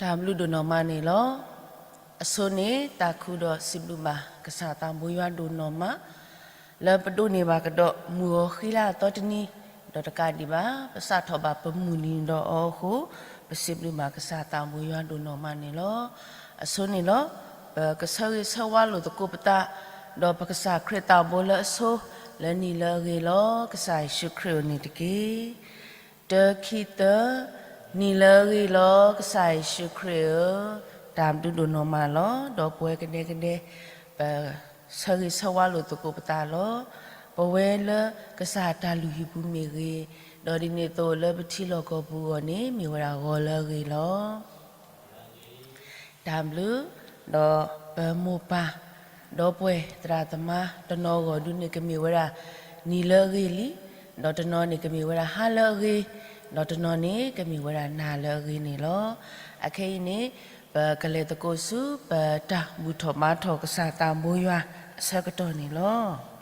တၢ်ဘျုးဒိၣ်နီၢ်မးန့ၣ်လီၤ. အဆိန့ၣ် တၢ်ခုဒီးစံးဘျုးဘၣ်ကစၢ်သးဘိယွၤဒိၣ်နီၢ်မး လၢပဒိးန့ၢ်ဘၣ်ကဒီး မုၢ်ဂီၤဃံလၤအသီတနံၤ, ဒီးတကးဒံးဘၣ် ပစးထီၣ်ဘၣ်ပမုၢ်နံၤဒီးအီၤအဃိ, ပစံးဘျုးဘၣ်ကစၢ်သးဘိယွၤဒိၣ်နီၢ်မးန့ၣ်လီၤ. အဆိန့ၣ်လီၤ. ပကဆၢဂ့ၤဆၢဝါလိာ်သကိးပသး, ဒီးပကစၢ်ခရံာ်သးဘိလၢအဆိ, လၢနံၤလၢအဂ့ၤလီၤ. ကစၢ်ယ့ၣ်ၡူးခရံာ်အိၣ်န့ၣ်တက့ၢ်. တၢ ခံ သၢ, နံၤလၢအဂ့ၤလီၤ. ကစၢ်ယ့ၣ်ၡူးခရံာ်ဧၢ, တၢ်ဘျုးဒိၣ်နီၢ်မးလီၤ. ဒီးပဝဲကဒဲကဒဲ ပဆၢဂ့ၤဆၢဝါလိာ်သကိးပသးလီၤ. ပဝဲလၢကစၢ်တၢ်လုၢ်ဟံၣ်ပူၤမ့ၢ်ဂ့ၤ, ဒီးဒ်န့ၣ်အသိးလၢပထံလီၢ်ကီၢ်ပူၤအဂီၢ်န့ၣ် မ့ၢ်ဝဲဒၣ်ဂီၤလၢအဂ့ၤလီၤ. တၢ်ဘျုး, ဒီးပမိၢ်ပၢ်, ဒီပုၢ်ဝဲၢ်သရၣ်သမါ တနီၤအဂီၢ်ဒုန့ၣ် ကမ့ၢ်ဝဲဒၣ်နံၤလၢအဂ့ၤလံ, ဒီးတနီၤန့ၣ်ကမ့ၢ်ဝဲဒၣ်ဟါလၢအဂ့ၤ, ဒီးတနီၤန့ၣ်ကမ့ၢ်ဝဲဒၣ်နၤလၢအဂ့ၤန့ၣ်လီၤ. အခဲအံၤန့ၣ် ပကလဲၤသကိးဆူ ပတၢ်ဘူၣ်ထီၣ်ဘါထီၣ်ကစၢ်သးဘိယွၤအဆၢကတီၢ်န့ၣ်လီၤ.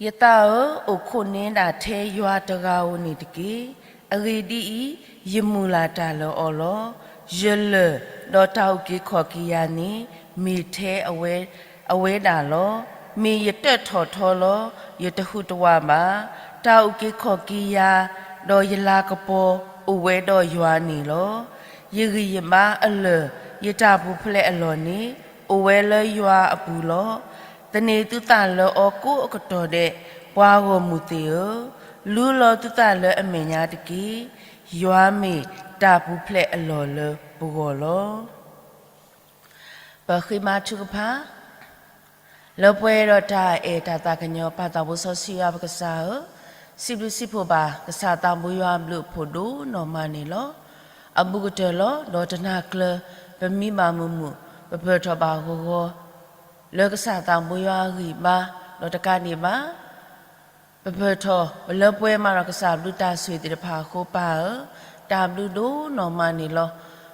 ယသးဧၢ, အိၣ်ခိးန့ၢ်ဒၣ်ထဲယွၤတဂၤဧိၤန့ၣ်တက့ၢ်. အဂ့ၢ်ဒ်အံၤ, ယမုၢ်လၢ်တၢ်လၢအီၤလီၤ. ယလၢၢ်, ဒီးတၢ်အုၣ်က့ၤခီၣ်က့ၤယၤန့ၣ် မ့ၢ်ထဲအဝဲဒၣ်လီၤ. မ့ၢ်ယတၢၣ်ထီၣ်ထီလီၤ. ယတဟူးတဝးဘၣ်. တၢ်အုၣ်က့ၤခီၣ်က့ၤယၤ, ဒီးယလၤကပီၤ အိၣ်ဝဲဒီးယွၤန့ၣ်လီၤ. ယဂံၢ်ယဘါအလၢၢ်, ယတၢ်ပူၤဖျဲးအလီၢ်န့ၣ် အိၣ်ဝဲလၢယွၤအပူၤလီၤ. သန့ၤသုသးလၢအီၤကိးအကတီၢ်ဒဲး, ပှၤဂီၢ်မုၢ်သ့ၣ်ဧၢ, လူလီၤသုသးလၢအမဲာ်ညါတက့ၢ်. ယွၤမ့ၢ်တၢ်ပူၤဖျဲးအလီၢ်လၢပဂီၢ်လီၤ. ပဃ့မၤထုကဖၣ် လၢပှဲၤဒီးတၢ်အဲၣ်တၢ်သးကညီၤ ပၢ်သးဘိစီဆှံယွၤပကစၢ်ဧၢ, စံးဘျုးစံးဖှိၣ်ဘၣ် ကစၢ်သးဘိယွၤအဘျုးအဖှိၣ်ဒိၣ်နီၢ်မးန့ၣ်လီၤ. အဘူးကတၢၢ်လီၤ. ဒီးတနၤကျၢၤ ပမံဘၣ်မုာ်မုာ်, ပပၢၢ်ထီၣ်ဘၣ်ဂီၤဂီၤ လၢကစၢ်သးဘိယွၤအဂံၢ်ဘါ, ဒီးတကးဒံးဘၣ် ပပၢၢ်ထီၣ် ပလၢပှဲၤမးဒီးကစၢ်ဘျုးတၢ်ဆိၣ်ဂ့ၤသ့ၣ်တဖၣ်အဃိ ပၢ်ဧၢ, တၢ်ဘျုးဒိၣ်နီၢ်မးန့ၣ်လီၤ.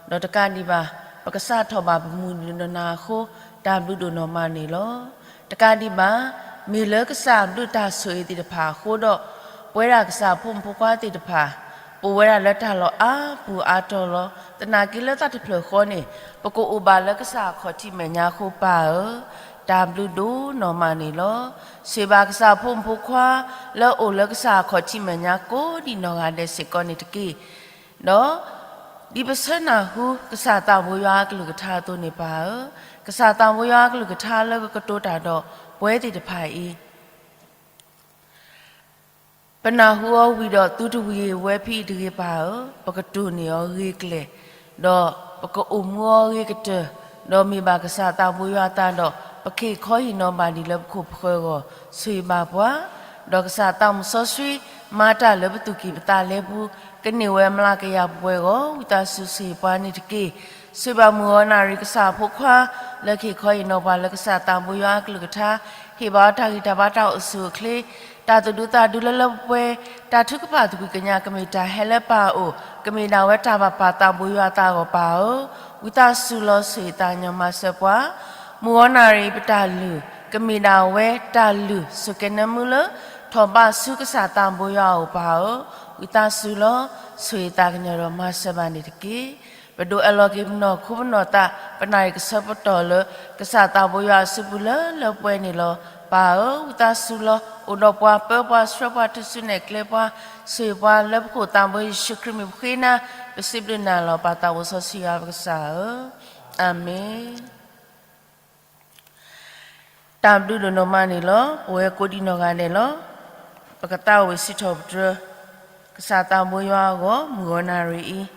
ဒီးတကးဒံးဘၣ် ပကစးထီၣ်ဘၣ်ပမုၢ်နံၤဒီးနၤအဃိ တၢ်ဘျုးဒိၣ်နီၢ်မးန့ၣ်လီၤ. တကးဒံးဘၣ် မ့ၢ်လၢကစၢ်ဘျုးတၢ်ဆိၣ်ဂ့ၤသ့ၣ်တဖၣ်အဃိဒီး ပဝဲဒၣ်ကစၢ်ဖိမုၣ်ဖိခွါသ့ၣ်တဖၣ် ပအိၣ်ဝဲဒၣ်လၢတၢ်လီၢ်အါပူၤအါတီၤလီၤ. သနာ်က့လၢသးတဖျၢၣ်ဃီန့ၣ် ပကအိၣ်ဘၣ်လၢကစၢ်အခီၣ်ထံးမဲာ်ညါအဃိ ပၢ်ဧၢ, တၢ်ဘျုးဒိၣ်နီၢ်မးန့ၣ်လီၤ. ဆိၣ်ဂ့ၤဘၣ်ကစၢ်ဖိမုၣ်ဖိခွါ လၢအအိၣ်လၢကစၢ်အခီၣ်ထံးမဲာ်ညါကိးဒံးနီၢ်ဂၤဒဲးစ့ၢ်ကီးန့ၣ်တက့ၢ်. ဒီး ဒ်ပဆၢနၢ်ဟူကစၢ်သးဘိယွၤအကလုၢ်ကထါအသိးန့ၣ် ပၢ်ဧၢ, ကစၢ်သးဘိယွၤအကလုၢ်ကထါလၢကကတိၤတၢ်ဒီးပဝဲသ့ၣ်တဖၣ်အံၤ ပနၢ်ဟူအီၤဝံၤဒီးသုတဝံၤဝဲဖဲအံၤတဂ့ၤ ပၢ်ဧၢ, ပကတိၢ်န့ၢ်အီၤဂ့ၤကျဲၤ, ဒီးပကအိၣ်မူအီၤဂ့ၤကတၢၢ်, ဒီးမ့ၢ်ဘၣ်ကစၢ်သးဘိယွၤအသးဒီး ပကဟ့ၣ်ခီဟ့ၣ်နီၤဘၣ်ဒံးလၢပခိၣ်ပဃၢၤအဂီၢ် ဆိၣ်ဂ့ၤဘၣ်ပှၤ, ဒီးကစၢ်သးမုၣ်စီဆှံ မၤတၢ်လၢပသူၣ်ကံၢ်ပသးလဲပူၤ ကန့ၢ်ဝဲအမျးကယၤပှဲၤပှဲၤအဂီၢ် ဝံသးစူၤဆိၣ်ဂ့ၤပှၤန့ၣ်တက့ၢ်. ဆိၣ်ဂ့ၤဘၣ်မုၢ်ဂီၤနၣ်ရံၣ်ကစၢ်အဖိခွါ လၢကဟ့ၣ်ခီဟ့ၣ်နီၤပှၤလၢကစၢ်သးဘိယွၤအကလုၢ်ကထါ, ဟ့ၣ်ဘၣ်အီၤတၢ်ဂံၢ်တၢ်ဘါတၢ်အိၣ်ဆူၣ်အိၣ်ချ့, တၢ်သူၣ်ဒူသးဒူလၢလၢပှဲၤပှဲၤ, တၢ်ထုကဖၣ်သကွံၢ်ကညးကမ့ၢ်တၢ်ဟဲလၢပၢ်အအိၣ်, ကမ့ၢ်ဒၣ်ဝဲတၢ်ဘၣ်ပာ်သးဘိယွၤအသးအဂီၢ် ပၢ်ဧၢ, ဝံသးစူၤလီၤဆိၣ်ဂ့ၤသးကညီၤမၤစၢၤပှၤ မုၢ်ဂီၤနၣ်ရံၣ်ပတၢ်လုၢ် ကမ့ၢ်ဒၣ်ဝဲတၢ်လုၢ်ဆိၣ်ကဲၤနၢမူလၢ ထီၣ်ဘးဆူကစၢ်သးဘိယွၤအအိၣ် ပၢ်ဧၢ, ဝံသးစူၤလီၤဆိၣ်ဂ့ၤသးကညီၤဒီးမၤစၢၤဘၣ်န့ၣ်တက့ၢ်. ပဒိးအဲၣ်လီၤက့ၤပနီၢ်ခိပနီၢ်သး ပနၣ်ရံၣ်ကဆၢပတီၢ်လၢ ကစၢ်သးဘိယွၤအစုပူၤလၢလၢပှဲၤပှဲၤန့ၣ်လီၤ. ပၢ်ဧၢ, ဝံသးစူၤလီၤ အိၣ်ဒီးပှၤ ပၢပှၤဆှၢပှၤ ထုးစုနဲၣ်ကျဲပှၤ ဆိၣ်ဂ့ၤပှၤလၢပခိၣ်သးဘိ ယ့ၣ်ၡူးခရံာ်မံၤပဃ့နၤ, ပစံးဘျုးနၤလီၤ ပၢ်သးဘိစီဆှံယွၤပကစၢ်ဧၢ, အၤမ့ၣ်. တၢ်ဘျုးဒိၣ်နီၢ်မးန့ၣ်လီၤ. ပဝဲကိးဒံးနီၢ်ဂၤဒဲးလီၤ. ပကသးဝံၣ်စံးထီၣ်ပတြၢၤ ကစၢ်သးဘိယွၤအဂီၢ် မုၢ်ဂီၤနၣ်ရံၣ်အံၤ,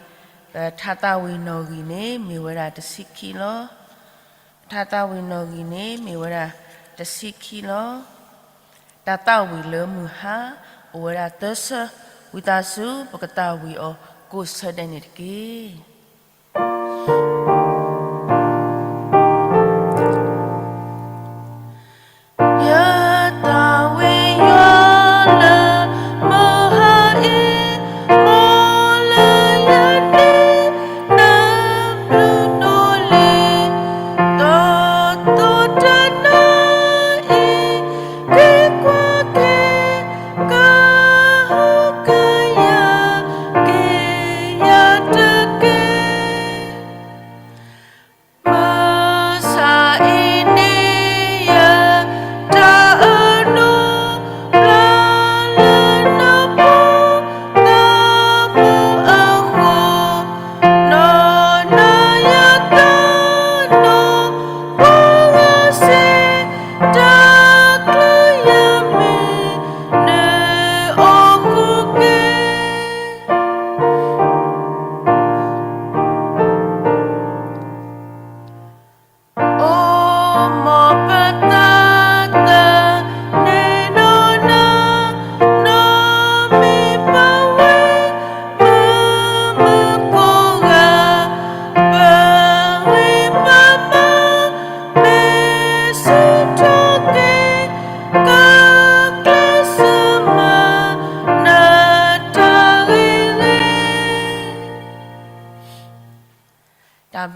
ပထါသးဝံၣ်နီၣ်ဂံၢ်န့ၣ် မ့ၢ်ဝဲဒၣ်တဆံခံလီၤ. ပထါသးဝံၣ်နီၣ်ဂံၢ်န့ၣ် မ့ၢ်ဝဲဒၣ်တဆံခံလီၤ. တၢ်သးဝံၣ်လၢမုၢ်ဟါ အိၣ်ဝဲဒၣ်သၢဆၢ, ဝံသးစူၤ ပကသးဝံၣ်အီၤကိးဆၢဒဲးန့ၣ်တက့ၢ်.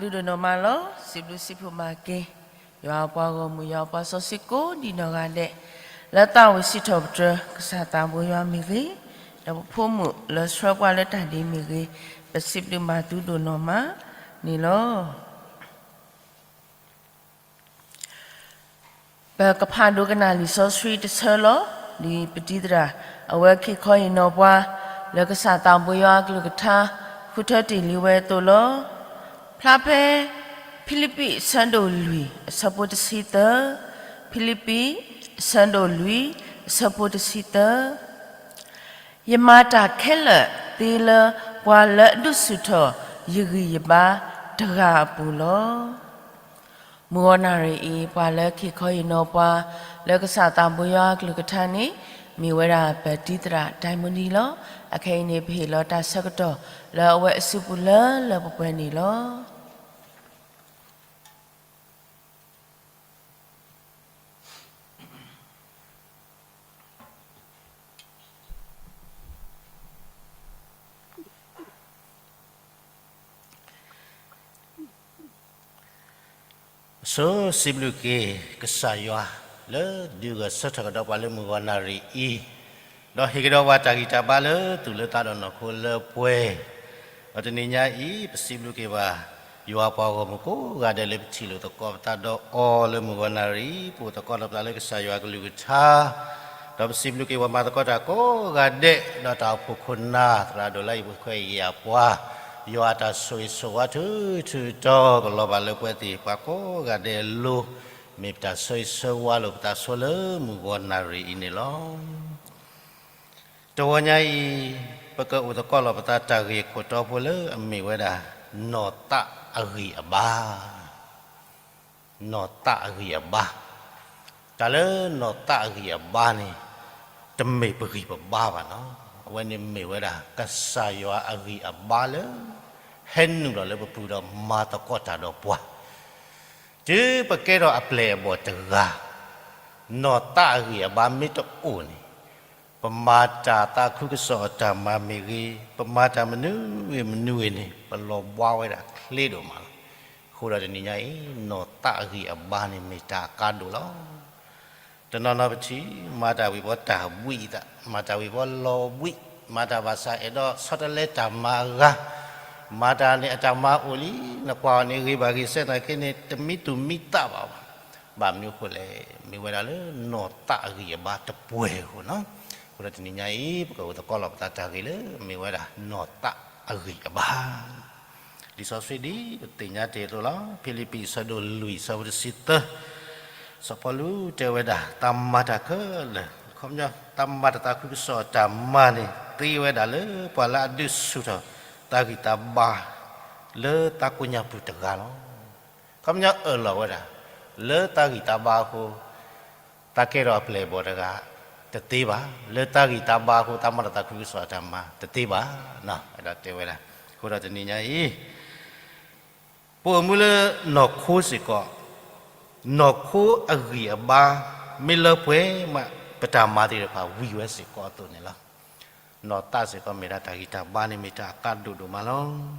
ဒုးဒိၣ်နီၢ်မးလီၤ. စံးဘျုးစံးဖှိၣ်မၤက့ၤ ယွၤအပှၤဂီၢ်မုၢ် ယွၤအပှၤစီဆှံကိးဒံးနီၢ်ဂၤဒဲး, လၢသးဝံၣ်စံးထီၣ်ပတြၢၤ ကစၢ်သးဘိယွၤမ့ၢ်ဂ့ၤ, ဒီးပဖိမုၣ်လၢဆှၢပှၤလၢတၢ်ဒ့မ့ၢ်ဂ့ၤ, ပစံးဘျုးမၤသုဒိၣ်နီၢ်မးန့ၣ်လီၤ. ပကဖးဒိကနၣ်လံာ်စီဆှံတဆၢလီၤ. လံာ်ပတံသရၣ် အဝဲက့ၤခီအံၤနီၢ်ပှၤ လၢကစၢ်သးဘိယွၤအကလုၢ်ကထါ ဃုထၢတ့ၢ်လံဝဲအသိးလီၤ. ဖျါဖဲ ဖံလံးပံး အဆၢဒိၣ်လွံၢ် အဆၢဖိတဆံသၢ, ဖံလံးပံး အဆၢဒိၣ်လွံၢ် အဆၢဖိတဆံသၢ ယမၤတၢ်ခဲလၢာ်သ့လၢ ပှၤလၢအဒုးဆူၣ်ထီၣ်ယဂံၢ်ယဘါတဂၤအပူၤလီၤ. မုၢ်ဂီၤနၣ်ရံၣ်အံၤ ပှၤလၢက့ၤခီအံၤနီၢ်ပှၤ လၢကစၢ်သးဘိယွၤအကလုၢ်ကထါန့ၣ် မ့ၢ်ဝဲဒၣ်ပတံသရၣ် ဒိၣ်မနံလီၤ. အခဲအံၤန့ၣ် ပဟ့ၣ်လီၤတၢ်ဆၢကတီၢ် လၢအဝဲအစုပူၤလၢလၢပှဲၤပှဲၤန့ၣ်လီၤ. အဆိစံးဘျုးက့ၤကစၢ်ယွၤ လၢဒုးဂဲၤဆၢထၢၣ်ကဒီးပှၤလၢမုၢ်ဂီၤနၣ်ရံၣ်အံၤ, ဒီးဟ့ၣ်ကဒီးပှၤတၢ်ဂံၢ်တၢ်ဘါလၢသူၣ်လၢသးဒီးနီၢ်ခိလၢပှဲၤ, ဒီးတနံၤညါအံၤ ပစံးဘျုးက့ၤဘၣ် ယွၤပှၤဂီၢ်မုၢ်ကိးဂၤဒဲးလၢပထံၣ်လိာ်သကိးပသးဒီးအီၤလၢမုၢ်ဂီၤနၣ်ရံၣ်, ပအိၣ်သကိးလိာ်ပသးလၢကစၢ်ယွၤကလုၢ်ကထါ, ဒီးပစံးဘျုးက့ၤပှၤမၤသကိးတၢ်ကိးဂၤဒဲး ဒီးတၢ်အိၣ်ဖှိၣ်ခိၣ်နၢ် သရၣ်ဒိၣ်လၢအံၤပခွဲးအံၤအပှၤ, ယွၤအတၢ်ဆိၣ်ဂ့ၤဆိၣ်ဝါထုထုတီၤကလီၤဘၣ်လၢပှဲၤသ့ၣ်ပှၤကိးဂၤဒဲးအလိၤ, မ့ၢ်ပတၢ်ဆၢဂ့ၤဆၢဝါလိာ်ပသးဆိလၢမုၢ်ဂီၤနၣ်ရံၣ်အံၤန့ၣ်လီၤ. တဂီၤညါအံၤ ပကအိၣ်သကိးလိာ်ပသးတၢ်ဂ့ၢ်ခိၣ်တီဖိလၢအမ့ၢ်ဝဲဒၣ် နီၢ်သးအဂံၢ်အဘါ, နီၢ်သးအဂံၢ်အဘါ, တၢ်လၢနီၢ်သးအဂံၢ်အဘါန့ၣ် တမ့ၢ်ပဂံၢ်ပဘါဘၣ်နီၤ, အဝဲန့ၣ်မ့ၢ်ဝဲဒၣ် ကစၢ်ယွၤအဂံၢ်အဘါလၢ ဟဲနုာ်လီၤလၢပပူၤဒီးမၤသကိးတၢ်ဒီးပှၤ, တုၤပကဲထီၣ်အပျဲၢ်အဘီၣ်တဂၤ, နီၢ်သးအဂံၢ်အဘါမ့ၢ်တအိၣ်န့ၣ် ပမၤတၢ်သးခုကစီၣ်အတၢ်မၤမ့ၢ်ဂ့ၤ, ပမၤတၢ်မနုၤဂ့ၤမနုၤဂ့ၤန့ၣ် ပလီၤဘှါဝဲဒၣ်ချ့ဒိၣ်မးလီၤ. အဃိဒီးတနံၤညါအံၤ နီၢ်သးအဂံၢ်အဘါန့ၣ်မ့ၢ်တၢ်အကါဒိၣ်လီၤ. တနီၤနီၤပထံၣ် မၤတၢ်ဝံၤဘီတၢ်ဘှံးအသး, မၤတၢ်ဝံၤဘီလီၤဘှံး, မၤတၢ်ဘၣ်ဆၣ်အဲၣ်ဒိးဆီတလဲတၢ်မၤအဂၤ, မၤတၢ်န့ၣ်အတၢ်မၤအိၣ်လံ, နကွၢ်အီၤန့ၣ်ဂ့ၤဘၣ်ဂ့ၤစဲနာ်က့န့ၣ် တမံသူၣ်မံသးဘၣ်ဘၣ်. ဘၣ်မနုၤအဃိလဲၣ်, မ့ၢ်ဝဲဒၣ်လၢနီၢ်သးအဂံၢ်အဘါတပှဲၤအဃိနီၤ. အဃိဒီးတနံၤညါအံၤ ပကအိၣ်သကိးလိာ်ပသးတၢ်ဂ့ၢ်လၢ မ့ၢ်ဝဲဒၣ်နီၢ်သးအဂံၢ်အဘါ လံာ်စီဆှံဒ်ပသ့ၣ်ညါတ့ၢ်အသိးလီၤ. ဖံလံးပံး အဆၢဒိၣ်လွံၢ် အဆၢဖိတဆံသၢ, စီၤပီလူးတဲဝဲဒၣ် တၢ်မၤတၢ်ခဲလၢာ်, ခီပညီ တၢ်မၤတၢ်သးခုကစီၣ်အတၢ်မၤန့ၣ် သ့ဝဲဒၣ်လၢပှၤလၢအဒုးဆူၣ်ထီၣ် တၢ်ဂံၢ်တၢ်ဘါ လၢသးကိညါပူၤတဂၤလီၤ. ခီပညီအၢၣ်လီၤဝဲဒၣ် လၢတၢ်ဂံၢ်တၢ်ဘါအဃိ တၢ်ကဲထီၣ်အပျဲၢ်အဘီၣ်တဂၤ တသ့ဘၣ်, လၢတၢ်ဂံၢ်တၢ်ဘါအဃိ တၢ်မၤတၢ်သးခုကစီၣ်အတၢ်မၤ တသ့ဘၣ်, အဲၣ်ဒိးတဲဝဲဒၣ်. အဃိဒီးတနံၤညါအံၤ ပအိၣ်မူလၢနီၢ်ခိစ့ၢ်ကီး, နီၢ်ခိအဂံၢ်အဘါ မ့ၢ်လၢပှဲၤမး ပတၢ်မၤသ့ၣ်တဖၣ်ဝံၤဝဲစ့ၢ်ကီးအသိးန့ၣ်လီၤ. နီၢ်သးစ့ၢ်ကီးမ့ၢ်ဒၣ်တၢ်ဂံၢ်တၢ်ဘါန့ၣ် မ့ၢ်တၢ်အကါဒိၣ်ဒိၣ်မးလီၤ. ဒ်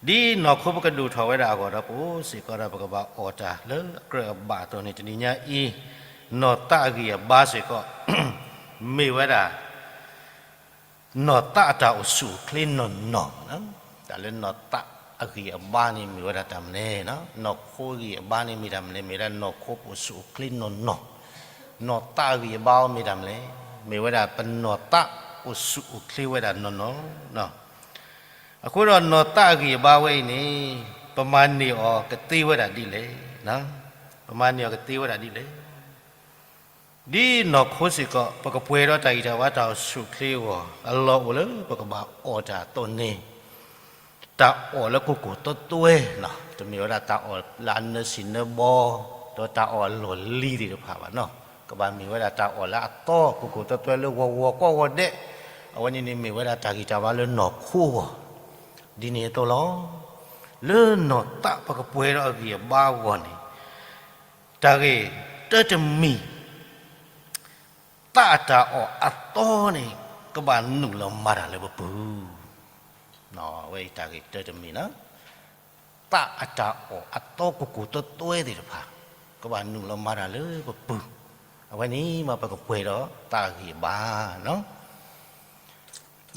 နီၢ်ခိပကဒိၣ်ထီၣ်ဝဲဒၣ်အဂီၢ်ဒီး ပအိၣ်စ့ၢ်ကီးဒီး ပကဘၣ်အီၣ်တၢ်လၢအကြၢးအဘၣ်အသိးန့ၣ် တနံၤညါအံၤ နီၢ်သးအဂံၢ်အဘါစ့ၢ်ကီး မ့ၢ်ဝဲဒၣ် နီၢ်သးအတၢ်အိၣ်ဆူၣ်အိၣ်ချ့နီၢ်နီၢ်, တၢ်လၢနီၢ်သးအဂံၢ်အဘါန့ၣ်မ့ၢ်ဝဲဒၣ်တၢ်မနုၤလဲၣ်, နီၢ်ခိအဂံၢ်အဘါန့ၣ်မ့ၢ်တၢ်မနုၤလဲၣ်, မ့ၢ်ဝဲဒၣ်နီၢ်ခိပအိၣ်ဆူၣ်အိၣ်ချ့နီၢ်နီၢ်, နီၢ်သးအဂံၢ်အဘါအီၤမ့ၢ်တၢ်မနုၤလဲၣ်, မ့ၢ်ဝဲဒၣ်ပနီၢ်သးအိၣ်ဆူၣ်အိၣ်ချ့ဝဲဒၣ်နီၢ်နီၢ် အဃိဒီးနီၢ်သးအဂံၢ်အဘါဝဲအံၤန့ၣ် ပမၤန့ၢ်အီၤကသ့ဝဲဒၣ်ဒ်လဲၣ်, ပမၤန့ၢ်အီၤကသ့ဝဲဒၣ်ဒ်လဲၣ်. ဒ်နီၢ်ခိစ့ၢ်ကီး ပကပှဲၤဒီးတၢ်ဂံၢ်တၢ်ဘါတၢ်အိၣ်ဆူၣ်အိၣ်ချ့အဂီၢ် အလီၢ်အိၣ်လၢပကဘၣ်အီၣ်တၢ်အသိးန့ၣ် တၢ်အီၣ်လၢကိၢ်ကိၢ်သွဲသွဲနီၤ, တမ့ၢ်ဝဲဒၣ်တၢ်အီၣ်လၢအနၢၤဆံးနၢၤဘီ ဒီးတၢ်အီၣ်အလီၢ်လံၤသ့ၣ်တဖၣ်ဘၣ်နီၤ, ကဘၣ်မ့ၢ်ဝဲဒၣ်တၢ်အီၣ်လၢအသီ ကိၢ်ကိၢ်သွဲသွဲလၢဂီၤဂီၤကီၢ်ဂီၤဒဲး, အဝဲန့ၣ်န့ၣ်မ့ၢ်ဝဲဒၣ်တၢ်ဂံၢ်တၢ်ဘါလၢနီၢ်ခိအဂီၢ်, ဒ်န့ၣ်အသိးလီၤ. လၢနီၢ်သးပကပှဲၤဒီးအဂံၢ်အဘါအဂီၢ်န့ၣ် တၢ်ဂ့ၢ်တၢတမံၤ သးအတၢ်အီၣ်အသီန့ၣ် ကဘၣ်နုာ်လီၤမၤတၢ်လၢပပူၤ, အဝဲအံၤတၢ်ဂ့ၢ်တၢတမံၤနီၤ. သးအတၢ်အီၣ်အသီကိၢ်ကိၢ်သွဲသွဲသ့ၣ်တဖၣ် ကဘၣ်နုာ်လီၤမၤတၢ်လၢပပူၤ, အဝဲန့ၣ်မ့ၢ်ပကပှဲၤဒီးသးအဂံၢ်အဘါ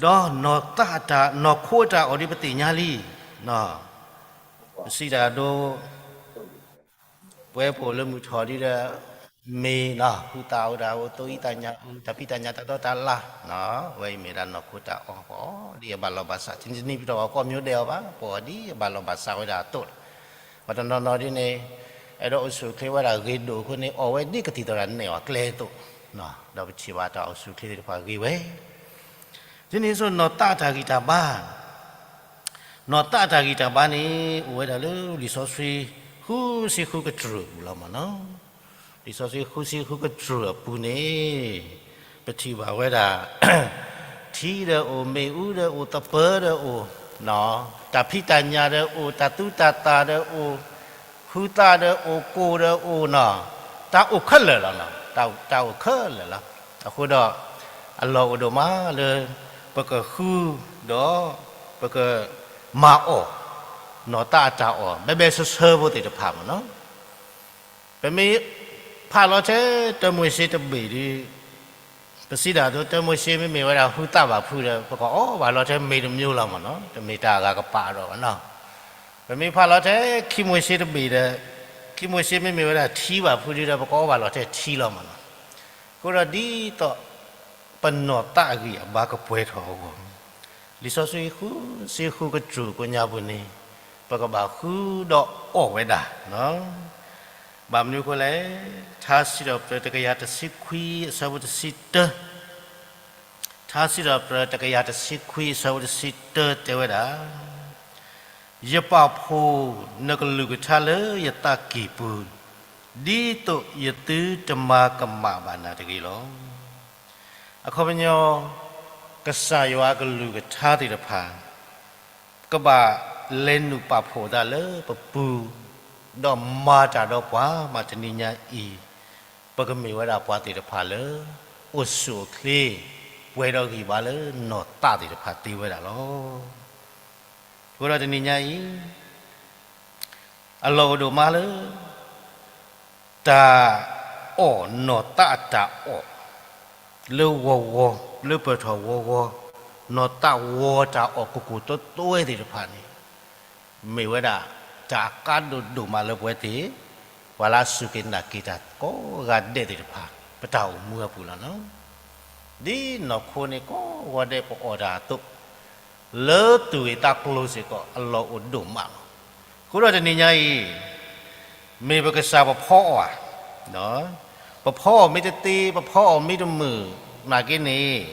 ဒီးနီၢ်သးအတၢ် နီၢ်ခိအတၢ်အီၣ်ဒ်ပသ့ၣ်ညါလံ, ပစံးတၢ်ဒိ ပဝဲပအိၣ်လၢမုၢ်ထီၣ်ဒ်ဒီး မ့ၢ်နီၢ် ဟုသၣ်အိၣ်တၢ်အိၣ် သိအံသးညါအိၣ် တၢ်ဖံးတၢ်ညၣ်တၢ်တီတၢ်လၤ, အဝဲအံၤမ့ၢ်ဒၣ်နီၢ်ခိတၢ်အီၣ် ပအီၣ်ဒ်အဘၣ်လီၢ်ဘၣ်စး တနံၤတနံၤပတအီၣ်ကိးမံၤဒဲးအီၤဘၣ် ပအီၣ်ဒ်အဘၣ်လီၢ်ဘၣ်စးဝဲဒၣ်အသိးလီၤ. ပှၤတနီၤနီၤဒ်န့ၣ် အဲၣ်ဒိးအိၣ်ဆူၣ်အိၣ်ချ့ဝဲဒၣ်ဂ့ၤဒိၣ်အဃိန့ၣ် အီၣ်ဝဲဒ်ကသံၣ်သရၣ်နဲၣ်အီၤကျဲအသိး, ဒီးပထံၣ်ဘၣ်တၢ်အိၣ်ဆူၣ်အိၣ်ချ့သ့ၣ်တဖၣ်ဂ့ၤဝဲ ဒ်န့ၣ်အသိးနီၢ်သးအတၢ်ဂံၢ်တၢ်ဘါ, နီၢ်သးအတၢ်ဂံၢ်တၢ်ဘါန့ၣ် အိၣ်ဝဲဒၣ်လၢလံာ်စီဆှံဃုဆံဃုကတြူၢ်အပူၤလီၤမ့ၢ်နီၢ်, လံာ်စီဆှံဃုဆံဃုကတြူၢ်အပူၤန့ၣ် ပထံၣ်ဘၣ်ဝဲဒၣ် ထံဒီးအိၣ် မ့ၣ်အူဒီးအိၣ် သပၢၤဒီးအိၣ်, တၢ်ဖံးတၢ်ညၣ်ဒီးအိၣ် တၢ်သူတၢ်သၣ်ဒီးအိၣ် ဟုသၣ်ဒီးအိၣ် ကိၢ်ဒီးအိၣ်နီၤ, တၢ်အိၣ်ခဲလၢာ်လီၤနီၤ, တၢ်အိၣ်ခဲလၢာ်လီၤ. အဃိဒီး အလီၢ်အိၣ်ဒိၣ်မးလၢ ပကဃုဒီး ပကမၤအီၣ် နီၢ်သးအတၢ်အီၣ် ဘဲဘဲဆၢဆၢဖိသ့ၣ်တဖၣ်မ့ၢ်နီၤ. ပမ့ၢ်ဖးလီၤထဲတၢမိၤၡ့တဘ့ၣ်ဒီး ပစံးဒၣ်ဒိ တၢမိၤၡ့မ့မ့ၢ်ဝဲဒၣ်ဟုသၣ်ဘၣ်ဖုးဒီး ပကအီၣ်ဘၣ်လီၤထဲမ့ၢ်တမံၤလီၤမ့ၢ်နီၤ, တမ့ၢ်တၢ်အဂၤကပာ်ဒီးဘၣ်နီၤ. ပမ့ၢ်ဖးလီၤထဲခံမိၤၡ့တဘ့ၣ်ဒီး ခံမိၤၡ့မ့မ့ၢ်ဝဲဒၣ်ထံဘၣ်ဖုးဒီး ပကအီၣ်ဘၣ်လီၤထဲထံလီၤမ့ၢ်နီၤ. အဃိဒီးဒ်သိး ပနီၢ်သးအဂံၢ်အဘါကပှဲၤထီၣ်အဂီၢ် လံာ်စီဆှံဃုဆံဃုကတြူၢ်ကိးညါပူၤန့ၣ် ပကဘၣ်ဃုဒီးအီၣ်ဝဲဒၣ်. ဘၣ်မနုၤအဃိလဲၣ်, ထါစံးထီၣ်ပတြၢၤတကယၤတဆံခွံအဆၢဖိတဆံတၢ, ထါစံးထီၣ်ပတြၢၤတကယၤတဆံခွံအဆၢဖိတဆံတၢတဲဝဲဒၣ်, ယပာ်ဖှိၣ်နကလုၢ်ကထါလၢယသးကံၢ်ပူၤ, ဒ်သိးယသုတမၤကမၣ်ဘၣ်နၤတဂ့ၤလီၤ. အခီပညီ ကစၢ်ယွၤအကလုၢ်ကထါသ့ၣ်တဖၣ် ကဘၣ်လဲၤနုာ်ပာ်ဖှိၣ်သးလၢပပူၤ, ဒီးမၤတၢ်ဒီးပှၤမးတနံၤညါအံၤ, ပကမ့ၢ်ဝဲဒၣ်ပှၤသ့ၣ်တဖၣ်လၢ အိၣ်ဆူၣ်အိၣ်ချ့ ပှဲၤဒီးဂံၢ်ဘါလၢနီၢ်သးသ့ၣ်တဖၣ်သ့ဝဲဒၣ်လီၤ. အဃိဒီးတနံၤညါအံၤ အလီၢ်အိၣ်ဒိၣ်မးလၢ တၢ်အီၣ်နီၢ်သးအတၢ်အီၣ် လၢဂီၤဂီၤ လၢပၢၢ်ထီၣ်ဂီၤဂီၤ နီၢ်သးဝီတၢ်အီၣ်ကိၢ်ကိၢ်သွဲသွဲသ့ၣ်တဖၣ်န့ၣ် မ့ၢ်ဝဲဒၣ် တၢ်အကါဒိၣ်ဒိၣ်မးလၢပဝဲသ့ၣ် ပှၤလၢအစူၢ်က့ၤနာ်က့ၤတၢ်ကိးဂၤဒဲးသ့ၣ်တဖၣ် ပတၢ်အိၣ်မူအပူၤလီၤနီၤ. ဒ်နီၢ်ခိန့ၣ်ကိးဂီၤဒဲးပအီၣ်တၢ်အသိး လၢသူၣ်ဂ့ၢ်သးကျိၤစ့ၢ်ကီး အလီၢ်အိၣ်ဒိၣ်မးလီၤ. အဃိဒီးတနံၤညါအံၤ မ့ၢ်ပကစၢ်ပဖီအီၣ်ဧါ, ပဖီအီၣ်မ့ၢ်တသ့ ပဖီအီၣ်မ့ၢ်တမုာ် နာ်က့န့ၣ်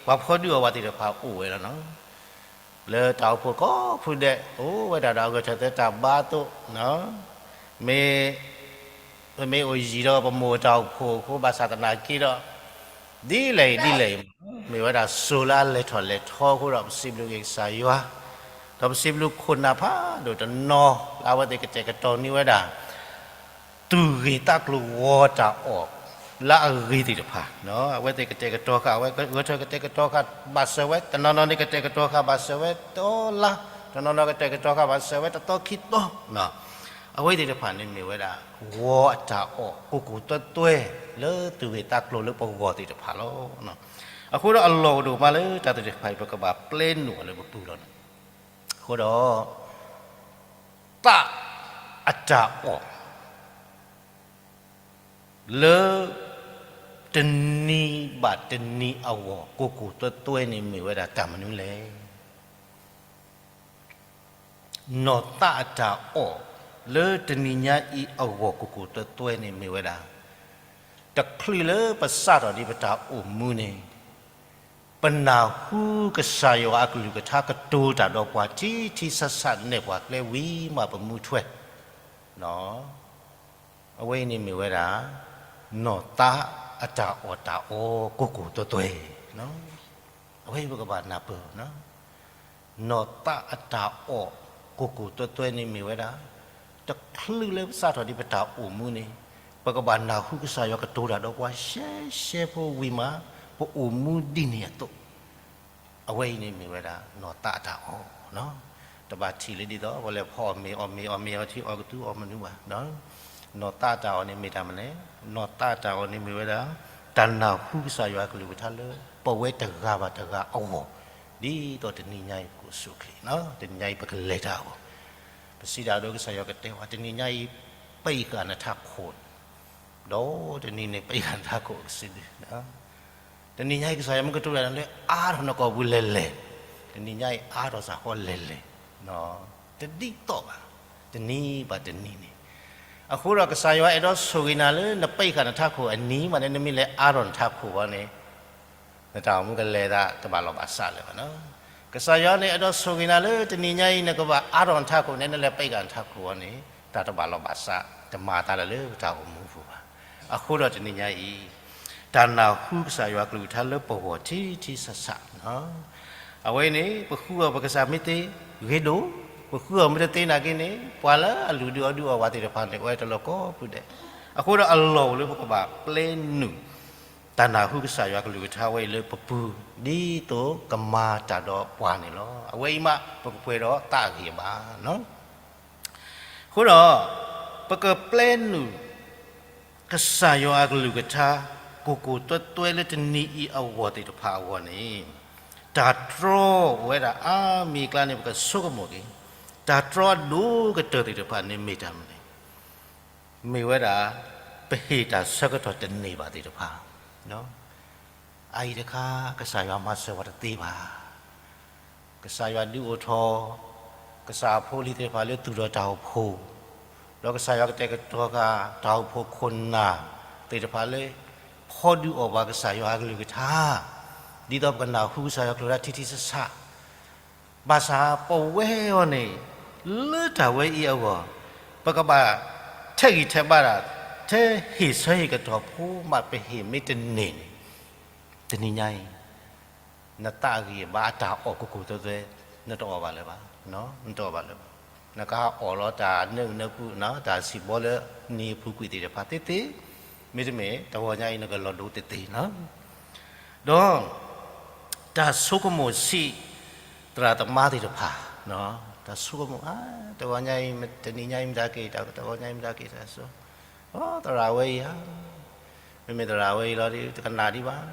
ပှၤဖီဒုးအီၣ်ပှၤသ့ၣ်တဖၣ်အိၣ်ဝဲလီၤနီၤ. လၢတၢ်အိၣ်ဖှိၣ်ကိးဖုဒဲး အိၣ်ဝဲဒၣ်ဒီးအဂဲၤထၢၣ်သၢတၢ်ဘါအသိး, မ့ၢ် ပမ့ၢ်အိၣ်ယံၤဒီးပမိၢ်တၢ်အိၣ်ဖှိၣ်အဃိ ဘၣ်ဆၣ်သနာ်က့ဒီး ဒ်လဲၣ်အံၤဒ်လဲၣ်အံၤ မ့ၢ်ဝဲဒၣ်စိၤလၢအလဲၤထီၣ်လဲၤထီအဃိဒီး ပစံးဘျုးက့ၤကစၢ်ယွၤ, ဒီးပစံးဘျုးခိၣ်နၢ်ဖးဒိၣ်တနီၤ လၢအဝဲသ့ၣ်ကတဲာ်ကတီၤန့ၢ်ဝဲဒၣ် သူၣ်ဂ့ၢ်သးကျိၤဝီတၢ်အီၣ် လၢအဂ့ၤသ့ၣ်တဖၣ်, အဝဲသ့ၣ်ကတဲာ်ကတီၤဃာ် အဝဲဂဲၤထၢၣ်ကတဲာ်ကတီၤဃာ်ဘၣ်စၢၤဝဲ တနီၤနီၤန့ၣ်ကတဲာ်ကတီၤဃာ်ဘၣ်စၢၤဝဲတလါ, တနီၤနီၤကတဲာ်ကတီၤဃာ်ဘၣ်စၢၤဝဲတသီခံသီ, အဝဲသ့ၣ်တဖၣ်န့ၣ်မ့ၢ်ဝဲဒၣ် ဝီအတၢ်အီၣ်ကိၢ်ကိၢ်သွဲသွဲ လၢသူၣ်ဂ့ၢ်သးကျိၤလၢပဂီၢ်သ့ၣ်တဖၣ်လီၤ. အဃိဒီးအလီၢ်အိၣ်ဒိၣ်မးလၢတၢ်သ့ၣ်တဖၣ်အံၤ ပကဘၣ်ပျဲနုာ်အီၤလၢပပူၤလီၤ. အဃိဒီး သးအတၢ်အီၣ် လၢ တနံၤဘၣ်တနံၤအဂီၢ် ကိၢ်ကိၢ်သွဲသွဲန့ၣ် မ့ၢ်ဝဲဒၣ်တၢ်မနုၤလဲၣ်. နီၢ်သးအတၢ်အီၣ် လၢတနံၤညါအံၤအဂီၢ် ကိၢ်ကိၢ်သွဲသွဲန့ၣ် မ့ၢ်ဝဲဒၣ် တချုးလၢပစးထီၣ်ဒံးပတၢ်အိၣ်မူန့ၣ် ပနၢ်ဟူကစၢ်ယွၤအကလုၢ်ကထါကတိၤတၢ်ဒီးပှၤ ထံထံဆးဆးနဲၣ်ပှၤကျဲဝံၤမးပမူထွဲ အဝဲအံၤန့ၣ်မ့ၢ်ဝဲဒၣ် နီၢ်သးအတၢ်အီၣ်တၢ်အီကိၢ်ကိၢ်သွဲသွဲ အဝဲအံၤပကဘၣ်နၢ်ပၢၢ် နီၢ်သးအတၢ်အီၣ်ကိၢ်ကိၢ်သွဲသွဲန့ၣ်မ့ၢ်ဝဲဒၣ် တချုးလၢပစးထီၣ်ဒံးပတၢ်အိၣ်မူန့ၣ် ပကဘၣ်နၢ်ဟူကစၢ်ယွၤကတိၤတၢ်ဒီးပှၤရှဲရှဲဖိဝံၤမး ပအိၣ်မူဒ်န့ၣ်အသိး အဝဲအံၤန့ၣ်မ့ၢ်ဝဲဒၣ် နီၢ်သးအတၢ်အီၣ် တဘၣ်ထံၣ်လၢဒ်သိး ပှၤလဲၤဖီအီၣ်မ့ၤ အီၣ်မ့ၤ အီၣ်မ့ၤ အီထံအီကသူ အီၣ်မနုၤဘၣ်. နီၢ်သးတၢ်အီၣ်န့ၣ်မ့ၢ်တၢ်မနုၤလဲၣ်. နီၢ်သးတၢ်အီၣ်န့ၣ်မ့ၢ်ဝဲဒၣ် တၢ်နၢ်ဟူကစၢ်ယွၤအကလုၢ်ကထါလၢ ပဝဲတဂၤဘၣ်တဂၤအဂီၢ်, ဒ်သိးတနံၤညါအံၤပကအိၣ်ဆူၣ်အိၣ်ချ့, တနံၤညါအံၤပကလဲၤတၢ်အဂီၢ်, ပစံးဒၣ်ဒီးကစၢ်ယွၤကတဲဝဲ တနံၤညါအံၤ ပံးဃာ်နထးခိၣ် ဒီးတနံၤန့ၣ် ပံးဃာ်နထးခိၣ်ကစုဒု. တနံၤညါအံၤ ကစၢ်ယွၤမ့ၢ်ကတိၤတၢ်လၢအါထီၣ်နကိာ်ပူၤလဲၤလဲၤ, တနံၤညါအံၤ အါထီၣ်စ့ၢ်ကီးလဲၤလဲၤ, တဒ်သိးဘၣ်, တနံၤဘၣ်တနံၤန့ၣ်. အဃိဒီးကစၢ်ယွၤအဲၣ်ဒိးဆိၣ်ဂ့ၤနၤလၢ နပံးဃာ်နထးခိၣ်အနံၤမးန့ၣ် နမ့ၢ်လဲၤအါထီၣ်နထးခိၣ်ဘၣ်န့ၣ် နတၢ်အိၣ်မူကလဲၤသးတဘၣ်လီၢ်ဘၣ်စးလၢၤဘၣ်. ကစၢ်ယွၤန့ၣ် အဲၣ်ဒိးဆိၣ်ဂ့ၤနၤလၢ တနံၤညါအံၤ နကဘၣ်အါထီၣ်နထးခိၣ်န့ၣ် နလဲၤပံးဃာ်နထးခိၣ်အဂီၢ်န့ၣ် တၢ်တဘၣ်လီၢ်ဘၣ်စး, တမၤအသးလၢၤလၢပတၢ်အိၣ်မူအပူၤဘၣ်. အဃိဒီးတနံၤညါအံၤ တၢ်နၢ်ဟူကစၢ်ယွၤကလုၢ်ကထါလၢပဂီၢ်ထံထံဆးဆး အဝဲအံၤန့ၣ် ပဃုအီၤပကစၢ်မ့ၢ်သ့ ဂ့ၤဒိၣ်, ပဃုအီၤမ့ၢ်တသ့နာ်က့န့ၣ် ပှၤလၢအလုၢ်ဒုးအီၣ်ဒုးအီၣ်ဝဲသ့ၣ်တဖၣ်န့ၣ် အိၣ်ဝဲတလီၢ်ကိးဖုဒဲး. အဃိဒီးအလီၢ်အိၣ်လၢပကဘၣ်ပျဲနုာ် တၢ်နၢ်ဟူကစၢ်ယွၤကလုၢ်ကထါဝဲအံၤလၢပပူၤ ဒ်သိးကမၤတၢ်ဒီးပှၤန့ၣ်လီၤ. အဝဲအံၤမး ပကပှဲၤဒီးသးအဂံၢ်အဘါ အဃိဒီး ပကပျဲနုာ် ကစၢ်ယွၤအကလုၢ်ကထါ ကိၢ်ကိၢ်သွဲသွဲလၢတနံၤအံၤအဂီၢ်သ့ၣ်တဖၣ်အဂီၢ်န့ၣ် တၢ်တြီအိၣ်ဝဲဒၣ်အါမံၤအကျါန့ၣ် ပကဆိကမိၣ်က့ၤ, တၢ်တြီအဒိၣ်ကတၢၢ်သ့ၣ်တဖၣ်န့ၣ်မ့ၢ်တၢ်မနုၤလဲၣ်. မ့ၢ်ဝဲဒၣ် ပဟ့ၣ်တၢ်ဆၢကတီၢ်တန့ၢ်ဘၣ်သ့ၣ်တဖၣ် အအံၤတခါ ကစၢ်ယွၤမၤစၢၤပှၤတသ့ဘၣ်. ကစၢ်ယွၤဒုးအိၣ်ထီၣ် ကစၢ်အဖိအလံၤသ့ၣ်တဖၣ်လၢသူၣ်ထီၣ်တၢ်အိၣ်ဖှိၣ်, ဒီးကစၢ်ယွၤကတဲာ်ကတီၤဃာ် တၢ်အိၣ်ဖှိၣ်ခိၣ်နၢ်သ့ၣ်တဖၣ်လၢ ဖီဒုးအီၣ်ဘၣ်ကစၢ်ယွၤအကလုၢ်ကထါ, ဒ်သိးပကနၢ်ဟူကစၢ်ယွၤကလုၢ်ကထါထံထံဆးဆး ဘၣ်ဆၣ်ပဝဲအံၤန့ၣ် လၢတၢ်ဝဲအံၤအဂီၢ် ပကဘၣ်ထဲးဂံၢ်ထဲးဘါတၢ် ထဲဟ့ၣ်ဆၢဟ့ၣ်ကတီၢ်ဖိမး ပဟ့ၣ်မ့ၢ်တန့ၢ်န့ၣ် တနံၤညါအံၤ နသးအဂံၢ်အဘါအတၢ်အီၣ်ကိၢ်ကိၢ်သွဲသွဲ နတအီၣ်ဘၣ်လၢၤဘၣ်, နတအီၣ်ဘၣ်လၢၤဘၣ်. နကအီၣ်လီၤတၢ်နၢနၢကူ တၢ်စံၣ်ဘီလၢနံၤအပူၤကွံာ်သ့ၣ်တဖၣ်သ့သ့, မ့တမ့ၢ် တဂီၤညါအံၤနကလီၤဒိသ့သ့လီၤ. ဒီး တၢ်ဆိကမိၣ်ဆံး သရၣ်သမါသ့ၣ်တဖၣ်, တၢ်ဆိကမိၣ် တဂီၤညါအံၤ တနံၤညါအံၤမတၤက့ၤ တဂီၤညါအံၤမတၤက့ၤ တၢ်ဆိ, သရၣ်ဝဲအံၤဧါ, မ့မ့ၢ်သရၣ်ဝဲအံၤလီၤ တကနၣ်ဒံးဘၣ်,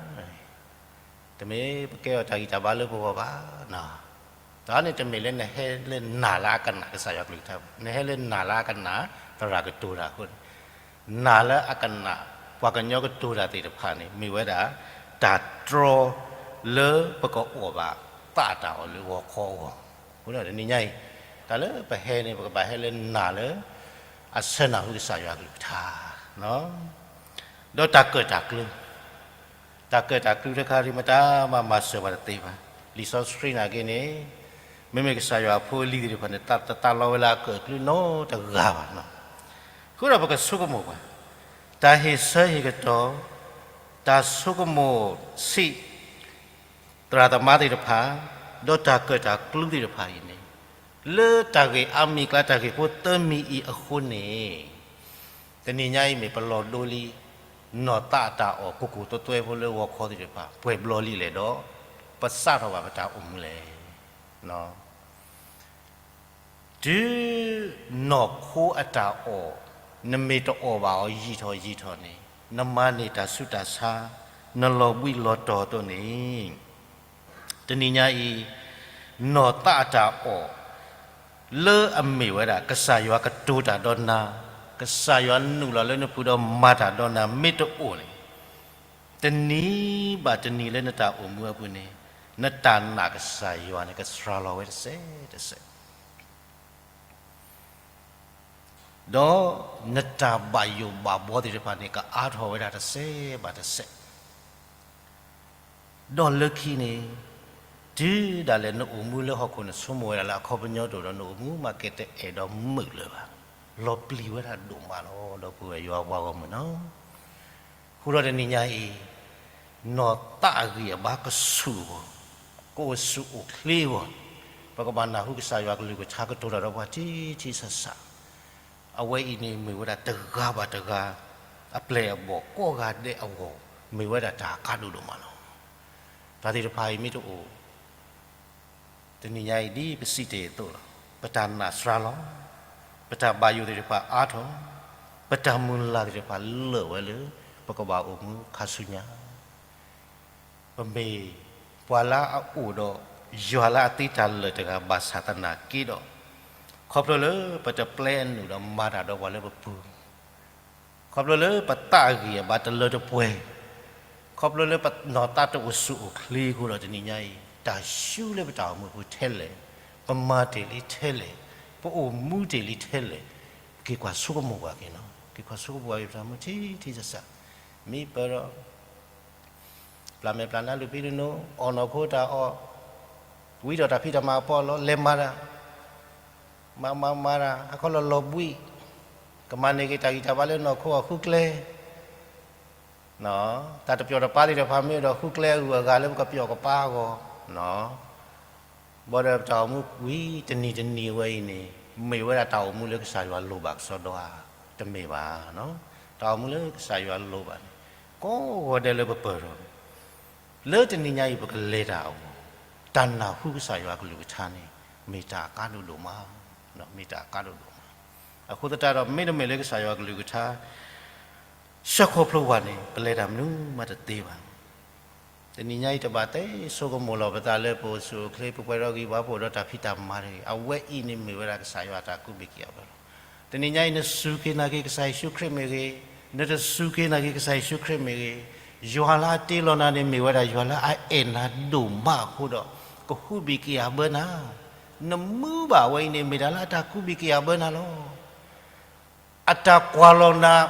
တမ့ၢ်ပကဲအီၤတၢ်ဂံၢ်တၢ်ဘါလၢပဂီၢ်ဘၣ်. တၢ်န့ၣ်တမ့ၢ်လၢနဟဲလၢနာ်လၢအကနၣ်ကစၢ်ယွၤကလုၢ်ကထါဘၣ်, နဟဲလၢနာ်လၢအကနၣ်သရၣ်ကတိၤတၢ်အဃိန့ၣ်, နာ်လၢအကနၣ် ပှၤကညီကတိၤတၢ်သ့ၣ်တဖၣ်န့ၣ် မ့ၢ်ဝဲဒၣ် တၢ်တြီလၢပကအီၣ်ဘၣ်သးတၢ်အီၣ်လၢဂီၤခီအဂီၢ်, အဃိဒီးတနံၤညါအံၤ တၢ်လၢပဟဲန့ၣ် ပကဘၣ်ဟဲလၢနာ်လၢ အဆၢနၢ်ဟူကစၢ်ယွၤကလုၢ်ကထါ ဒီးတၢ်ကၢၣ်တၢ်ကျူ, တၢ်ကၢၣ်တၢ်ကျူတခါဒ်မတၤမၤစၢၤပှၤတသ့ဘၣ်. လံာ်စီဆှံနာ်က့န့ၣ် မ့မ့ၢ်ကစၢ်ယွၤအဖိအလံၤသ့ၣ်တဖၣ်န့ၣ် တၢ်တသးလီဝဲလၢအကၢၣ်အကျူနီတဂၤဘၣ်. အဃိဒီးပကဆိကမိၣ်ပှၤ, တၢ်ဟ့ၣ်ဆၢဟ့ၣ်ကတီၤ, တၢ်ဆိကမိၣ်ဆံး သရၣ်သမါသ့ၣ်တဖၣ်, ဒီးတၢ်ကၢၣ်တၢ်ကျူသ့ၣ်တဖၣ်အံၤန့ၣ်, လၢတၢ်ဂ့ၢ်အါမံၤအကျါ တၢ်ဂ့ၢ်ဖိသၢမံၤအံၤအဃိန့ၣ်, တနံၤညါအံၤမ့ၢ်ပလီၢ်ဒိလံ နီၢ်သးအတၢ်အီၣ်ကိၢ်ကိၢ်သွဲသွဲဖိလၢဂီၤခီသ့ၣ်တဖၣ် ပှဲၤဘျီလံလဲၣ်ဒီး ပစးထီၣ်ဘၣ်ပတၢ်အိၣ်မူလဲၣ်. တုၤနီၢ်ခိအတၢ်အီၣ် နမ့ၢ်တအီၣ်ဘၣ်အီၤယံာ်ထီၣ်ယံာ်ထီၣ်န့ၣ် နမၤန့ၢ်တၢ်ဆူးတၢ်ဆါ နလီၤဘှံးလီၤတီၤအသိးန့ၣ် တနံၤညါအံၤ နီၢ်သးအတၢ်အီၣ် လၢအမ့ၢ်ဝဲဒၣ် ကစၢ်ယွၤကတိၤတၢ်ဒီးနၤ, ကစၢ်ယွၤနုာ်လီၤလၢနပူၤဒီးမၤတၢ်ဒီးနၤ မ့ၢ်တအိၣ်န့ၣ်, တနံၤဘၣ်တနံၤလၢနတၢ်အိၣ်မူအပူၤန့ၣ် နတၢ်နာ်ကစၢ်ယွၤန့ၣ် ကစှၤလီၤဝဲတစဲးတစဲး ဒီးနတၢ်ဘၣ်ယိၣ်ဘၣ်ဘှီသ့ၣ်တဖၣ်န့ၣ် ကအါထီၣ်ဝဲဒၣ်တစဲးဘၣ်တစဲး, ဒီးလၢခံန့ၣ် တုၤဒၣ်လဲာ်နအိၣ်မူလၢဟီၣ်ခိၣ် နဆိကမိၣ်ဝဲဒၣ်လၢအခီပညီတအိၣ်ဒီး နအိၣ်မူမးကဲတအဲၣ်ဒိးမုာ်လၢၤဘၣ်, လီၤပျံၤဝဲဒၣ်ဒိၣ်မးလီၤ. ဒီပုၢ်ဝဲၢ်ယွၤပှၤဂီၢ်မုၢ်နီၤ ဃုာ်ဒီးတနံၤညါအံၤ နီၢ်သးအဂံၢ်အဘါကဆူၣ်အဂီၢ်, ကအိၣ်ဆူၣ်အိၣ်ချ့အဂီၢ်, ပကဘၣ်နၢ်ဟူကစၢ်ယွၤကလုၢ်ကထါကတိၤတၢ်ဒီးပှၤထံထံဆးဆး, အဝဲအံၤန့ၣ်မ့ၢ်ဝဲဒၣ်တဂၤဘၣ်တဂၤ အပျဲၢ်အဘီၣ်ကိးဂၤဒဲးအဂီၢ် မ့ၢ်ဝဲဒၣ်တၢ်အကါဒိၣ်ဒိၣ်မးလီၤ. တၢ်သ့ၣ်တဖၣ်အံၤမ့ၢ်တအိၣ် တနံၤညါအံၤဒ်ပစံးတ့ၢ်အသိးလီၤ. ပတၢ်နာ်စှၤလီၤ, ပတၢ်ဘၣ်ယိၣ်သ့ၣ်တဖၣ်အါထီၣ်, ပတၢ်မုၢ်လၢ်သ့ၣ်တဖၣ်လၢာ်ဝဲလၢ ပကဘၣ်အိၣ်မူခါဆူညါ. ပမ့ၢ်ပှၤလၢအအိၣ်ဒီးယွၤလၢအသ့တၢ်လၢာ်တဂၤဘၣ်ဆၣ်သနာ်က့ဒီး, ခီဖျိလၢပတပျဲအနုာ်ဒီးမၤတၢ်ဒီးပှၤလၢပပူၤ, ခီဖျိလၢပသးအဂံၢ်အဘါတလၢတပှဲၤ, ခီဖျိလၢပနီၢ်သးတအိၣ်ဆူၣ်အိၣ်ချ့အဃိဒီးတနံၤညါအံၤ တၢ်ဆူလၢပတၢ်အိၣ်မူအပူၤထဲလဲၣ်, ပမၤတ့ၢ်လံထဲလဲၣ်, ပအိၣ်မူတ့ၢ်လံထဲလဲၣ်, က့ၤကွၢ်ဆိကမိၣ်ပှၤက့ၤနီၤ, က့ၤကွၢ်ဆိကမိၣ်ပှၤက့ၤပတၢ်မူထံထံဆးဆး, မ့ၢ်ပၢၢ်ဒီး ပျၢ်မဲာ်ပျၢ်နါလူၤဖံးလူၤနိ, အီၣ်နီၢ်ခိတၢ်အီၣ်, ဝံဒီးတၢ်ဖံးတၢ်မၤအပီးအလီ, လဲၤမၤတၢ်, မၤမၤမၤတၢ် ဟါခီလီၤလီၤဘှံး, ကမၤန့ၢ်က့ၤတၢ်ဂံၢ်တၢ်ဘါလၢနီၢ်ခိအဃုကျဲ, တၢ်တပျီၣ်တပၤသ့ၣ်တဖၣ်မ့ၢ်အိၣ်ဒီးဃုကျဲအဂုၤအဂၤလၢပကပျီၣ်ကပၤအဂီၢ်, ဘၣ်ဒီးပတၢ်အိၣ်မူဝံၤတနံၤတနံၤဝဲအံၤန့ၣ် မ့ၢ်ဝဲဒၣ်တၢ်အိၣ်မူလၢကစၢ်ယွၤလိၣ်ဘၣ်ကစီဒီဧါ, တမ့ၢ်ဘၣ်. တၢ်အိၣ်မူလၢကစၢ်ယွၤလိၣ်ဘၣ်န့ၣ် ကိးဂီၤဒဲးလၢပပၢၢ်ထီၣ်န့ၣ် လၢတနံၤညါအံၤပကလဲၤတၢ်အဂီၢ်, တၢ်နၢ်ဟူကစၢ်ယွၤကလုၢ်ကထါန့ၣ် မ့ၢ်တၢ်အကါဒိၣ်ဒိၣ်မး, မ့ၢ်တၢ်အကါဒိၣ်ဒိၣ်မး. အဃိသတးဒီး မ့တမ့ၢ်လၢကစၢ်ယွၤကလုၢ်ကထါ ဆှၢခီဖျိပှၤန့ၣ် ပလဲၤတၢ်မနုၤမးတသ့ဘၣ်. တနံၤညါအံၤတဘၣ်သ့ ဆိကမိၣ်လီၤပသးလၢပအိၣ်ဆူၣ်အိၣ်ချ့ ပပှဲၤဒီးဂံၢ်ဘါ ပအိၣ်ဒီးတၢ်ဖံးတၢ်မၤတဂ့ၤ, အဝဲအံၤန့ၣ်မ့ၢ်ဝဲဒၣ်ကစၢ်ယွၤအတၢ်ကူးဘၣ်က့ၤအီၤလီၤ. တနံၤညါအံၤ နစူၢ်က့ၤနာ်က့ၤကစၢ်ယ့ၣ်ၡူးခရံာ်မ့ၢ်ဂ့ၤ, နတစူၢ်က့ၤနာ်က့ၤကစၢ်ယ့ၣ်ၡူးခရံာ်မ့ၢ်ဂ့ၤ, ယွၤလၢအတ့လီၤနၤန့ၣ် မ့ၢ်ဝဲဒၣ်ယွၤလၢအအဲၣ်နၤဒိၣ်မးအဃိဒီး ကဟူးဘၣ်က့ၤအဘၢနၤ, နမူဘၣ်ဝဲအံၤန့ၣ် မ့ၢ်တၢ်လၢအတၢ်ကူးဘၣ်က့ၤအဘၢနၤလီၤ. အတၢ်ကွၢ်လီၤနၤ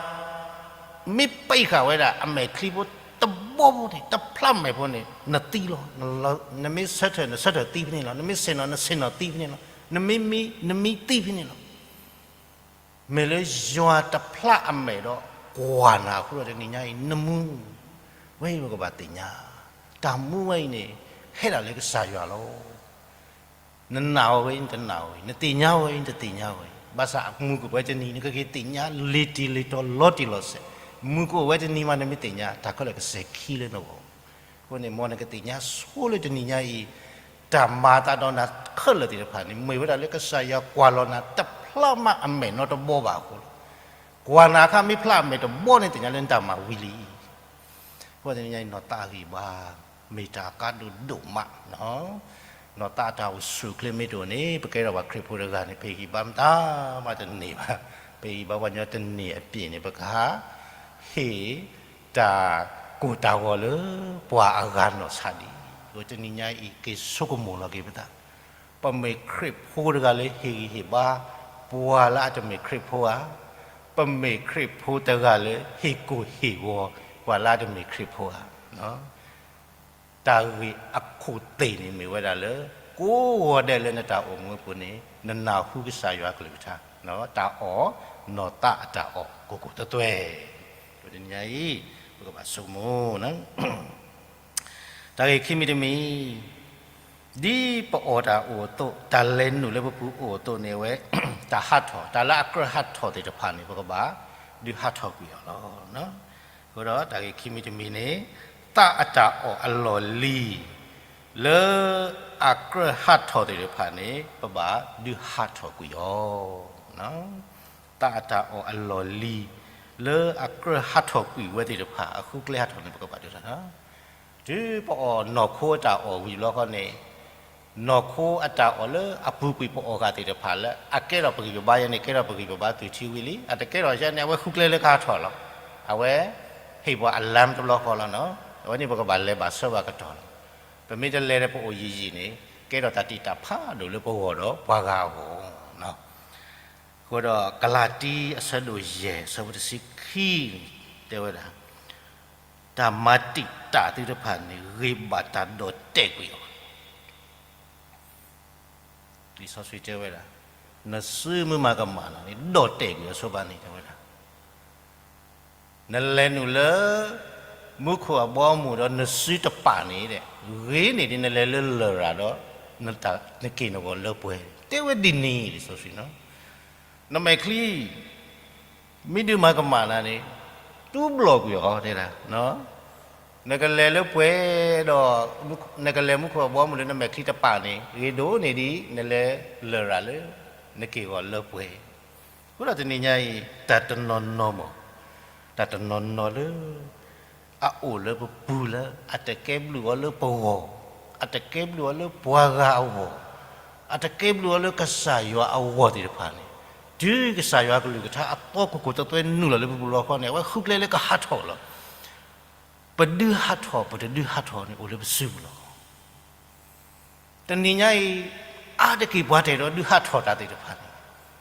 မ့ၢ်ပံးဃာ်ဝဲဒၣ်အမဲာ်ချံဖိတဘီဖိန့ၣ် တဖျးမဲာ်ဖိန့ၣ် နသံလီၤ. နမ့ၢ်ဆၢထၢၣ် နဆၢထၢၣ်သံဖဲန့ၣ်လီၤ. နမ့ၢ်ဆ့ၣ်နီၤ နဆ့ၣ်နီၤသံဖဲန့ၣ်လီၤ. နမ့ၢ်မံ နမံသံဖဲန့ၣ်လီၤ. မ့ၢ်လၢယွၤတဖျးအမဲာ်ဒီး ကွၢ်နၤအဃိဒီးတနံၤညါအံၤ နမူ ဝဲအံၤပကဘၣ်သ့ၣ်ညါ, တၢ်မူဝဲအံၤန့ၣ် ဟဲဒၣ်လၢကစၢ်ယွၤလီၤ. နနာ်အီၤဝဲအံၤ နတနာ်အီၤဝဲအံၤ, နသ့ၣ်ညါဝဲအံၤ နတသ့ၣ်ညါဝဲအံၤ, ဘၣ်ဆၣ်မုၢ်ကအိၣ်ဝဲတနံၤ နကက့ၤသ့ၣ်ညါလီၤတံၢ်လီၤဆဲး လီၤတံၢ်လီၤဆဲး, မုၢ်ကအိၣ်ဝဲတနံၤမး နမ့ၢ်သ့ၣ်ညါ တၢ်ခဲလၢာ်ကစဲၤခံလၢနဂီၢ်. အဃိန့ၣ် မ်နကသ့ၣ်ညါဆိလၢတနံၤညါအံၤ တၢ်မၤသးဒီးနၤခဲလၢာ်သ့ၣ်တဖၣ်န့ၣ် မ့ၢ်ဝဲဒၣ်လၢကစၢ်ယွၤကွၢ်လီၤနၤ တဖျးမးအမဲာ်နီတဘီဘၣ်အဃိလီၤ. ကွၢ်နၤအခါ မ့ၢ်ဖျးအမဲာ်တဘီန့ၣ် သ့ၣ်ညါလၢနတၢ်မၤဝံၤလံ. အဃိန့ၣ် တနံၤညါအံၤ နီၢ်သးအဂံၢ်အဘါ မ့ၢ်တၢ်အကါဒိၣ်ဒိၣ်မး, နီၢ်သးအတၢ်အိၣ်ဆူၣ်အိၣ်ချ့မ့ၢ်တအိၣ်န့ၣ် ပကဲထီၣ်ပှၤခရံာ်ဖိတဂၤန့ၣ် ပဟ့ၣ်ဂံၢ်ဘါမတၤမးတန့ၢ်ဘၣ်. ပဟ့ၣ်ဂံၢ်ဘါပှၤကညီတန့ၢ်အပျ့ၤန့ၣ် ပကဟးဟ့ၣ်တၢ်ကိၢ်တၢ်ဂီၤလၢပှၤအဂၤနီၢ်ဆါဒံး. အဃိတနံၤညါအံၤ က့ၤဆိကမိၣ်လီၤက့ၤပသး, ပမ့ၢ်ခရံာ်ဖိတဂၤလၢဟ့ၣ်ဂံၢ်ဟ့ၣ်ဘါ ပှၤလၢအတမ့ၢ်ခရံာ်ဖိဧါ, ပမ့ၢ်ခရံာ်ဖိတဂၤလၢဟ့ၣ်ကူၣ်ဟ့ၣ်ဂီၤ ပှၤလၢအတမ့ၢ်ခရံာ်ဖိဧါ. တၢ်ဂ့ၢ်အခိၣ်သ့ၣ်န့ၣ်မ့ၢ်ဝဲဒၣ်လၢ ကိးဂီၤဒဲးလၢနတၢ်အိၣ်မူအပူၤန့ၣ် နနၢ်ဟူကစၢ်ယွၤကလုၢ်ကထါ, တၢ်အီၣ်, နီၢ်သးအတၢ်အီၣ်ကိၢ်ကိၢ်သွဲသွဲ, တနံၤညါအံၤ ပကဘၣ်ဆိကမိၣ် တၢ်ဂ့ၢ်ခံမံၤတမံၤ, ဒ်ပအီၣ်တၢ်အိၣ်အသိး တၢ်လဲၤနုာ်လၢပပူၤအိၣ်အသိးန့ၣ် အဝဲ တၢ်ဟးထီၣ်, တၢ်လၢအကြၢးဟးထီၣ်သ့ၣ်တဖၣ်န့ၣ် ပကဘၣ်ဒုးဟးထီၣ်ကွံာ်အီၤလီၤ. အဃိဒီးတၢ်ဂ့ၢ်ခံမံၤတမံၤန့ၣ် သးအတၢ်အီၣ်အလီၢ်လံၤ လၢအကြၢးဟးထီၣ်သ့ၣ်တဖၣ်န့ၣ် ပဘၣ်ဒုးဟးထီၣ်ကွံာ်အီၤ. သးအတၢ်အီၣ်အလီၢ်လံၤ လၢအကြၢးဟးထီၣ်ကွံာ်ဝဲသ့ၣ်တဖၣ် အဃုကျဲဟးထီၣ်န့ၣ် ပကဘၣ်ဒုးဟးထီၣ်, တုၤပအီၣ်နီၢ်ခိအတၢ်အီၣ်ဝံၤတဘျီဃီန့ၣ် နီၢ်ခိအတၢ်အီၣ်လၢအပူၤကွံာ်ပအီၣ်ဂၤသ့ၣ်တဖၣ်လၢ အကဲထီၣ်ပဂံၢ်ပဘါယဲန့ၣ် ကဲထီၣ်ပဂံၢ်ပဘါတုၤထံဝံၤလံ, အတကဲထီၣ်ယဲန့ၣ် အဝဲဃုကျဲလၢကဟးထီၣ်လီၤ. အဝဲဟ့ၣ်ပှၤအလၢတဘျီဃီလီၤနီၤ. အဝဲန့ၣ်ပကဘၣ်လဲၤဘၣ်ဆၢဘၣ်ကတီၢ်လီၤ. ပမ့ၢ်တလဲၤဒီးပအိၣ်ယံာ်ယံာ်န့ၣ် ကဲထီၣ်တၢ်တံာ်တာ်ဖးဒိၣ်လၢပဂီၢ်ဒီးပှၤဂၤအဂီၢ် အဃိဒီး ကလၤတံ အဆၢဒိၣ်ယဲၢ် အဆၢဖိတဆံခံန့ၣ် တဲဝဲဒၣ်, တၢ်မၤတံာ်တာ်သုတဖၣ်န့ၣ် ဂ့ၤဘၣ်တၢ်ဒီၣ်တဲာ်ကွံာ်အီၤ. လံာ်စီဆှံတဲဝဲဒၣ်, နစုမုၢ်မၤကမၣ်နၤန့ၣ် ဒီၣ်တဲာ်ကွံာ်အီၤဆိဘၣ်န့ၣ် တဲဝဲဒၣ် နလဲၤနုာ်လၢ မူခိၣ်အဘီအမုၢ်ဒီး နစုတပာ်န့ၣ်ဒီး ဂ့ၤန့ၢ်ဒ်နလဲၤလၢလရာ်ဒီး နက့ၢ်နဂီၤလၢပှဲၤ, တဲဝဲဒ်န့ၣ်လံာ်စီဆှံနီၤ. နမဲာ်ချံ မ့ၢ်ဒုးမၤကမၣ်နၤန့ၣ် တူဘျီၣ်ကွံာ်အီၤတဲဒၣ်, နကလဲၤလၢပှဲၤဒီး နကလဲၤမူခိၣ်အဘီအမုၢ်လၢနမဲာ်ချံတပာ်န့ၣ် ဂ့ၤဒိၣ်န့ၢ်ဒ်နလဲၤလရာ်လၢ နက့ၤဂီၤလၢပှဲၤ. အဃိဒီးတနံၤညါအံၤ တၢ်တနီၤနီၤမး, တၢ်တနီၤနီၤလၢ အအိၣ်လၢပပူၤလၢ အတကဲဘျုးအီၤလၢပဂီၢ်, အတကဲဘျုးအီၤလၢပှၤဂၤအဂီၢ်, အတကဲဘျုးအီၤလၢကစၢ်ယွၤအဂီၢ်သ့ၣ်တဖၣ်န့ၣ်, တုၤကစၢ်ယွၤကလုၢ်ကထါအသီခိၣ်ခိၣ်တသွဲနုာ်လီၤလၢပပူၤလီၤခီန့ၣ် အဝဲဃုကျဲလၢကဟးထီၣ်လီၤ. ပဒုးဟးထီၣ် ပတဒုးဟးထီၣ်န့ၣ် အိၣ်လၢပစုပူၤလီၤ. တနံၤညါအံၤ အါတက့ၢ်ပှၤတအဲၣ်ဒိးဒုးဟးထီၣ်တၢ်သ့ၣ်တဖၣ်န့ၣ်,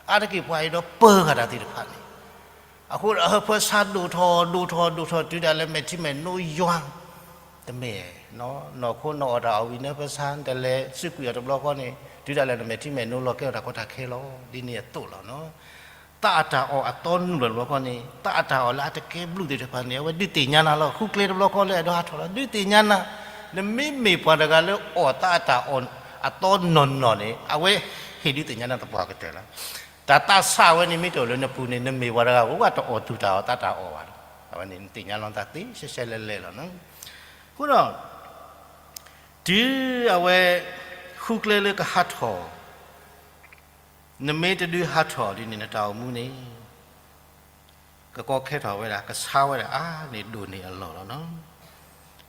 အါတက့ၢ်ပှၤအဲၣ်ဒိးပၢၤဃာ်တၢ်သ့ၣ်တဖၣ်န့ၣ်, အဃိဒီးအဟၢဖၢဆါဒိၣ်ထီၣ် ဒိၣ်ထီၣ် ဒိၣ်ထီၣ် တုၤဒၣ်လဲာ်မဲာ်ထံမဲာ်နိယွၤ, တမ့ၢ်, နီၢ်ခိနီၢ်အီၣ်တၢ်အီၣ်ဝံၤ နဟၢဖၢဆါ နတလဲၤစုကွံာ်အီၤတဘျီဃီန့ၣ် တုၤဒၣ်လဲာ်နမဲာ်ထံမဲာ်နိလီၤကဲထီၣ်တၢ်ကီတၢ်ခဲလီၤ. ဒ်န့ၣ်အသိးလီၤ. သးအတၢ်အီၣ်အသီနုာ်လီၤတဘျီဃီန့ၣ် သးအတၢ်အီၣ်လၢအတကဲဘျုးသ့ၣ်တဖၣ်န့ၣ် အဝဲဒုးသ့ၣ်ညါနၤလီၤ. ဃုကျဲတဘျီဃီလၢအဲၣ်ဒိးဟးထီၣ်လီၤ ဒုးသ့ၣ်ညါနၤ. နမ့မ့ၢ်ပှၤတဂၤလၢအီၣ်သးအတၢ်အီၣ်အသီနီၢ်နီၢ်န့ၣ် အဝဲဟ့ၣ်ဒုးသ့ၣ်ညါနၤသပှၢ်ကတၢၢ်လီၤ. တၢ်သးစၢ်ဝဲန့ၣ်မ့ၢ်တအိၣ်လၢနပူၤန့ၣ် နမ့ၢ်ပှၤတဂၤအိၣ်ဂၤတအီၣ်သူၣ်တၢ်အီၣ်သးတၢ်အီၣ်ဘၣ်လီၤ. အဝဲန့ၣ်နသ့ၣ်ညါလီၤနသးသ့ရှဲရှဲလဲလဲလီၤ. အဃိဒီး တုၤအဝဲ ဃုကျဲလၢကဟးထီၣ် နမ့ၢ်တဒုးဟးထီၣ်ဒ်န့ၣ် နတၢ်အိၣ်မူန့ၣ် ကကီခဲထီၣ်ဝဲဒၣ် ကဆါဝဲဒၣ်အါန့ၢ်ဒိၣ်န့ၢ်အလီၢ်လီၤ.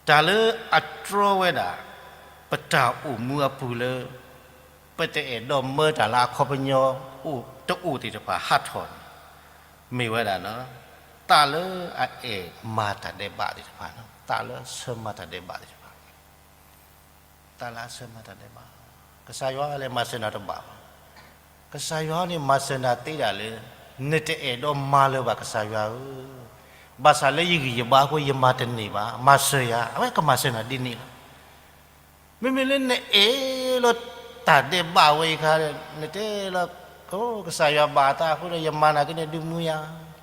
တၢ်လၢအတြီဝဲဒၣ် ပတၢ်အိၣ်မူအပူၤလၢ ပတအဲၣ်ဒိးမၢတၢ်လၢအခီပညီ တအိၣ်သ့ၣ်တဖၣ်ဟးထီၣ်န့ၣ် မ့ၢ်ဝဲဒၣ် သးလၢအအဲၣ်မၤတၢ်ဒဲးဘးသ့ၣ်တဖၣ်, သးလၢအဆၢမၤတၢ်ဒဲးဘးသ့ၣ်တဖၣ် သးလၢအဆၢမၤတၢ်ဒဲးဘး, ကစၢ်ယွၤလဲၤမၤစၢၤနၤတဘၣ်ဘၣ်. ကစၢ်ယွၤန့ၣ်မၤစၢၤနၤသ့ဒၣ်လၢ နတအဲၣ်ဒိးမၤလၢၤဘၣ် ကစၢ်ယွၤဧၢ. ဘၣ်ဆၣ်လၢယဂံၢ်ယဘါအဃိ ယမၤတန့ၢ်ဘၣ်, မၤစၢၤယၤ, အဝဲကမၤစၢၤနၤဒ်န့ၣ်လီၤ. မ့မ့ၢ်လၢနအဲၣ်လီၤတၢ်ဒဲးဘးဝဲအံၤခါ, နတဲလီၤ, ကစၢ်ယွၤဘၣ်အသးအဃိဒီး ယမၤနၤက့န့ၣ် ဒုးမူယၤ,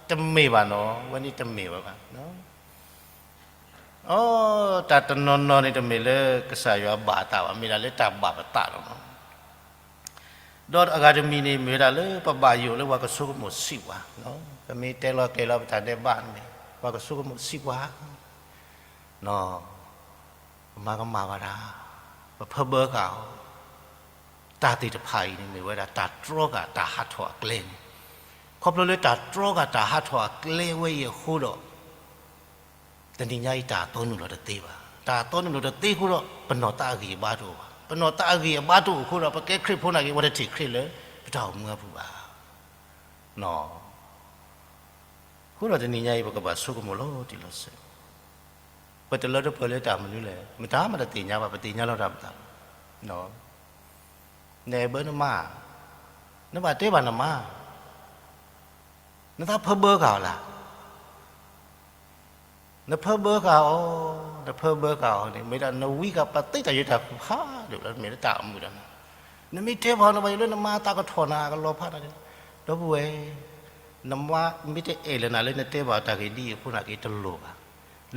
တမ့ၢ်ဘၣ်နီၤ, ဝဲန့ၣ်တမ့ၢ်ဝဲဘၣ်. အိ, တၢ်တနီၤနီၤန့ၣ် တမ့ၢ်လၢကစၢ်ယွၤဘၣ်အသးဘၣ်, မ့ၢ်ဒၣ်လၢတၢ်ဘၣ်ပသးလီၤ. ဒီးအဂၤတမံၤန့ၣ် မ့ၢ်ဝဲဒၣ်လၢပဘၣ်ယိၣ်လၢပှၤကဆိကမိၣ်စံးပှၤ, ပမ့ၢ်တဲလီၤကျဲၤလီၤပတၢ်ဒဲးဘးန့ၣ် ပှၤကဆိကမိၣ်စံးပှၤ ပမၤကမၣ်ဘၣ်တၢ်, ပဖၢဘၢဃာ်အီၤ, တၢ်သ့ၣ်တဖၣ်အံၤန့ၣ် မ့ၢ်ဝဲဒၣ်တၢ်တြီဃာ်တၢ်ဟးထီၣ်အကျဲန့ၣ်, ခီဖျိလၢတၢ်တြီဃာ်တၢ်ဟးထီၣ်အကျဲဝဲအံၤအဃိဒီး တနံၤညါအံၤတၢ်အသီနုာ်လီၤတသ့ဘၣ်. တၢ်အသီနုာ်လီၤတသ့အဃိဒီး ပနီၢ်သးအဂံၢ်အဘါတအိၣ်ဘၣ်. ပနီၢ်သးအဂံၢ်အဘါတအိၣ်အဃိဒီး ပကဲခရံာ်ဖိနာ်က့ ပတထံၣ်ခရံာ်လၢပတၢ်အိၣ်မူအပူၤဘၣ်. အဃိဒီးတနံၤညါအံၤ ပကဘၣ်ဆိကမိၣ်လီၤတံၢ်လီၤဆဲး, ပတလၢတပှဲၤလၢတၢ်မနုၤလဲၣ်, မတၤမးတသ့ၣ်ညါဘၣ်, ပသ့ၣ်ညါလီၤတၢ်ပသးလီၤ. နအဲၣ်ဘၢနမါ, နဘၣ်တဲဘၣ်နမါ, နသးဖၢဘၢဃာ်အီၤလၢ် နဖၢဘၢဃာ်အီၤ, နဖၢဘၢဃာ်အီၤန့ၣ် မ့ၢ်ဒၣ်နဝံဃာ်ပသ့တၢ်ယိးတၢ်ဖးဒိၣ်လၢ မ့ၢ်လၢတၢ်အမုာ်ဒီးနၤ, နမ့ၢ်တဲဘၣ်နဘၣ်ယိၣ်လၢနမါသးကထီၣ်နၤအကလီၤဖးနၤ, ဒီပုၢ်ဝဲၢ်, နမါမ့ၢ်တအဲၣ်လၢနၤလၢနတဲဘၣ်တၢ်ဂ့ၢ်ဒ်အံၤအဃိနာ်က့တလိၤဘၣ်.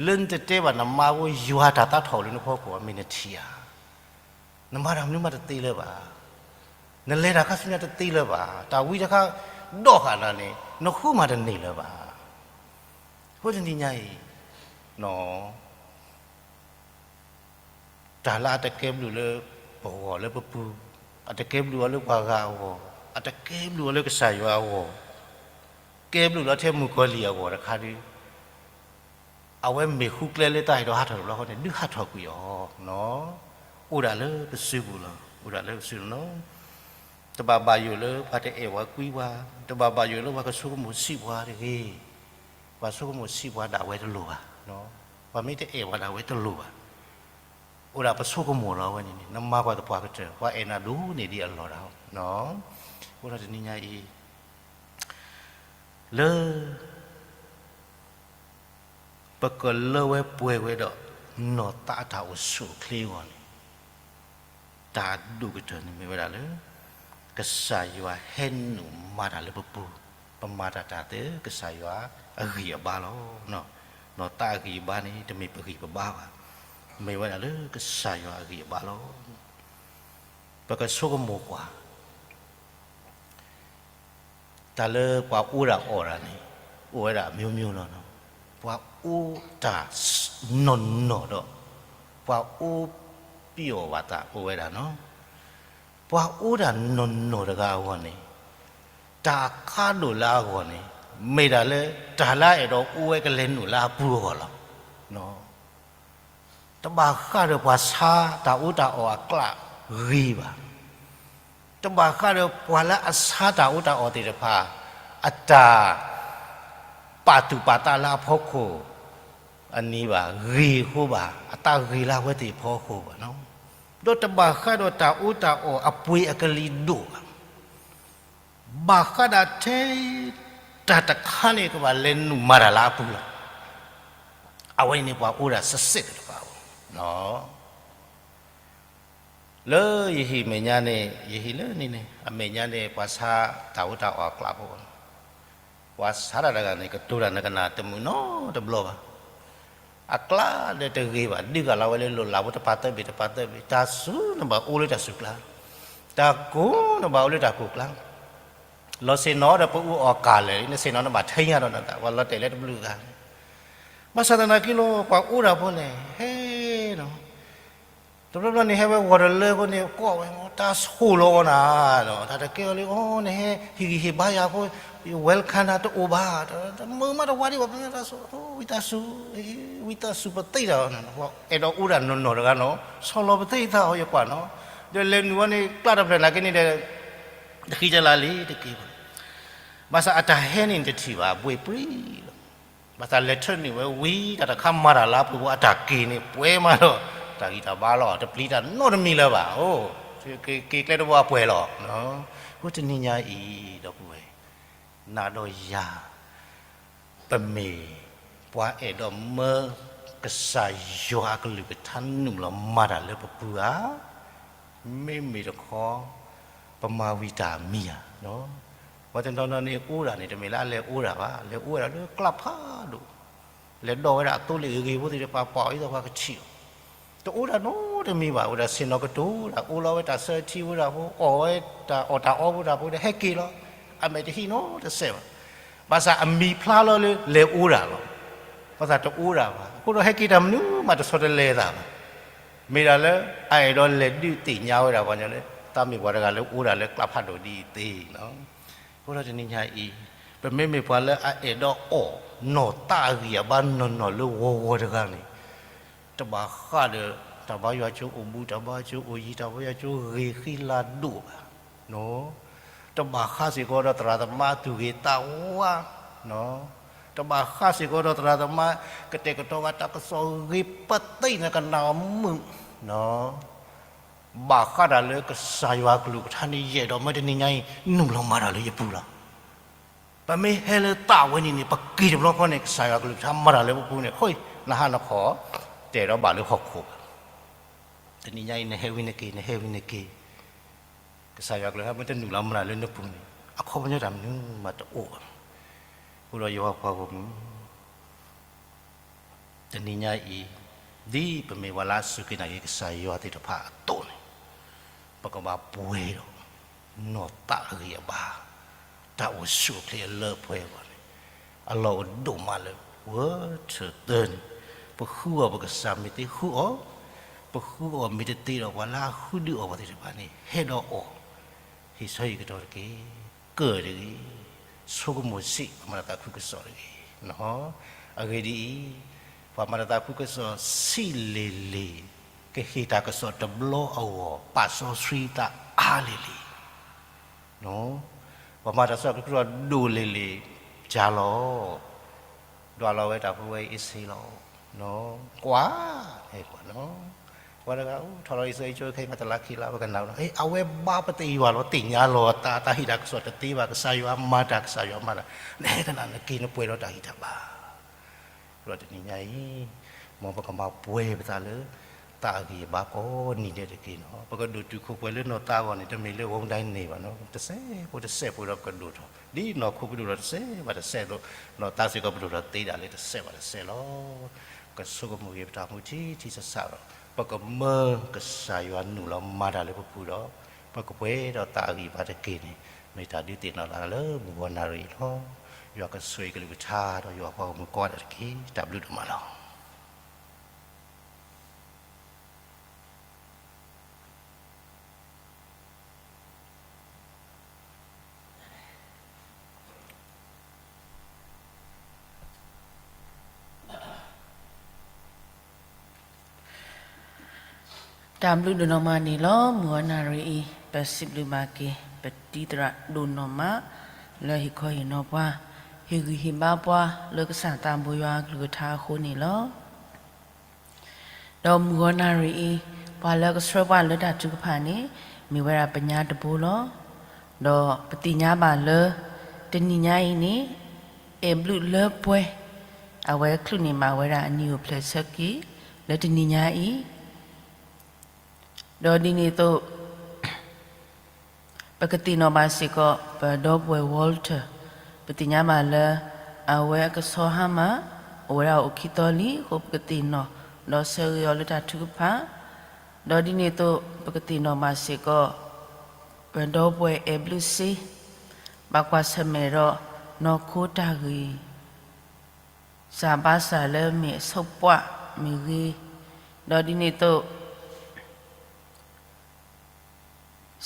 လၢနတတဲဘၣ်နမါဖိယွၤတၢ်သးထီၣ်လၢနဖီခိၣ်အမ့ၢ်နထံၣ်ဧါ. နမၤတၢ်မနုၤမးတသ့လၢၤဘၣ်. နလဲၤတၢ်ခါဆူညါတသ့လၢၤဘၣ်. တၢ်ဝံတခါ ဒိးဃာ်နၤန့ၣ် နဃုမၤတန့ၢ်လၢၤဘၣ်. အဃိတနံၤညါအံၤ တၢ်လၢအတကဲဘျုးလၢပဂီၢ်လၢပပူၤ, အတကဲဘျုးအီၤလၢပှၤဂၤအဂီၢ်, အတကဲဘျုးအီၤလၢကစၢ်ယွၤအဂီၢ်, ကဲဘျုးလီၤထဲမုၣ်ကီၤလံၢ်အဂီၢ်တခါဒီး အဝဲမ့ၢ်ဃုကျဲလၢတၢ်အဲၣ်ဒိးဟးထီၣ်တဘျီဃီန့ၣ် ဒုးဟးထီၣ်ကွံာ်အီၤ, အိၣ်ဒၣ်လၢပစုပူၤလီၤ, အိၣ်ဒၣ်လၢပစုပူၤလီၤ. တဘၣ်ဘၣ်ယိၣ်လၢပှၤတအဲၣ်ပှၤကွံပှၤ, တဘၣ်ဘၣ်ယိၣ်လၢပှၤကဆိကမိၣ်စံးပှၤတဂ့ၤ. ပှၤဆိကမိၣ်စံးပှၤဒၣ်ဝဲတလိၤဘၣ်. ပှၤမ့ၢ်တအဲၣ်ပှၤဒၣ်ဝဲတလိၤဘၣ်. အိၣ်ဒၣ်ပဆိကမိၣ်လီၤဝဲန့ၣ်န့ၣ် နမၤကွၢ်သပှၢ်ကတၢၢ် ပှၤအဲၣ်နၤဒိၣ်န့ၢ်ဒံးအလီၢ်ဒၣ်. အဃိဒီးတနံၤညါအံၤ လၢ ပကလၢဝဲပှဲၤဝဲဒီး နီၢ်သးအတၢ်အိၣ်ဆူၣ်အိၣ်ချ့အဂီၢ်န့ၣ်, တၢ်အဒိၣ်ကတၢၢ်န့ၣ်မ့ၢ်ဝဲဒၣ်လၢ ကစၢ်ယွၤဟဲနုာ်မၤတၢ်လၢပပူၤ, ပမၤတၢ်တၢ်သ့ ကစၢ်ယွၤအဂံၢ်အဘါလီၤ. နီၢ်သးအဂံၢ်အဘါန့ၣ် တမ့ၢ်ပဂံၢ်ပဘါဘၣ်, မ့ၢ်ဝဲဒၣ်လၢကစၢ်ယွၤအဂံၢ်အဘါလီၤ. ပကဆိကမိၣ်ကွၢ် တၢ်လၢပှၤအီဒၣ်အီဒၣ်န့ၣ် အိၣ်ဝဲဒၣ်အမျိုးမျိုးလီၤ. ပှၤအီတၢ်နီၢ်နီၢ်ဒီး ပှၤအီပျီၣ်ဘၣ်သးအိၣ်ဝဲဒၣ်လီၤ. ပှၤအီတၢ်နီၢ်နီၢ်တဂၤအဂီၢ်န့ၣ် တၢ်အကါဒိၣ်လၢအဂီၢ်န့ၣ် မ့ၢ်ဒၣ်လၢတၢ်လၢအအဲၣ်ဒိးအိၣ်ဝဲကလဲၤနုာ်လၢအပူၤအဂီၢ်လီၤ. တဘၣ်ဃးဒီးပှၤဆါတၢ်အီၣ်တၢ်အီအကျးဂ့ၤဘၣ်. တဘၣ်ဃးဒီးပှၤလၢအဆါတၢ်အီၣ်တၢ်အီသ့ၣ်တဖၣ် အတၢ်ပာ်သူၣ်ပာ်သးလၢအဖီခိၣ် အန့ၣ်ဘၣ် ဂ့ၤအဃိဘၣ် အသးဂ့ၤလၢအဝဲသ့ၣ်အဖီခိၣ်ဘၣ်နီၤ. ဒီးတဘၣ်ဃးဒီးတၢ်အီၣ်တၢ်အီအပှ့ၤအကလံၤဒိၣ်ဘၣ်. ဘၣ်ဃးဒၣ်ထဲ တၢ်တခါန့ၣ်ကဘၣ်လဲၤနုာ်မၤတၢ်လၢအပူၤလီၤ. အဝဲန့ၣ်ပှၤအိၣ်ဒၣ်စဲးစဲးသ့ၣ်တဖၣ်အဂီၢ် လၢယဟံၣ်မဲာ်ညါန့ၣ် ယဟံၣ်လၢန့ၣ်န့ၣ် အမဲာ်ညါန့ၣ် ပှၤဆါတၢ်အီၣ်တၢ်အီအကျးဖိ ပှၤဆါတၢ်တဂၤန့ၣ် ကတိၤတၢ်နကနၣ်တမုာ်နီတဘျီဘၣ်. အကျါဒီးတဂ့ၤဘၣ် ဒုးဂၤလီၤဝဲလၢလိၣ်လးဖိတပၤသၢဘ့ၣ်တပၤသၢဘ့ၣ် တၢ်စူၤနဘၣ်အိၣ်လၢတၢ်စူၤကျါ, တၢ်ကိၢ်နဘၣ်အိၣ်လၢတၢ်ကိၢ်ကျါ, လီၤဆ့ၣ်နီၤဒီးပအူအီၣ်ကၢ်လဲၣ် နဆ့ၣ်နီၤနဘၣ်ထဲညါဒီးနသး ပှၤလီၤတဲာ်လၢတဘျုးဂၤန့ၣ်, ဘၣ်ဆၣ်သနာ်က့လီၤ ပှၤအိၣ်ဒၣ်ဖိန့ၣ် ဟဲနီၤ တဘျီဘျီန့ၣ် ဟဲဝဲဂီၤတလၢဖိန့ၣ် ကိးဝဲ တၢ်ဆိၣ်လီၤအီၤနၤ, တၢ်တကဲအီၤလံ အိ နဟဲဟ့ၣ်ဂံၢ်ဟ့ၣ်ဘါယၤဖိ welcome နၤတအိၣ်ဘၣ်, မုာ်မးတဝါဒံးဘၣ် ပမ့ၢ်တၢ်ဆိၣ် ဝံသးစူၤ ဝံသးစူၤပသ့တၢ်အီၤ, အဲၣ်ဒိးအိၣ်ဒၣ်နီၢ်နီၢ်တဂၤနီၤ ဆီၣ်လီၤပသ့သးအီၤယကွၢ်နီၤ, ဒီးလဲၤနုာ်ဝဲန့ၣ် ကျါတဖျၢၣ်နာ်က့န့ၣ်ဒီး တဃံတလၤလံတက့ၢ်ဘၣ်. ဘၣ်ဆၣ်အတၢ်ဟဲန့ၣ်တထံၣ်ဘၣ် ဘှ့ၣ်ပြံလီၤ. ဘၣ်ဆၣ်လဲၤထၢနုာ်ဝဲဝံၤ တၢ်တခါမၤတၢ်လၢအပူၤဖိ အတၢ်က့ၤန့ၣ် ပှဲၤမးဒီး တၢ်ဂံၢ်တၢ်ဘါလီၤ တပျံၤတၢ်နီတမံၤလၢၤဘၣ်, အိ က့ၤကျဲတဘိအပှဲၤလီၤ. အဃိတနံၤညါအံၤ ဒီပုၢ်ဝဲၢ် နၤဒီးယၤ ပမ့ၢ်ပှၤအဲၣ်ဒိးမၢ ကစၢ်ယွၤအကလုၢ်ကထါနုာ်လီၤမၤတၢ်လၢပပူၤဧါ, မ့မ့ၢ်တခီ ပမၤဝံၤတၢ်မံၤဧါ, ပှၤတနီၤနီၤန့ၣ်အိၣ်ဒၣ်န့ၣ် တမ့ၢ်လၢအလဲၤအိၣ်ဒၣ်ဘၣ်, လဲၤအိၣ်ဝဲဒၣ်လၢကျးဖးဒိၣ်, လဲၤဒိးဝဲဒၣ်အသိလ့ၣ်အဂ့ၤဖိသ့ၣ်တဖၣ် ပှၤအီၤဒ်သိးပှၤကထံၣ်အီၤ တအိၣ်ဒၣ်နီတမံၤဘၣ်, အိၣ်ဒၣ်ဆ့ၣ်နီၤကတိၤဒၣ် အိၣ်လီၤဝဲတၢ်ဆၢထံဖိတၢ်ဖိ အီၣ်ဝဲတၢ်အီၣ်တၢ်အီဖိတၢ်ဖိဒီး ဟဲက့ၤလီၤ, အမဲာ်တဟံးနီတစဲးဘၣ်. ဘၣ်ဆၣ်အမံၤဖျါလီၤလၢလဲၤအိၣ်ဒၣ်လီၤ. ဘၣ်ဆၣ်တအိၣ်ဒၣ်ဘၣ်, အဃိဒီးဟဲက့ၤတၢ်မနုၤမးတဆီတလဲအသးဘၣ်. မ့ၢ်ဒၣ်လၢအအဲၣ်ဒိးလဲၤဒုးသ့ၣ်ညါဝဲဒၣ်ပှၤကညီလၢ သးမ့ၢ်ပှၤတဂၤလၢအိၣ်ဒၣ်လၢကျးဖးဒိၣ်ဒ်အံၤသ့လီၤ. အဃိဒီးတနံၤညါအံၤ ပမ့မ့ၢ်ပှၤလၢအအဲၣ်ဒိးအီၣ်နီၢ်သးအဂံၢ်အဘါနီၢ်နီၢ်လၢဂီၤဂီၤတဂၤန့ၣ် တဘၣ်ဃးဒီး တၢ်ဘါယွၤကၠိအိၣ်ဘူး တၢ်ဘါယွၤကၠိအိၣ်ယံၤ တၢ်ဘါယွၤကၠိဂ့ၤဃံလၤဒိၣ်ဘၣ်, တဘၣ်ဃးစ့ၢ်ကီးဒီးသရၣ်သမါအသူၣ်ဂ့ၤသးဝါ, တဘၣ်ဃးစ့ၢ်ကီးဒီးသရၣ်သမါ ကတဲာ်ကတီၤဘၣ်တၢ်ကစီၣ်ဂ့ၤပသ့ၣ်နကနၣ်အီၤမုာ်, ဘၣ်ဃးဒၣ်လၢကစၢ်ယွၤအကလုၢ်ကထါန့ၣ် ယအဲၣ်ဒိးမၢတနံၤညါအံၤ နုာ်လီၤမၤတၢ်လၢယပူၤလီၤ. ပမ့ၢ်ဟဲလၢသးဝဲန့ၣ်န့ၣ် ပက့ၤတဘျီဃီန့ၣ် ကစၢ်ယွၤကလုၢ်ကထါမၤတၢ်လၢပပူၤန့ၣ် ဃိ နဟးနခီၣ် တဲာ်ဒီးဘၣ်လၢဟီၣ်ခိၣ်ဘၣ်. တနံၤညါအံၤ နဟဲဝံၤနက့ၤ နဟဲဝံၤနက့ၤ ကစၢ်ယွၤကလုၢ်ကထါမ့ၢ်တနုာ်လီၤမၤတၢ်လၢနပူၤန့ၣ် အခီပညီတၢ်မနုၤမးတအိၣ်ဘၣ်. အဃိဒီးယွၤပှၤဂီၢ်မုၢ် တနံၤညါအံၤ ဒ်ပမ့ၢ်ပှၤလၢအစူၢ်က့ၤနာ်က့ၤကစၢ်ယွၤသ့ၣ်တဖၣ်အသိးန့ၣ် ပကဘၣ်ပှဲၤဒီး နီၢ်သးအဂံၢ်အဘါ တၢ်အိၣ်ဆူၣ်အိၣ်ချ့အလၢအပှဲၤအဂီၢ်န့ၣ် အလီၢ်အိၣ်ဒိၣ်မးလၢ ဝဲထၢၣ်သၢန့ၣ် ပဃုအီၣ်ပကစၢ်မ့ၢ်သ့ဃုအီၣ်, ပဃုအီၣ်မ့ၢ်တသ့ဒီး ပှၤလၢအဃုဒုးအီၣ်ပှၤသ့ၣ်တဖၣ်န့ၣ် ဟဲဒီးအီၣ် ဟ့ၣ်ဆၢဟ့ၣ်ကတီၤတက့ၢ်, ကၢၢ်တဂ့ၤ, ဆိကမိၣ်စ့ၢ် ပှၤမၤတၢ်သးခုကစီၣ်တဂ့ၤ. အဂ့ၢ်ဒ်အံၤ, ပှၤမၤတၢ်သးခုကစီၣ်ဆံးလ့ၤလ့ၤ, ကဟ့ၣ်တၢ်ကစီၣ်တဘျီအဂီၢ် ပာ်စီဆှံသးအါလ့ၤလ့ၤ ပှၤမၤတၢ်သးခုကစီၣ်ဒိၣ်လ့ၤလ့ၤ, ကၢ်လီၤ, ဒွးလီၤဝဲတၢ်ဖိဝဲအ့စ့လီၤ, ကွၢ်, ကွၢ်, ပှၤတဂၤအိၣ်ထီၣ်လီၤအ့စ့အကၠိခဲအံၤ မၤတလါခံလါ ပကနၣ်လီၤ, အဝဲဘါပသ့ၣ်ယွၤလီၤ သ့ၣ်ညါလီၤသး တၢ်ဟ့ၣ်တၢ်ကစီၣ်တသ့ဘၣ် ကစၢ်ယွၤမၤတၢ် ကစၢ်ယွၤမၤတၢ်, နဟဲကနၣ်နက့ၤနပှဲၤဒီးတၢ်ဂံၢ်တၢ်ဘါ ဒီးတနံၤညါအံၤ, မ်ပကမၤပှဲၤပသးလၢ သးအဂံၢ်အဘါကိးနံၤဒဲးတက့ၢ်နီၤ. ပကဒိၣ်တုာ်ခိၣ်ပှဲၤလၢနီၢ်သးအဂီၢ်န့ၣ် တမ့ၢ်လၢ ဝုန်းဒိုင်း န့ၣ်ဘၣ်နီၤ, တစဲးဖိတစဲးဖိဒီးပကဒိၣ်ထီၣ်, ဒ်နီၢ်ခိပဒိၣ်ထီၣ်တစဲးဘၣ်တစဲးအသိး, နီၢ်သးစ့ၢ်ကီးပဒိၣ်ထီၣ်သ့ဒၣ်လၢတစဲးဘၣ်တစဲးလီၤ. ကဆိကမိၣ်ဂ့ၤပတၢ်မူထံထံဆးဆးဒီး ပကမၢကစၢ်ယွၤနုာ်လီၤမၤတၢ်လၢပပူၤဒီး ပကပှဲၤဒီးသးအဂံၢ်အဘါတက့ၢ်န့ၣ် မ့ၢ်တၢ်ဒုးသ့ၣ်နီၣ်လၢ်လၢမုၢ်ဂီၤနၣ်ရံၣ်အံၤလီၤ. ယွၤကဆိၣ်ဂ့ၤကလုၢ်ကထါဒီးယွၤပှၤဂီၢ်မုၢ်ကိးဂၤဒဲးတက့ၢ်. တၢ်ဘျုးဒိၣ်မးလီၤ. တၢ်ဘျုးဒိၣ်နီၢ်မးန့ၣ်လီၤ. မုၢ်ဂီၤနၣ်ရံၣ်အံၤ ပစံးဘျုးဘၣ်က့ၤ ပတံၤသရၣ်ဒိၣ်နီၢ်မး လၢဟ့ၣ်ခီဟ့ၣ်နီၤပှၤ, ဟ့ၣ်ဂံၢ်ဟ့ၣ်ဘါပှၤလၢကစၢ်သးဘိယွၤအကလုၢ်ကထါအဃိန့ၣ်လီၤ. ဒီးမုၢ်ဂီၤနၣ်ရံၣ်အံၤ ပှၤလၢကဆှၢပှၤလၢတၢ်ထုကဖၣ်န့ၣ် မ့ၢ်ဝဲဒၣ်ပညါတဘိလီၤ. ဒီးပသ့ၣ်ညါဘၣ်လၢ တနံၤညါအံၤန့ၣ် အဲၣ်ဘျုးလၢပှဲၤ အဝဲချုးန့ၢ်ဘၣ်ဝဲဒၣ်အနံၣ်အိၣ်ဖျဲၣ်ဆၢက့ၤ လၢတနံၤညါအံၤ ဒီးဒ်န့ၣ်အသိး ပကသ့ၣ်နီၣ်ဘၣ်စ့ၢ်ကီး ပဒီပုၢ်ဝဲၢ် Walter, ပသ့ၣ်ညါဘၣ်လၢ အဝဲအကဆီဟါမၢ် အိၣ်ဝဲဒၣ်အိၣ်ခံသီလံအဃိ ပကသ့ၣ်နီၣ် ဒီးဆၢဂ့ၤအီၤလၢတၢ်ထုကဖၣ်, ဒီးဒ်န့ၣ်အသိး ပကသ့ၣ်နီၣ်ဘၣ်စ့ၢ်ကီး ပဒီပုၢ်ဝဲၢ် အဲၣ်ဘျုးစ့, ဘၣ်ကွၢ်ဆၢၣ်မဲာ်ဒီး နီၢ်ခိတၢ်ဂ့ၢ် စၢ်ဘါစၢ်လၢမ့ၢ်အဆိးပှၢ်မ့ၢ်ဂ့ၤ, ဒီးဒ်န့ၣ်အသိး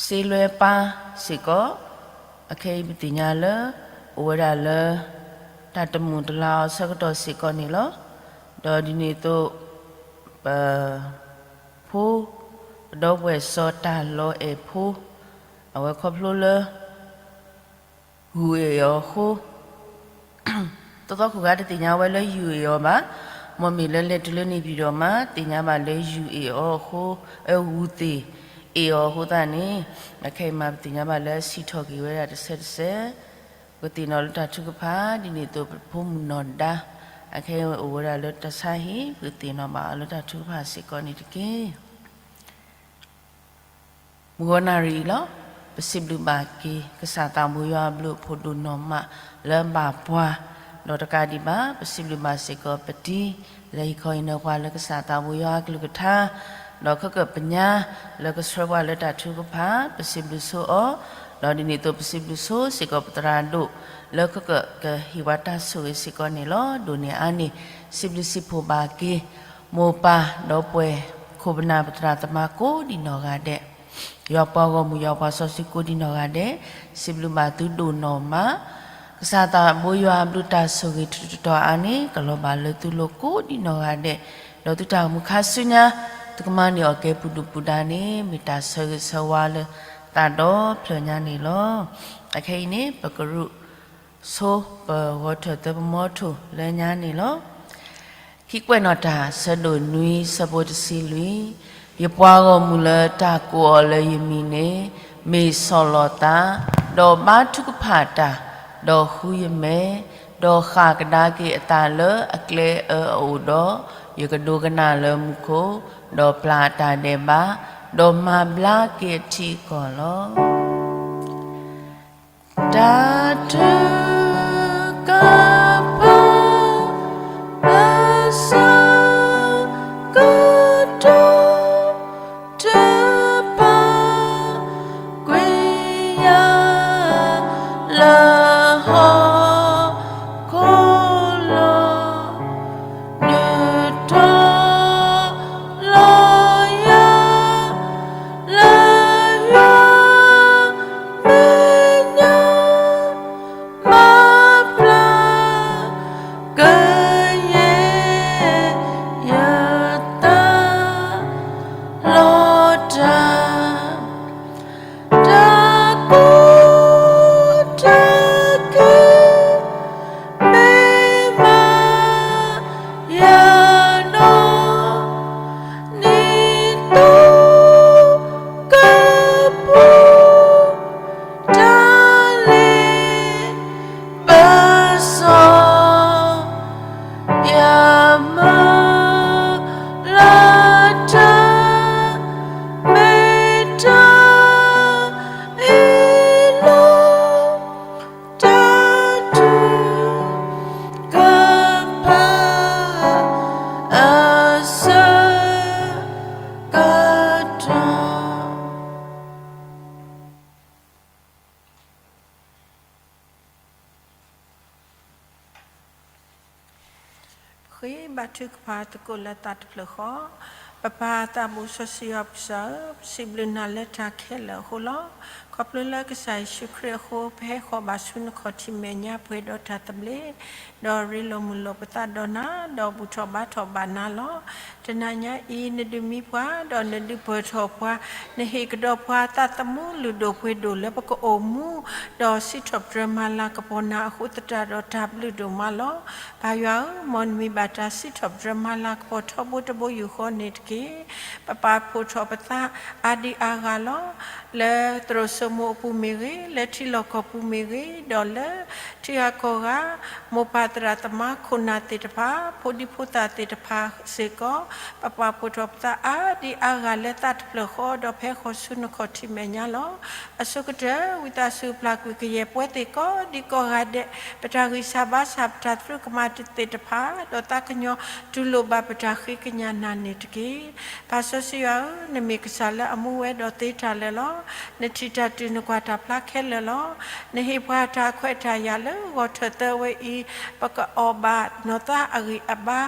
စ့လွဲပၢ်စ့ၢ်ကီး, အခဲအံၤပသ့ၣ်ညါလၢ အိၣ်ဝဲဒၣ်လၢ တၢ်တမုာ်တလၤအီၤဆၢကတီၢ်စ့ၢ်ကီးန့ၣ်လီၤ. ဒီးဒ်န့ၣ်အသိး ပ ဖိ ပဒီပုၢ်ဝဲၢ်စီၤတၢ်လီၤအဲၣ်ဖိ, အဝဲခီဖျိလၢ ယူၤအ့ၣ်အီၤအဃိ, သီသီခိၣ်ဂၤတသ့ၣ်ညါဝဲလၢယူၤအ့ၣ်အီၤဘၣ်, မ့မ့ၢ်လၢလဲၤတုၤလၢန့ၣ်ပံၤဒီးမး သ့ၣ်ညါဘၣ်လၢယူၤအ့ၣ်အီၤအဃိ, အယူၤသ့ၣ်အ့ၣ်အီၤအဃိသတးန့ၣ်, အခဲအံၤမးပသ့ၣ်ညါဘၣ်လၢစံၣ်ထီၣ်က့ၤဝဲဒၣ်တဆဲးတဆဲး, ပကသ့ၣ်နီၣ်လၢတၢ်ထုကဖၣ် ဒ်န့ၣ်အသိးပဖိမုၣ်နီၢ်ဒါ, အခဲအံၤအိၣ်ဝဲဒၣ်လၢတၢ်ဆါဟံၣ် ပကသ့ၣ်နီၣ်ဘၣ်အီၤလၢတၢ်ထုကဖၣ်စ့ၢ်ကီးန့ၣ်တက့ၢ်. မုၢ်ဂီၤနၣ်ရံၣ်အံၤလီၤ. ပစံးဘျုးဘၣ်က့ၤ ကစၢ်သးဘိယွၤအဘျုးအဖှိၣ်ဒိၣ်နီၢ်မးလၢဘၣ်ပှၤ, ဒီးတကးဒံးဘၣ် ပစံးဘျုးဘၣ်စ့ၢ်ကီးပတံၤ လၢဟ့ၣ်ခီဟ့ၣ်နီၤပှၤလၢကစၢ်သးဘိယွၤအကလုၢ်ကထါ, ဒီးခဲကၢၣ်ပညါ လၢကဆှၢပှၤလၢတၢ်ထုကဖၣ် ပစံးဘျုးဆိအီၤ, ဒီးဒ်န့ၣ်အသိးပစံးဘျုးဆိစ့ၢ်ကီးပသရၣ်ဒိၣ် လၢခဲကၢၣ်ကဟ့ၣ်ပှၤတၢ်ဆိၣ်ဂ့ၤစ့ၢ်ကီးန့ၣ်လီၤ. ဒိၣ်န့ၢ်အါန့ၢ် စံးဘျုးစံးဖှိၣ်ဘၣ်က့ၤ မိၢ်ပၢ်ဒီပုၢ်ဝဲၢ် ခိၣ်ပနၢ်ပသရၣ်သမါကိးဒံးနီၢ်ဂၤဒဲး, ယွၤပှၤဂီၢ်မုၢ်ယွၤပှၤစီဆှံကိးဒံးနီၢ်ဂၤဒဲး, စံးဘျုးဘၣ်သုဒိၣ်နီၢ်မး, ကစၢ်သးဘိယွၤအဘျုးတၢ်ဆိၣ်ဂ့ၤတတီၤအါန့ၣ် ကလီၤဘၣ်လၢသုလိၤကိးဒံးနီၢ်ဂၤဒဲး, ဒီးသုတၢ်အိၣ်မူခါဆူညါ သုကမၤန့ၢ်အီၣ်ကဲပူၤဒုၣ်ပူၤဒါန့ၣ် မ့ၢ်တၢ်ဆၢဂ့ၤဆၢဝါလၢသးဒီဖျၢၣ်ညါန့ၣ်လီၤ. အခဲအံၤန့ၣ် ပကရူၢ် ဆိပဂီၤထၢၣ်သၢပမီထိၣ်လၢညါန့ၣ်လီၤ. ခံကွဲးနီၣ်တၢ် ဆၢဒိၣ်နွံ ဆၢဖိတဆံလွံၢ်, ယပှၤဂီၢ်မုၢ်လၢတၢ်ကိးအီၤလၢယမံၤန့ၣ် မ့ၢ်ဆီၣ်လီၤသး, ဒီးဘါထုကဖၣ်တၢ်, ဒီးဃုယမဲာ်, ဒီးဃၣ်ကဒါက့ၤအသးလၢအကျဲအၢအအိၣ်ဒီး, ယကဒိကနၣ်လၢမူခိၣ်, ဒီးပျၢ်အတၢ်ဒဲးဘး, ဒီးမၤဘျါက့ၤအထံအကီၢ်လီၤ. တၢ်ထုကဖၣ် အဆၢကတီၢ် ထုကဖၣ်ကွံာ်ယၤ လၢဟီၣ်ခိၣ်လီၤ. နုာ်ထီၣ်လီၤယၤ လၢယွၤမဲာ်ညါ မၤဘျါက့ၤ ယသးလီၤတၢ် တၢ်ကူၣ်တၢ်က့ၤ မ့ၢ်မၤယၤနီၢ် နံၤသိကပူၤ တၢ်လ့ပစီ ယမၤလၢတၢ် မ့ၢ်တၢ်အ့ၣ်လိာ် တၢ်ထုကဖၣ် အဆၢကတီၢ် ပဃ့ဘါထုကဖၣ်သကိးလၢသးတဖျၢၣ်ဃီ, ပပၢ်သးဘိစီဆှံယွၤပကစၢ်ဧၢ, ပစံးဘျုးနၤလၢတၢ်ခဲလၢာ်အဃိလီၤ. ခီဖျိလၢကစၢ်ယ့ၣ်ၡူးခရံာ်အဃိ ပဟဲဃီၤဘၣ်ဆူနခီၣ်ထံးမဲာ်ညါ ပှဲၤဒီးတၢ်သဘျ့, ဒီးရ့လိာ်မုာ်လိာ်ပသးဒီးနၤ, ဒီးဘူၣ်ထီၣ်ဘါထီၣ်ဘၣ်နၤလီၤ. တနၤညါအံၤ နဒုးမံပှၤ, ဒီးနဒုးပၢၢ်ထီၣ်ပှၤ, နဟ့ၣ်ကဒီးပှၤသးသမူလုၢ်ဒိၣ်ပှ့ၤဒိၣ်လၢပကအိၣ်မူ, ဒီးစံးထီၣ်ပတြၢၤမၤလၤကပီၤနၤအဃိသတးဒီး တၢ်ဘျုးဒိၣ်မးလီၤ. ပၢ်ယွၤဧၢ, မ်နမံၤဘၣ်တၢ်စံးထီၣ်ပတြၢၤမၤလၤကပီၤထီဘိတဘိယူၢ်ဃီန့ၣ်တက့ၢ်. ပပာ်ဖှိၣ်ထီၣ်ပသးအါဒံအါဂၤလီၤ. လၢသရိာ်စိမိၤအပူၤမ့ၢ်ဂ့ၤ, လၢထံလီၢ်ကီၢ်ပူၤမ့ၢ်ဂ့ၤ, ဒီးလၢထံဂၤကီၢ်ဂၤ မိၢ်ပၢ်သရၣ်သမါခိၣ်နၢ်သ့ၣ်တဖၣ်, ဖိဒံဖိသၣ်သ့ၣ်တဖၣ်စ့ၢ်ကီး, ပပာ်ဖှိၣ်ထီၣ်ပသးအါဒံအါဂၤလၢသးတဖျၢၣ်ဃီ ဒီးပဟဲဃီၤဆူနခီၣ်ထံးမဲာ်ညါလီၤ. အဆိကတၢၢ် ဝံသးစူၤပျၢ်ကွံာ်ကယဲၢ်ပဝဲသ့ၣ်ကိးဒံကိးဂၤဒဲး, ပတၢ်ဂံၢ်စၢ်ဘါစၢ် ပတၢ်သရူးကမၣ်သ့ၣ်တဖၣ်, ဒီးသးကညီၤတူၢ်လိာ်ဘၣ်ပတၢ်ဃ့ကညးနၤန့ၣ်တက့ၢ်. ပၢ်စီဆှံယွၤဧၢ, နမ့ၢ်ကစၢ်လၢအမူဝဲဒီးသ့တၢ်လၢာ်လီၤ. နထံၣ်တၢ်တုၤနကွၢ်တၢ်ဖျါခဲလၢာ်လီၤ. နဟ့ၣ်ပှၤတၢ်ခွဲးတၢ်ယာ်လၢဂီၤထၢၣ်သၢဝဲအံၤ, ပကအီၣ်ဘၣ်နီၢ်သးအဂံၢ်အဘါ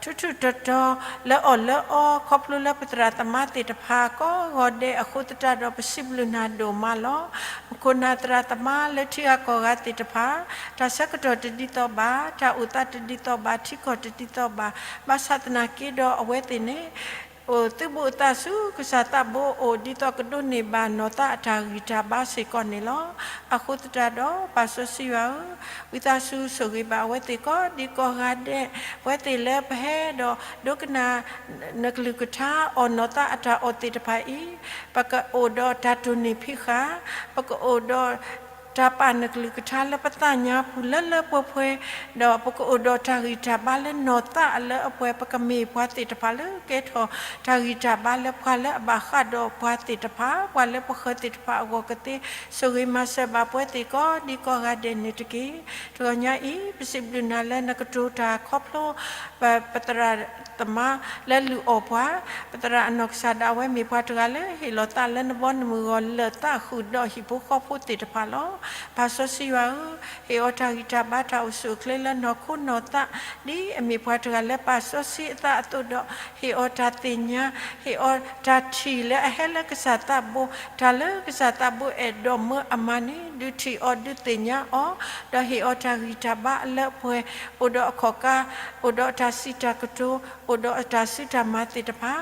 ထူထူတီတီ လၢအီၣ်လၢအီ ခီဖျိလၢပသရၣ်သမါသ့ၣ်တဖၣ်ကိးဂီၤဒဲးအဃိသတးဒီး ပစံးဘျုးနၤဒိၣ်မးလီၤ. ပခိၣ်နၢ်သရၣ်သမါလၢထံဂၤကီၢ်ဂၤသ့ၣ်တဖၣ်, တၢ်ဆၢကတီၢ်တဒ်သိးဘၣ်, တၢ်အိၣ်သးတဒ်သိးဘၣ်, ထံကီၢ်တဒ်သိးဘၣ်, ဘၣ်ဆၣ်သနာ်က့ဒီးအဝဲသ့ၣ်န့ၣ် အိၣ်သုးဘူးအသးဆူကစၢ်သးဘိအအိၣ် ဒ်သိးကဒိးန့ၢ်ဘၣ်နီၢ်သးအတၢ်ဂံၢ်တၢ်ဘါစ့ၢ်ကီးန့ၣ်လီၤ. အဃိသတးဒီး ပၢ်စီဆှံယွၤဧၢ, ဝံသးစူၤဆိၣ်ဂ့ၤဘၣ်အဝဲသ့ၣ်ကိးဒံကိးဂၤဒဲး, အဝဲသ့ၣ်လၢပဟဲဒီးဒိကနၣ်နကလုၢ်ကထါ အီၣ်နီၢ်သးအတၢ်အီၣ်သ့ၣ်တဖၣ်အံၤ, ပကအိၣ်ဒီးတၢ်တိၢ်နီၣ်ဖံးဃာ်, ပကအိၣ်ဒီး တၢ်ပာ်နကလုၢ်ကထါလၢပသးညါပူၤလၢလၢပှဲၤပှဲၤ, ဒီးပကအိၣ်ဒီးတၢ်ဂံၢ်တၢ်ဘါလၢနီၢ်သးအလၢအပှဲၤ, ပကမ့ၢ်ပှၤသ့ၣ်တဖၣ်လၢကဲထီၣ်တၢ်ဂံၢ်တၢ်ဘါလၢပှၤလၢအဘၣ်ဃးဒီးပှၤသ့ၣ်တဖၣ်, ပှၤလၢပဃၢၤသ့ၣ်တဖၣ်အဂီၢ်ကသ့, ဆိၣ်ဂ့ၤမၤစၢၤဘၣ်ပဝဲသ့ၣ်ကိးဒံကိးဂၤဒဲးန့ၣ်တက့ၢ်. တဂီၤညါအံၤ ပစံးဘျုးနၤလၢနကတိၤတၢ်ခီဖျိ ပသရၣ်သမါလၢလုၢ်အီၣ်ပှၤ, ပသရၣ်အနီၢ်ကစၢ်ဒၣ်ဝဲမ့ၢ်ပှၤတဂၤလၢဟ့ၣ်လီၤသးလၢနဘီနမုၢ်ဂီၤလၢာ်သးဃုာ်ဒီးဟံၣ်ဖိဃီဖိသ့ၣ်တဖၣ်လီၤ. ပၢ်စီဆှံယွၤဧၢ, ဟ့ၣ်အီၤတၢ်ဂံၢ်တၢ်ဘါတၢ်အိၣ်ဆူၣ်အိၣ်ချ့လၢနီၢ်ခိနီၢ်သး, ဒ်အမ့ၢ်ပှၤတဂၤလၢပၢ်စီဆှံအသးအသိးဒီး ဟ့ၣ်အီၤတၢ်သ့ၣ်ညါ, ဟ့ၣ်အီၤတၢ်ထံၣ်လၢအဟဲလၢကစၢ်သးဘိ, တၢ်လၢကစၢ်သးဘိအဲၣ်ဒိးမၢအမၤန့ၣ် ဒုးထံၣ်အီၤဒုးသ့ၣ်ညါအီၤ, ဒီးဟ့ၣ်အီၤတၢ်ဂံၢ်တၢ်ဘါအလၢအပှဲၤ, အိၣ်ဒီးအခီၣ်ကါ, အိၣ်ဒီးတၢ်စံးတၢ်ကတိၤ, အိၣ်ဒီးတၢ်စူၢ်တၢ်မၤသ့ၣ်တဖၣ်,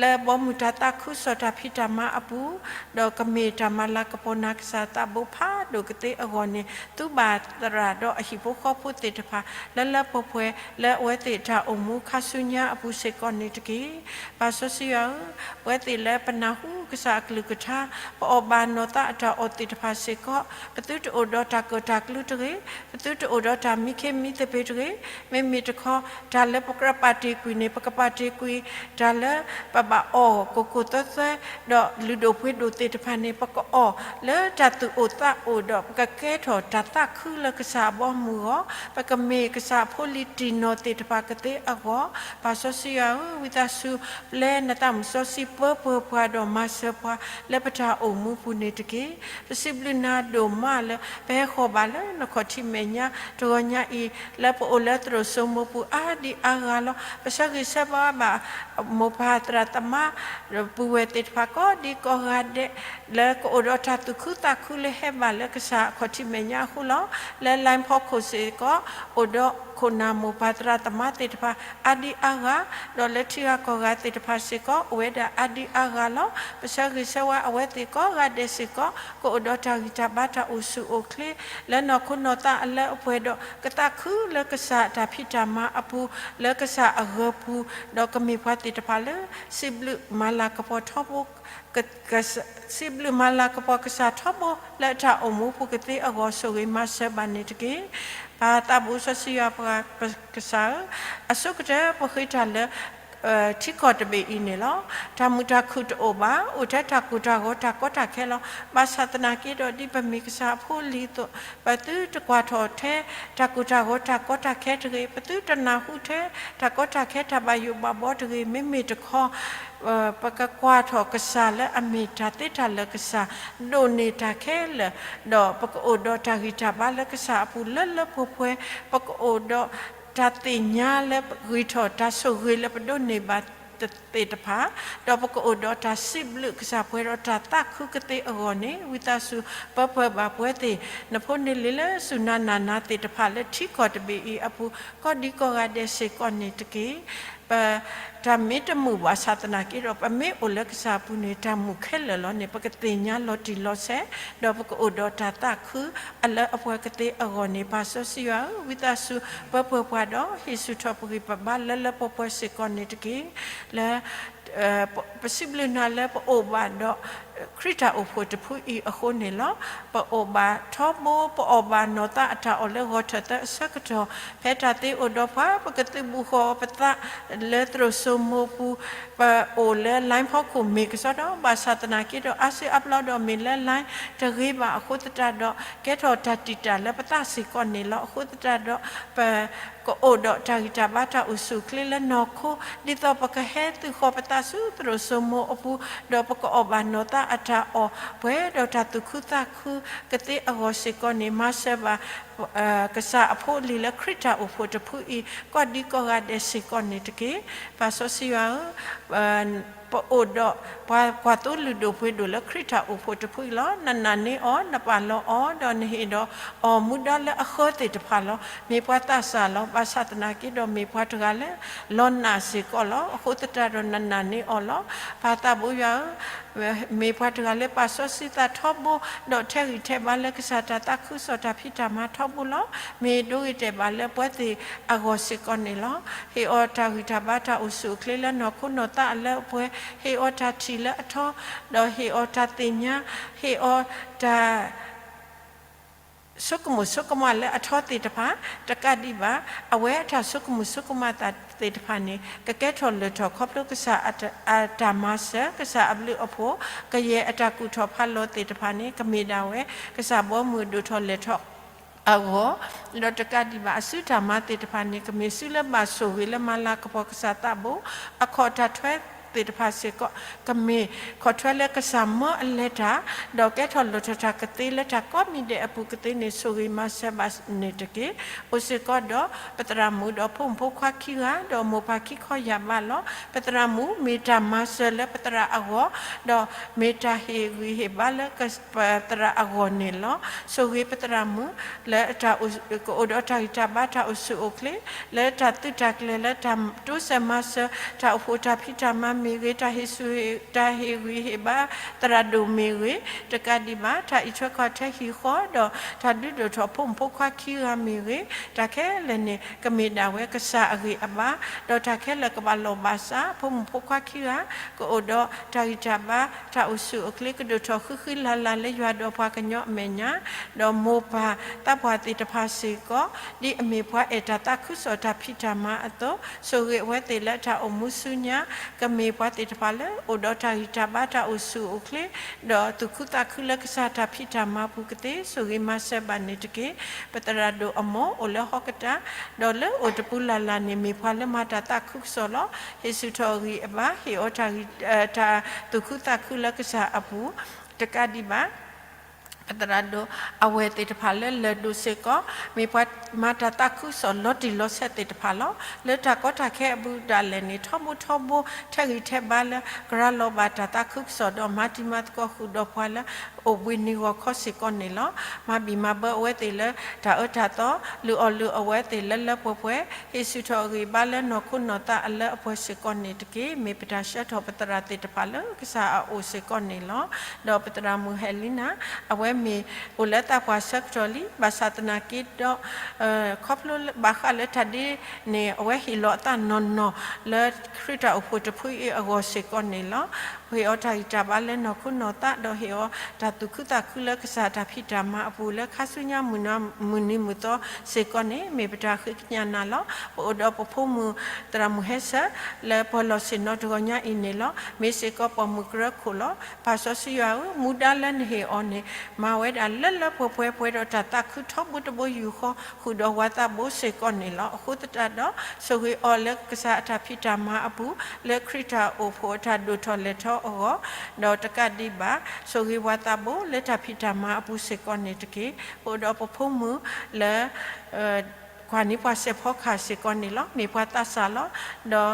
လၢဘီမုၢ်တၢ်သးခုကစီၣ်တၢ်ဖံးတၢ်မၤအပူၤ, ဒီးကမ့ၢ်တၢ်မၤလၤကပီၤနၤကစၢ်သးဘိဖးဒိၣ်ကသ့အဂီၢ်န့ၣ် သူဘၣ်သရၣ်ဒီးအဟံၣ်ဖိဃီဖိသ့ၣ်တဖၣ် လၢလၢပှဲၤပှဲၤလၢအဝဲသ့ၣ်တၢ်အိၣ်မူခါဆူညါအပူၤစ့ၢ်ကီးန့ၣ်တက့ၢ်. ပၢ်စီဆှံယွၤဧၢ, ပဝဲသ့ၣ်လၢပနၢ်ဟူကစၢ်အကလုၢ်ကထါ, ပအီၣ်ဘၣ်နီၢ်သးအတၢ်အီၣ်သ့ၣ်တဖၣ်စ့ၢ်ကီး, ပသုတအိၣ်ဒီးတၢ်ကၢၣ်တၢ်ကျူတဂ့ၤ, ပသုတအိၣ်ဒီးတၢ်မံခ့မံသပ့ၤတဂ့ၤ, မ့မ့ၢ်တခီ တၢ်လၢပကြၢးပာ်တ့ၢ်ကွံာ်န့ၣ် ပကပာ်တ့ၢ်ကွံာ်, တၢ်လၢပဘၣ်အီၣ်ကိၢ်ကိၢ်သွဲသွဲ ဒီးလုၢ်ဒိၣ်ပှ့ၤဒိၣ်သ့ၣ်တဖၣ်န့ၣ် ပကအီၣ်လၢတၢ်သူၣ်အိၣ်သးအိၣ်ဒီး ပကကဲထီၣ်တၢ်သးခုလၢကစၢ်အဘီအမုၢ်အဂီၢ်, ပကမ့ၢ်ကစၢ်အဖိလံၤတံၢ်နီၢ်သ့ၣ်တဖၣ်ကသ့အဂီၢ်, ပၢ်စီဆှံယွၤဧၢ, ဝံသးစူၤ ပျဲနသးမုၣ်စီဆှံပၢပှဲၤပှၤဒီးမၤစၢၤပှၤ လၢပတၢ်အိၣ်မူပူၤန့ၣ်တက့ၢ်. ပစံးဘျုးနၤဒိၣ်မးလၢ ပဟဲဃီၤဘၣ်လၢနခီၣ်ထံးမဲာ်ညါ တဂီၤညါအံၤ လၢပအိၣ်လၢသရိာ်စိမိၤပူၤအါဒံအါဂၤလီၤ. ပဆၢဂ့ၤဆၢဝါဘၣ် မိၢ်ပၢ်သရၣ်သမါ ဒီးပုၢ်ဝဲၢ်သ့ၣ်တဖၣ်ကိးဒံကိးဂၤဒဲး လၢကအိၣ်ဒီးတၢ်သူၣ်ခုသးခုလၢဟဲဘၣ်လၢကစၢ်အခီၣ်ထံးမဲာ်ညါအဃိလီၤ. လၢ line ဖီခိၣ်စ့ၢ်ကီး အိၣ်ဒီးခိၣ်နၢ်မိၢ်ပၢ်သရၣ်သမါသ့ၣ်တဖၣ်အါဒံအါဂၤ, ဒီးလၢထံဂၤကီၢ်ဂၤသ့ၣ်တဖၣ်စ့ၢ်ကီး အိၣ်ဝဲဒၣ်အါဒံအါဂၤလီၤ. ပဆၢဂ့ၤဆၢဝါအဝဲသ့ၣ်ကိးဂၤဒဲးစ့ၢ်ကီး ကအိၣ်ဒီးတၢ်ဂံၢ်တၢ်ဘါတၢ်အိၣ်ဆူၣ်အိၣ်ချ့ လၢနီၢ်ခိနီၢ်သးအလၢအပှဲၤဒီး ကသးခုလၢကစၢ်တၢ်ဖံးတၢ်မၤအပူၤ လၢကစၢ်အဂၢၤပူၤ ဒီးကမ့ၢ်ပှၤသ့ၣ်တဖၣ်လၢ စံးဘျုးမၤလၤကပီၤထီဘိ စံးဘျုးမၤလၤကပီၤကစၢ်ထီဘိ လၢအတၢ်အိၣ်မူပူၤကသ့အဂီၢ် ဆိၣ်ဂ့ၤမၤစၢၤဘၣ်န့ၣ်တက့ၢ်. ပၢ်သးဘိစီဆှံယွၤပှၤကစၢ်ဧၢ, အဆိကတၢၢ်ပဃ့တၢ်လၢ ထံကီၢ်တဘ့ၣ်အံၤန့ၣ်လီၤ. တၢ်မုာ်တၢ်ခုၣ်တအိၣ်ဘၣ်, အိၣ်ထဲတၢ်ကိၢ်တၢ်ဂီၤတၢ်ကီတၢ်ခဲလီၤ. ဘၣ်ဆၣ်သနာ်က့ဒီး ဒ်ပမ့ၢ်ကစၢ်အဖိအလံၤအသိး ပသုတကွၢ်ထီၣ်ထဲ တၢ်ကိၢ်တၢ်ဂီၤတၢ်ကီတၢ်ခဲတဂ့ၤ, ပသုတနၢ်ဟူထဲတၢ်ကီတၢ်ခဲတၢ်ဘၣ်ယိၣ်ဘၣ်ဘီတဂ့ၤ, မ့မ့ၢ်တခီ ပကကွၢ်ထီၣ်ကစၢ်လၢအမ့ၢ်တၢ်သ့တၢ်လၢာ်ကစၢ်, ဒိၣ်န့ၢ်တၢ်ခဲလၢာ်, ဒီးပကအိၣ်ဒီးတၢ်ဂံၢ်တၢ်ဘါလၢကစၢ်အပူၤလၢလၢပှဲၤပှဲၤ, ပကအိၣ်ဒီးတၢ်သ့ၣ်ညါလၢဂံၢ်ထီၣ်တၢ်ဆိၣ်ဂ့ၤလၢပဒိးန့ၢ်ဘၣ် သ့ၣ်တဖၣ်, ဒီးပကအိၣ်ဒီးတၢ်စံးဘျုးကစၢ်ပှဲၤဒီးတၢ်သးခုကသ့အဂီၢ်န့ၣ်, ဝံသးစူၤပၢပှဲၤဘၣ်ပဝဲသ့ၣ်, နဖိန့ၢ်လံာ်လၢစူၢ်နၤနာ်နၤသ့ၣ်တဖၣ်လၢထံကီၢ်တဘ့ၣ်အံၤအပူၤ ကိးဒံကိးဂၤဒဲးစ့ၢ်ကီးန့ၣ်တက့ၢ်. ပတၢ်မ့ၢ်တမုာ်ဘၣ်ဆၣ်သနာ်က့ဒီး ပမ့ၢ်အိၣ်လၢကစၢ်အပူၤန့ၣ် တၢ်မုာ်ခဲလၢာ်လီၤန့ၣ် ပကသ့ၣ်ညါလီၤတံၢ်လီၤဆဲး, ဒီးပကအိၣ်ဒီးတၢ်သးခုအလၢအပှဲၤကသ့အဂီၢ်န့ၣ်, ပၢ်စီဆှံယွၤဧၢ, ဝံသးစူၤပၢပှဲၤပှၤဒီး ဟ့ၣ်ဆူၣ်ထီၣ်ပဂံၢ်ပဘါလၢလၢပှဲၤပှဲၤစ့ၢ်ကီးန့ၣ်တက့ၢ်. လၢ ပစံးဘျုးနၤလၢပအိၣ်ဘၣ်ဒီး ခရံာ်တၢ်အိၣ်ဖှိၣ်တဖုအံၤအဃိန့ၣ်လီၤ. ပအိၣ်ဘၣ်ထီဘိ, ပအီၣ်ဘၣ်နီၢ်သးအတၢ်အီၣ်လၢဂီၤထၢၣ်သၢအဆၢကတီၢ်, ဖဲတၢ်သ့အိၣ်ဒီးပှၤ ပကသုးဘူးဃီၤပသးလၢသရိာ်စိမိၤပူၤ, ပအိၣ်လၢ line ဖီခိၣ်မ့ၢ်ကစီဒီး ဘၣ်ဆၣ်သနာ်က့ဒီး အါစုအါဘျီဒီးမ့ၢ်လၢ line တဂ့ၤဘၣ်အဃိသတးဒီး ကဲထီၣ်တၢ်တံာ်တာ်လၢပသးစ့ၢ်ကီးန့ၣ်လီၤ. အဃိသတးဒီး ပ ကအိၣ်ဒီးတၢ်ဂံၢ်တၢ်ဘါတၢ်အိၣ်ဆူၣ်အိၣ်ချ့လၢနီၢ်ခိ, ဒ်သိးပကဟဲသုးဃီၤပသးဆူသရိာ်စိမိၤအပူၤ, ဒီးပကအီၣ်ဘၣ်နီၢ်သးအတၢ်အီၣ် ပှဲၤဒီးတၢ်သူၣ်ခုသးခုကသ့အဂီၢ်စ့ၢ်ကီးန့ၣ်, မၤစၢၤဘၣ် ကစၢ်အဖိအလံၤလၢခရံာ်တၢ်အိၣ်ဖှိၣ်တဖုအံၤ ကိးဒံကိးဂၤဒဲးစ့ၢ်ကီးန့ၣ်တက့ၢ်. ပၢ်စီဆှံယွၤဧၢ, ပအိၣ်ဒီးပှၤကွၢ်သိလံာ်ဒိၣ်ပှ့ၤဒိၣ်လၢခရံာ်တၢ်အိၣ်ဖှိၣ်တဖုအံၤလီၤ. နနာ်န့ၢ်အီၤ, နပာ်လီၤအီၤ, ဒီးနဟ့ၣ်ဒီးအီၤမူဒါလၢအဃၢသ့ၣ်တဖၣ်လီၤ. မ့ၢ်ပှၤသးစၢ်လီၤ. ဘၣ်ဆၣ်သနာ်က့ဒီး မ့ၢ်ပှၤတဂၤလၢလီၤနာ်စ့ၢ်ကီးလီၤ. အဃိသတးဒီးနနာ်န့ၢ်အီၤလီၤ. ပၢ်သးဘိယွၤဧၢ, မ့ၢ်ပှၤတဂၤလၢပာ်စီဆှံသးထီဘိ, ဒီးထဲးဂံၢ်ထဲးဘါလၢကစၢ်တၢ်သးခုကစီၣ်တၢ်ဖံးတၢ်မၤထီဘိလီၤ. မ့ၢ်ဒိဂ့ၤတဲာ်ဘၣ်လၢပဝဲသ့ၣ်အဂီၢ်စ့ၢ်ကီးန့ၣ်လီၤ. ဟ့ၣ်အီၤတၢ်ဂံၢ်တၢ်ဘါတၢ်အိၣ်ဆူၣ်အိၣ်ချ့လၢနီၢ်ခိနီၢ်သးအလၢအပှဲၤ, ဟ့ၣ်အီၤတၢ်ထံၣ်လၢအထီ, ဒီးဟ့ၣ်အီၤတၢ်သ့ၣ်ညါ, ဟ့ၣ်အီၤတၢ် ဆိကမိၣ်ဆိကမးလၢအထီသ့ၣ်တဖၣ်, တကးဒံးဘၣ် အဝဲအတၢ်ဆိကမိၣ်ဆိကမးသးသ့ၣ်တဖၣ်န့ၣ် ကကဲထီၣ်လၢထီၣ်ခီဖျိကစၢ်အတၢ်မၤစၢၤ, ကစၢ်အဘျုးအဖှိၣ်, ကယဲၢ်အတၢ်ကူၣ်ထီၣ်ဖးလီၤသ့ၣ်တဖၣ်န့ၣ် ကမ့ၢ်ဒၣ်ဝဲ ကစၢ်ဘီမုၢ်ဒိၣ်ထီၣ်လဲၤထီၣ်အဂီၢ်, ဒီးတကးဒံးဘၣ် အစုတၢ်မၤသ့ၣ်တဖၣ်န့ၣ် ကမ့ၢ်စုလၢဘၣ်ဆိၣ်ဂ့ၤလၢမၤလၤကပီၤကစၢ်သးဘိ, အခီၣ်တၢ်ထွဲသ့ၣ်တဖၣ်စ့ၢ်ကီး ကမ့ၢ်ခီၣ်ထွဲလၢကစၢ်မၢအလဲၤတၢ်, ဒီးကဲထီၣ်လၢထီၣ်တၢ်ကသ့လၢတၢ်ကိးမံၤဒဲးအပူၤကသ့န့ၣ် ဆိၣ်ဂ့ၤမၤစၢၤဘၣ်န့ၣ်တက့ၢ်. အိၣ်စ့ၢ်ကီးဒီး ပသရၣ်မုၣ်ဒီးဖိမုၣ်ဖိခွါခံဂၤ ဒီးမိၢ်ပၢ်ခံခီယၢ်ဘးလီၤ. ပသရၣ်မုၣ်မ့ၢ်တၢ်မၤစၢၤလၢပသရၣ်အဂီၢ်, ဒီးမ့ၢ်တၢ်ဟ့ၣ်ဂံၢ်ဟ့ၣ်ဘါလၢပသရၣ်အဂီၢ်န့ၣ်လီၤ. ဆိၣ်ဂ့ၤပသရၣ်မုၣ် လၢ ကအိၣ်ဒီးတၢ်ဂံၢ်တၢ်ဘါတၢ်အိၣ်ဆူၣ်အိၣ်ချ့ လၢတၢ်သုးတၢ်ကျဲၤလၢတၢ်တိစၢၤမၤစၢၤ တၢ်အိၣ်ဖှိၣ်တၢ်ဖံးတၢ်မၤမ့ၢ်ဂ့ၤ, တၢ်ဟ့ၣ်ဆူၣ် တၢ်ဟ့ၣ်ဂံၢ်ဟ့ၣ်ဘါသရၣ်ဒိၣ်မ့ၢ်ဂ့ၤ, တကးဒံးဘၣ် တၢ်အံးထွဲကွၢ်ထွဲဟံၣ်ဃီ ဒီးတၢ်ဒုးဒိၣ်ထီၣ်ဖိမုၣ်ဖိခွါခံဂၤမ့ၢ်ဂ့ၤ, တၢ်ခဲလၢာ်န့ၣ် ကမ့ၢ်ဒၣ်ဝဲကစၢ်အဂံၢ်အဘါ, ဒီးတၢ်ခဲလၢာ်ကဘၣ်လိာ်ဘၣ်စး ဖိမုၣ်ဖိခွါခံဂၤ ကအိၣ်ဒီးတၢ်ဂံၢ်တၢ်ဘါ တၢ်အိၣ်ဆူၣ်အိၣ်ချ့ ကဒိၣ်ထီၣ်ဃံဃံလၤလၤလၢယွၤဒီးပှၤကညီအမဲာ်ညါ, ဒီးမိၢ်ပၢ်သးပှၢ်သ့ၣ်တဖၣ်စ့ၢ်ကီး ဒ်အမ့ၢ်ပှၤအဲၣ်တၢ်သးခုကစီၣ်တၢ်ဖံးတၢ်မၤအသိး, ဆိၣ်ဂ့ၤအဝဲသ့ၣ်လၢတၢ်အိၣ်မူဆူညါ, ကမ့ၢ်ပှၤသ့ၣ်တဖၣ်လၢအိၣ်ဒီးတၢ်ဂံၢ်တၢ်ဘါတၢ်အိၣ်ဆူၣ်အိၣ်ချ့, ဒီးသူၣ်ခုသးခုလၢကစၢ်တၢ်ဖံးတၢ်မၤပူၤကသ့, ဆိၣ်ဂ့ၤမၤစၢၤဘၣ်န့ၣ်တက့ၢ်. ပသရၣ်ဒိၣ်အမိၢ်အိၣ်လၢဟီၣ်ကတၢၢ်, ဒီးလၢအိၣ်တပူၤလၢ်လၢ်န့ၣ် မ့ၢ်ပှၤလၢမၤတၢ်သးခုကစီၣ်လီၤ. ဟ့ၣ်ဆူၣ်ထီၣ်အဂံၢ်အဘါ, ဟ့ၣ်အီၤတၢ်ဂံၢ် တၢ်သူၣ်ခုသးခုလၢကစၢ်အပူၤ, တကးဒံးဘၣ် ပသရၣ်ဒိၣ်အဝဲၢ်သ့ၣ်တဖၣ်လၢလၢၢ်ဒိၣ်စ့ၢ်ကီး မ့ၢ်ပှၤမၤတၢ်သးခုကစီၣ်လီၤတံၢ်လီၤဆဲးသ့ၣ်တဖၣ်လီၤ. လၢတၢ်ကီတၢ်ခဲအပူၤဒၣ်လဲာ်န့ၣ် ထီဘိထီဘိ ထဲးဂံၢ်ထဲးဘါလၢကရၤလီၤဘၣ်တၢ်သးခုကစီၣ် ဒီးမၤတံၤမၤသကိးဃုာ်ဒီးပှၤလၢအိၣ်ဘှံးနံၤဂီၤခီစ့ၢ်ကီးန့ၣ်လီၤ. မၤဘံၣ်မၤဘၢအဝဲသ့ၣ်လၢတၢ်အၢတၢ်သီ, လုၢ်အီၣ်လုၢ်အီအဝဲသ့ၣ်လၢလၢပှဲၤပှဲၤ, ဟ့ၣ်ဆူၣ်ထီၣ်အဂံၢ်အဘါလၢနီၢ်ခိနီၢ်သးအလၢအပှဲၤစ့ၢ်ကီးန့ၣ်တက့ၢ်. မ့ၢ်ပတၢ်ဆှၢထီၣ်ပသရၣ်သ့ၣ်တဖၣ်လၢကစၢ်အအိၣ်စ့ၢ်ကီးန့ၣ်လီၤ. ဒီးပသရၣ်မုၣ်ဟဲလံနၤ အဝဲမ့ၢ်အိၣ်လၢသးပှၢ်ဆၢကတီၢ်လံ, ဘၣ်ဆၣ်သနာ်က့ဒီး ခီဖျိဘၣ်ဃးလၢတၢ်ဒ်န့ၣ် အဝဲဟ့ၣ်လီၤအသးနီၢ်နီၢ် လၢခရံာ်တၢ်အိၣ်ဖှိၣ်တဖုအံၤအဂီၢ်စ့ၢ်ကီးန့ၣ်လီၤ. ဟ့ၣ်အီၤတၢ်ဂံၢ်တၢ်ဘါလၢနီၢ်ခိနီၢ်သး ဒီးဟ့ၣ်အီၤတၢ်သူၣ်ခုသးခုလၢကစၢ်တၢ်ဖံးတၢ်မၤအပူၤ လၢခါဆူညါမုၢ်နံၤမုၢ်သီစ့ၢ်ကီးန့ၣ် မ့ၢ်ပတၢ်ဃ့ကညးနၤလီၤ. ပအိၣ်ဒီးပဖိမုၣ်သရၣ်မုၣ်ဟဲဆၢ လၢပှၤလီၢ်ဆ့ၣ်နီၤတဂီၤညါအံၤန့ၣ်လီၤ. မ့ၢ်စ့ၢ်ကီးပိာ်မုၣ်ကရၢခိၣ်လီၤ. ပၢ်စီဆှံယွၤဧၢ, မူဒါလၢနဟ့ၣ်အီၤန့ၣ် မၤဝဲဒၣ်လၢလၢပှဲၤပှဲၤ ပှဲၤဒီးတၢ်သးခုထီဘိတဘိယူၢ်ဃီ ဃုာ်ဒီးဝၤသးဘိစ့ၢ်ကီးန့ၣ်လီၤ. အဃိသတးဒီး ဆိၣ်ဂ့ၤအီၤလၢကစၢ်အတၢ်ဖံးတၢ်မၤအပူၤ လၢခရံာ်တၢ်အိၣ်ဖှိၣ်အတၢ်ဒိၣ်ထီၣ်လဲၤထီအဂီၢ်, ဒီးတကးဒံးဘၣ် ဆိၣ်ဂ့ၤဝၤသးဘိလၢတၢ်ဖံးတၢ်မၤအပူၤစ့ၢ်ကီးန့ၣ်တက့ၢ်. ပအိၣ်ဒီးပဖိမုၣ်လၢ ကွၢ်န့ၢ်ပှၤစဲးဖီကဟၣ်စ့ၢ်ကီးန့ၣ်လီၤ. မ့ၢ်ပှၤသးစၢ်လီၤ.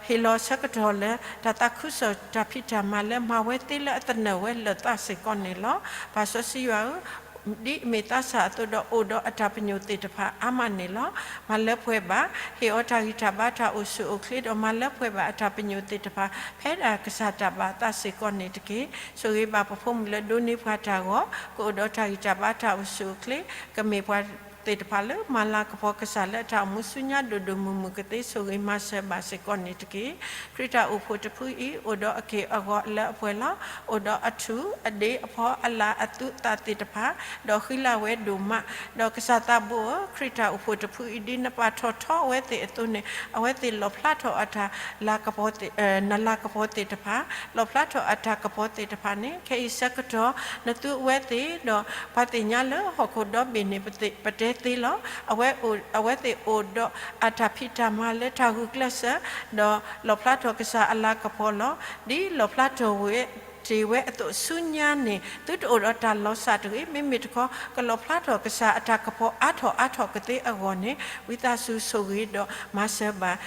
ဒီးဟ့ၣ်လီၤဆၢကတီၢ်လၢ တၢ်သးခုကစီၣ်တၢ်ဖံးတၢ်မၤလၢမၤဝဲသ့လၢအသနၢၣ်ဝဲလၢာ်သးစ့ၢ်ကီးန့ၣ်လီၤ. ပၢ်စီဆှံယွၤဧၢ, ဒ်အမ့ၢ်သးစၢ်အသိးဒီး အိၣ်ဒီးအတၢ်ပညိၣ်သ့ၣ်တဖၣ်အါမးန့ၣ်လီၤ. မၤလၢပှဲၤဘၣ်, ဟ့ၣ်အီၤတၢ်ဂံၢ်တၢ်ဘါတၢ်အိၣ်ဆူၣ်အိၣ်ချ့ဒီး မၤလၢပှဲၤဘၣ်အတၢ်ပညိၣ်သ့ၣ်တဖၣ် ဖဲဒၣ်ကစၢ်တၢ်ဘၣ်အသးစ့ၢ်ကီးန့ၣ်တက့ၢ်. ဆိၣ်ဂ့ၤဘၣ်ပဖိမုၣ်လၢဒိးန့ၢ်ပှၤတၢ်ဂီၤ, ကအိၣ်ဒီးတၢ်ဂံၢ်တၢ်ဘါတၢ်အိၣ်ဆူၣ်အိၣ်ချ့, ကမ့ၢ်ပှၤသ့ၣ်တဖၣ်လၢမၤလၤကပီၤကစၢ်လၢအတၢ်အိၣ်မူဆူညါဒိၣ်ဒိၣ်မုၢ်မုၢ်ကသ့ ဆိၣ်ဂ့ၤမၤစၢၤဘၣ်စ့ၢ်ကီးန့ၣ်တက့ၢ်. ခရံာ်တၢ်အိၣ်ဖှိၣ်တဖုအံၤ အိၣ်ဒီးအက့ၢ်အဂီၤလၢအပှဲၤလီၤ. အိၣ်ဒီးအထူၣ်, အဒ့အဖီအလၤအသူအသးသ့ၣ်တဖၣ်, ဒီးဃံလၤဝဲဒိၣ်မး, ဒီးကစၢ်သးဘိဧၢ, ခရံာ်တၢ်အိၣ်ဖှိၣ်တဖုအံၤ ဒ်နပာ်ထီၣ်ထီအဝဲသ့ၣ်အသိးန့ၣ် အဝဲသ့ၣ်လီၣ်ဖျါထီၣ်အတၢ်လၤကပီၤ, နလၤကပီၤသ့ၣ်တဖၣ်, လီၣ်ဖျါထီၣ်အတၢ်ကပီၤသ့ၣ်တဖၣ်န့ၣ် ခဲအံၤဆၢကတီၢ် နသူအဝဲသ့ၣ်, ဒီးပှၤသ့ၣ်ညါလၢဟီၣ်ခိၣ်ဒီဘ့ၣ်န့ၣ် ပတဲသ့လီၤ. အဝဲသ့ၣ်အိၣ်ဒီးအတၢ်ဖံးတၢ်မၤလၢတၢ်ဂုာ်ကျဲးစၢး, ဒီးလီၣ်ဖျါထီၣ်ကစၢ်အလၤကပီၤလီၤ. ဒ်လီၣ်ဖျါထီၣ်ဝဲတ့ၢ်ဝဲအသိးဆူညါန့ၣ် သုတအိၣ်ဒီးတၢ်လီၤစၢ်တဂ့ၤ. မ့မ့ၢ်တခီ ကလီၣ်ဖျါထီၣ်ကစၢ်အတၢ်ကပီၤအါထီၣ်အါထီၣ်ကသ့အဂီၢ်န့ၣ် ဝံသးစူၤဆိၣ်ဂ့ၤဒီးမၤစၢၤဘၣ်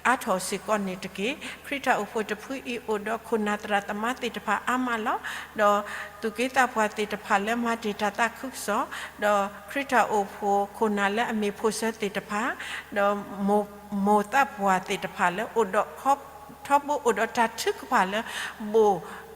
အါထီၣ်စ့ၢ်ကီးန့ၣ်တက့ၢ်. ခရံာ်တၢ်အိၣ်ဖှိၣ်တဖုအံၤ အိၣ်ဒီးခိၣ်နၢ်သရၣ်သမါသ့ၣ်တဖၣ်အါမးလီၤ. ဒီးသူၣ်က့သးပှၢ်သ့ၣ်တဖၣ်လၢမၤတ့ၢ်တၢ်သးခုကစီၣ်, ဒီးခရံာ်တၢ်အိၣ်ဖှိၣ်ခိၣ်နၢ်လၢအမ့ၢ်ဖိၣ်စၢၤသ့ၣ်တဖၣ်, ဒီးမိၢ်သးပှၢ်သ့ၣ်တဖၣ်လၢအိၣ်ဒီး ထီဘိအိၣ်ဒီးတၢ်ထုကဖၣ်လၢ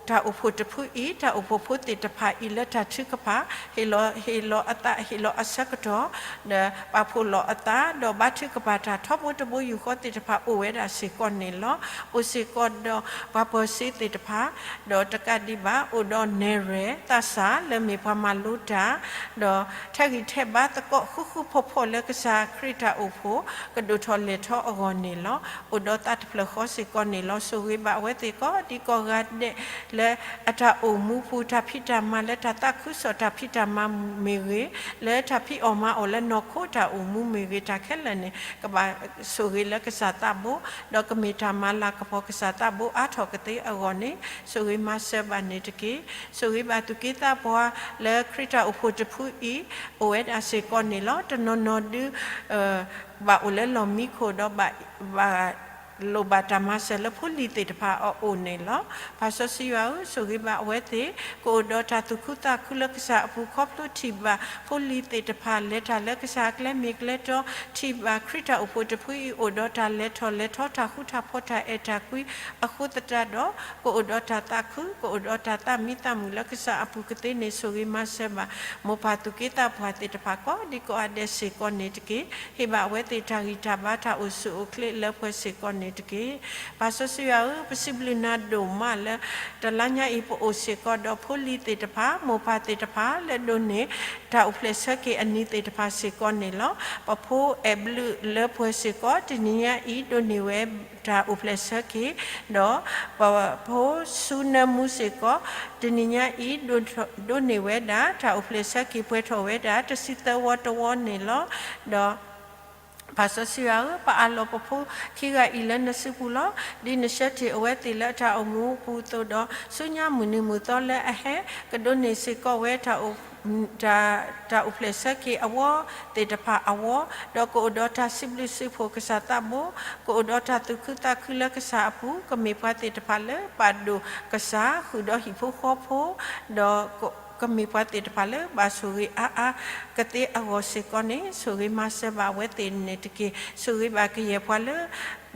ဘိၣ်တၢ်အိၣ်ဖှိၣ်တဖုအံၤ, တၢ်အိၣ်ဖှိၣ်ဖိသ့ၣ်တဖၣ်အံၤလၢတၢ်ထုကဖၣ်, ဟ့ၣ်လီၤ, ဟ့ၣ်လီၤအသး, ဟ့ၣ်လီၤအဆၢကတီၢ်, ဒီးပာ်ဖှိၣ်လီၤအသး, ဒီးဘါထုကဖၣ်တၢ်ထီဘိတဘိယူၢ်ဃီသ့ၣ်တဖၣ်အိၣ်ဝဲဒၣ်စ့ၢ်ကီးန့ၣ်လီၤ. အိၣ်စ့ၢ်ကီးဒီးပှၤပၢၤစ့သ့ၣ်တဖၣ်, ဒီးတကးဒံးဘၣ် အိၣ်ဒီးနဲၣ်ရွဲၣ်သးစၢ်လၢမ့ၢ်ပှၤမၤလိတၢ်, ဒီးထဲးဂံၢ်ထဲးဘါသကိးဃူဃူဖိးဖိးလၢကစၢ်ခရံာ်တၢ်အိၣ်ဖှိၣ် ကဒိၣ်ထီၣ်လဲၢ်ထီၣ်အဂီၢ်န့ၣ်လီၤ. အိၣ်ဒီးသးတဖျၢၣ်ဃီစ့ၢ်ကီးန့ၣ်လီၤ. ဆိၣ်ဂ့ၤဘၣ်အဝဲသ့ၣ်ကိးဒံကိးဂၤဒဲး လၢအတၢ်အိၣ်မူပူၤ တၢ်ဖံးတၢ်မၤလၢတၢ်သးခုကစီၣ်တၢ်ဖံးတၢ်မၤမ့ၢ်ဂ့ၤ, လၢတၢ်ဖံးအီၣ်မၤအီၣ်လၢနီၢ်ခိတၢ်အိၣ်မူမ့ၢ်ဂ့ၤ, တၢ်ခဲလၢာ်န့ၣ် ကဘၣ်ဆိၣ်ဂ့ၤလၢကစၢ်သးဘိ, ဒီးကမ့ၢ်တၢ်မၤလၤကပီၤကစၢ်သးဘိအါထီၣ်ကသ့အဂီၢ်န့ၣ် ဆိၣ်ဂ့ၤမၤစၢၤဘၣ်န့ၣ်တက့ၢ်. ဆိၣ်ဂ့ၤဘၣ်သူၣ်က့သးပှၢ်လၢခရံာ်တၢ်အိၣ်ဖှိၣ်တဖုအံၤ အိၣ်ဝဲဒၣ်စ့ၢ်ကီးန့ၣ်လီၤ. တနီၤနီၤဒု ဘၣ်အိၣ်လၢလီၢ်မံခိၣ်ဒီး ဘၣ်လိၣ်ဘၣ်တၢ်မၤစၢၤလၢဖိလံၤသ့ၣ်တဖၣ်အအိၣ်န့ၣ်လီၤ. ပၢ်စီဆှံယွၤဧၢ, ဆိၣ်ဂ့ၤဘၣ်အဝဲသ့ၣ် ကအိၣ်ဒီးတၢ်သူၣ်ခုသးခုလၢကစၢ်အပူၤ ခီဖျိထံၣ်ဘၣ်ဖိလံၤသ့ၣ်တဖၣ် လဲၤတၢ်လၢကစၢ်အကျဲမ့ၢ်ကျဲတီ, ထံၣ်ဘၣ်ခရံာ်တၢ်အိၣ်ဖှိၣ်တဖုအံၤ အိၣ်ဒီးတၢ်လဲၤထီၣ်လဲၤထီ တၢ်ဃူတၢ်ဖိးတၢ်အဲၣ်တၢ်ကွံအဃိသတးဒီး ကအိၣ်ဒီးတၢ်သးခု, ကအိၣ်ဒီးတၢ်သးမံသးမုာ်လၢကစၢ်အပူၤကသ့န့ၣ် ဆိၣ်ဂ့ၤမၤစၢၤဘၣ် မိၢ်ပၢ်သူၣ်က့သးပှၢ်သ့ၣ်တဖၣ်ကိးဒံကိးဂၤဒဲးစ့ၢ်ကီးန့ၣ်တက့ၢ်. ဟ့ၣ်ဘၣ်အဝဲသ့ၣ်တၢ်ဂံၢ်တၢ်ဘါတၢ်အိၣ်ဆူၣ်အိၣ်ချ့လၢပှဲၤစ့ၢ်ကီးန့ၣ်တက့ၢ်. ပၢ်စီဆှံယွၤဧၢ, ပစံးဘျုးနၤဒိၣ်မးလၢ တလါညါအံၤ ပအိၣ်စ့ၢ်ကီးဒီးဖိလံၤသ့ၣ်တဖၣ်, မိၢ်ပၢ်သ့ၣ်တဖၣ် လၢဒိးန့ၢ်တၢ်အိၣ်ဖျဲၣ်ဆၢက့ၤအနံၤသ့ၣ်တဖၣ်စ့ၢ်ကီးန့ၣ်လီၤ. ပဖိအဲၣ်ဘျုးလၢပှဲၤစ့ၢ်ကီး တနံၤညါအံၤ ဒိးန့ၢ်ဝဲတၢ်အိၣ်ဖျဲၣ်ဆၢက့ၤ, ဒီးပဖိဆူနၢမူစ့ၢ်ကီး တနံၤညါအံၤ ဒိးန့ၢ်ဝဲဒၣ် တၢ်အိၣ်ဖျဲၣ်ဆၢက့ၤပှဲၤထီၣ်ဝဲဒၣ် တဆံသၢဝီတဝီန့ၣ်လီၤ. ဒီး ပၢ်စီဆှံယွၤဧၢ, ပအးလီၤပဖိခံဂၤအံၤလၢနစုပူၤလီၤ. ဒ်နဆှၢတ့ၢ်အဝဲသ့ၣ်လၢအတၢ်အိၣ်မူအပူၤအသိးဒီး ဆူညါမုၢ်နံၤမုၢ်သီလၢအဟဲ ကဒိးန့ၢ်စ့ၢ်ကီးဝဲ တၢ် တၢ်အိၣ်ဖျဲၣ်ဆၢက့ၤအဝီသ့ၣ်တဖၣ်အဂီၢ်, ဒီးကအိၣ်ဒီးတၢ်စံးဘျုးစံးဖှိၣ်ကစၢ်သးဘိ, ကအိၣ်ဒီးတၢ်သူၣ်ခုသးခုလၢကစၢ်အပူၤ, ကမ့ၢ်ပှၤသ့ၣ်တဖၣ်လၢပာ်ဒိၣ်ကစၢ် ဃုာ်ဒီးဟံၣ်ဖိဃီဖိ, ဒီးကမ့ၢ်ပှၤသ့ၣ်တဖၣ်လၢဘၣ်ဆိၣ်ဂ့ၤအါအါကသ့အဂီၢ်စ့ၢ်ကီးန့ၣ် ဆိၣ်ဂ့ၤမၤစၢၤဘၣ်အဝဲသ့ၣ်န့ၣ်တက့ၢ်. ဆိၣ်ဂ့ၤဘၣ်ကယဲၢ်ပှၤလၢ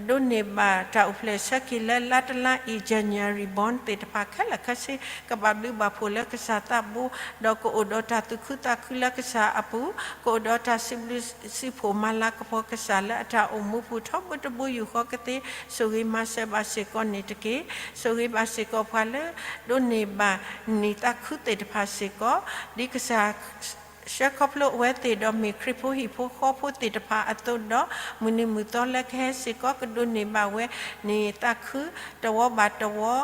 ဒိးန့ၢ်ဘၣ်တၢ်အိၣ်ဖျဲၣ်ဆၢက့ၤလၢလါတလါအံၤ January born သ့ၣ်တဖၣ်ခဲလၢာ်ခဲဆ့ ကဘၣ်ဘျုးဘၣ်ဖှိၣ်လၢကစၢ်သးဘိ, ဒီးကအိၣ်ဒီးတၢ်သူၣ်ခုသးခုလၢကစၢ်အပူၤ, ကအိၣ်ဒီးတၢ်စံးဘျုးစံးဖှိၣ်မၤလၤကပီၤကစၢ်လၢအတၢ်အိၣ်မူပူၤထီဘိတဘိယူၢ်ဃီကသ့ ဆိၣ်ဂ့ၤမၤစၢၤဘၣ်စ့ၢ်ကီးန့ၣ်တက့ၢ်. ဆိၣ်ဂ့ၤဘၣ်စ့ၢ်ကီးပှၤလၢ ဒိးန့ၢ်ဘၣ်နံၣ်သးခုသ့ၣ်တဖၣ်စ့ၢ်ကီး, ဒ်ကစၢ် ဆှၢခီဖျိအဝဲသ့ၣ်ဒီးမ့ၢ်ခရံာ်ဖိဟံၣ်ဖိဃီဖိသ့ၣ်တဖၣ်အသိးဒီး မုၢ်နံၤမုၢ်သီလၢကဟဲစ့ၢ်ကီး ကဒိးန့ၢ်ဘၣ်ဝဲနံၣ်သးခု တဝီဘၣ်တဝီ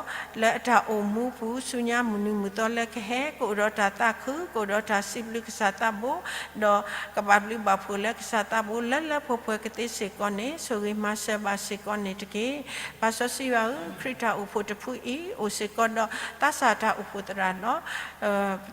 လၢအတၢ်အိၣ်မူပူၤ ဆူညါမုၢ်နံၤမုၢ်သီလၢကဟဲ ကအိၣ်ဒီးတၢ်သးခု ကအိၣ်ဒီးတၢ်စံးဘျုးကစၢ်သးဘိ, ဒီးကဘၣ်ဘျုးဘၣ်ဖှိၣ်လၢကစၢ်သးဘိလၢလၢပှဲၤပှဲၤကသ့စ့ၢ်ကီးန့ၣ် ဆိၣ်ဂ့ၤမၤစၢၤဘၣ်စ့ၢ်ကီးန့ၣ်တက့ၢ်. ပၢ်စီဆှံယွၤဧၢ, ခရံာ်တၢ်အိၣ်ဖှိၣ်တဖုအံၤ အိၣ်စ့ၢ်ကီးဒီးသးစၢ်တၢ်အိၣ်ဖှိၣ်သရၣ်လီၤ.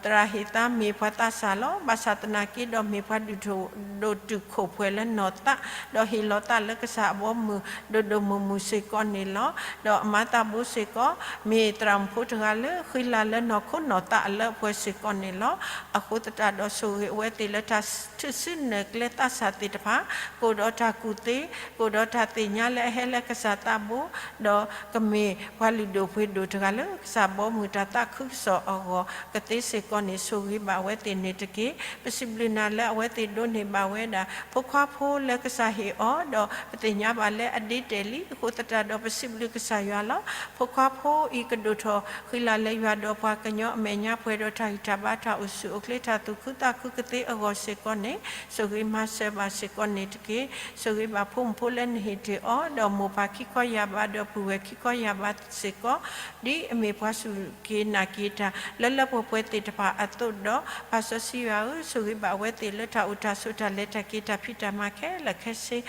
သရၣ်ဟ့ၣ်သါမ့ၢ်ပှၤသးစၢ်လီၤ. ဘၣ် ဘၣ်ဆၣ်သနာ်က့ဒီးမ့ၢ်ပှၤဒုၣ်ဒိၣ်တုာ်ခိၣ်ပှဲၤလၢနီၢ်သး, ဒီးဟ့ၣ်လီၤသးလၢကစၢ်အဘီအမုၢ်ဒိၣ်ဒိၣ်မုၢ်မုၢ်စ့ၢ်ကီးန့ၣ်လီၤ. ဒီးအမၤသးဘိစ့ၢ်ကီး မ့ၢ်သရၣ်မုၣ်ဖိတဂၤလၢဃံလၤလၢနီၢ်ခိနီၢ်သးအလၢအပှဲၤစ့ၢ်ကီးန့ၣ်လီၤ. အဃိသတးဒီးဆိၣ်ဂ့ၤအဝဲသ့ၣ်လၢတၢ်ထုးစုနဲၣ်ကျဲသးစၢ်သ့ၣ်တဖၣ်, ကအိၣ်ဒီးတၢ်ကူၣ်သ့, ကအိၣ်ဒီးတၢ်သ့ၣ်ညါလၢအဟဲလၢကစၢ်သးဘိ, ဒီးကမ့ၢ်ပှၤလုၢ်ဒိၣ်ပှ့ၤဒိၣ်တဂၤလၢကစၢ်ဘီမုၢ်တၢ်သးခုကစီၣ်အဂီၢ်ကသ့စ့ၢ်ကီးန့ၣ် ဆိၣ်ဂ့ၤဘၣ်အဝဲသ့ၣ်န့ၣ်တက့ၢ်. ပစံးဘျုးနၤလၢအဝဲသ့ၣ်ဒိးန့ၢ်ဘၣ်ဝဲဒၣ် ဖိခွါဖိလၢကစၢ်ဟ့ၣ်အီၤ, ဒီးပသ့ၣ်ညါဘၣ်လၢအဒ့တဲာ်လံ, အဃိသတးဒီးပစံးဘျုးကစၢ်ယွၤလီၤ. ဖိခွါဖိအံၤကဒိၣ်ထီၣ်ဃံလၤလၢယွၤဒီးပှၤကညီအမဲာ်ညါ ပှဲၤဒီးတၢ်ဂံၢ်တၢ်ဘါတၢ်အိၣ်ဆူၣ်အိၣ်ချ့ တၢ်သူၣ်ခုသးခုကသ့အဂီၢ်စ့ၢ်ကီးန့ၣ် ဆိၣ်ဂ့ၤမၤစၢၤဘၣ်စ့ၢ်ကီးန့ၣ်တက့ၢ်. ဆိၣ်ဂ့ၤဘၣ်ဖိမုၣ်ဖိလၢနဟ့ၣ်တ့ၢ်အီၤ, ဒီးမိၢ်ပၢ်ခံခီယၢ်ဘး ဒီးပုၢ်ဝဲၢ်ခံခီယၢ်ဘးစ့ၢ်ကီး, ဒ်အမ့ၢ်ပှၤစူၢ်က့ၤနာ်က့ၤတၢ်လၢလၢပှဲၤပှဲၤသ့ၣ်တဖၣ်အသိးဒီး, ပၢ်စီဆှံယွၤဧၢ, ဆိၣ်ဂ့ၤဘၣ်အဝဲသ့ၣ်လၢတၢ်အိၣ်တၢ်ဆိးတၢ်လဲၤတၢ်က့ၤတၢ်ဖံးတၢ်မၤခဲလၢာ်ခဲဆ့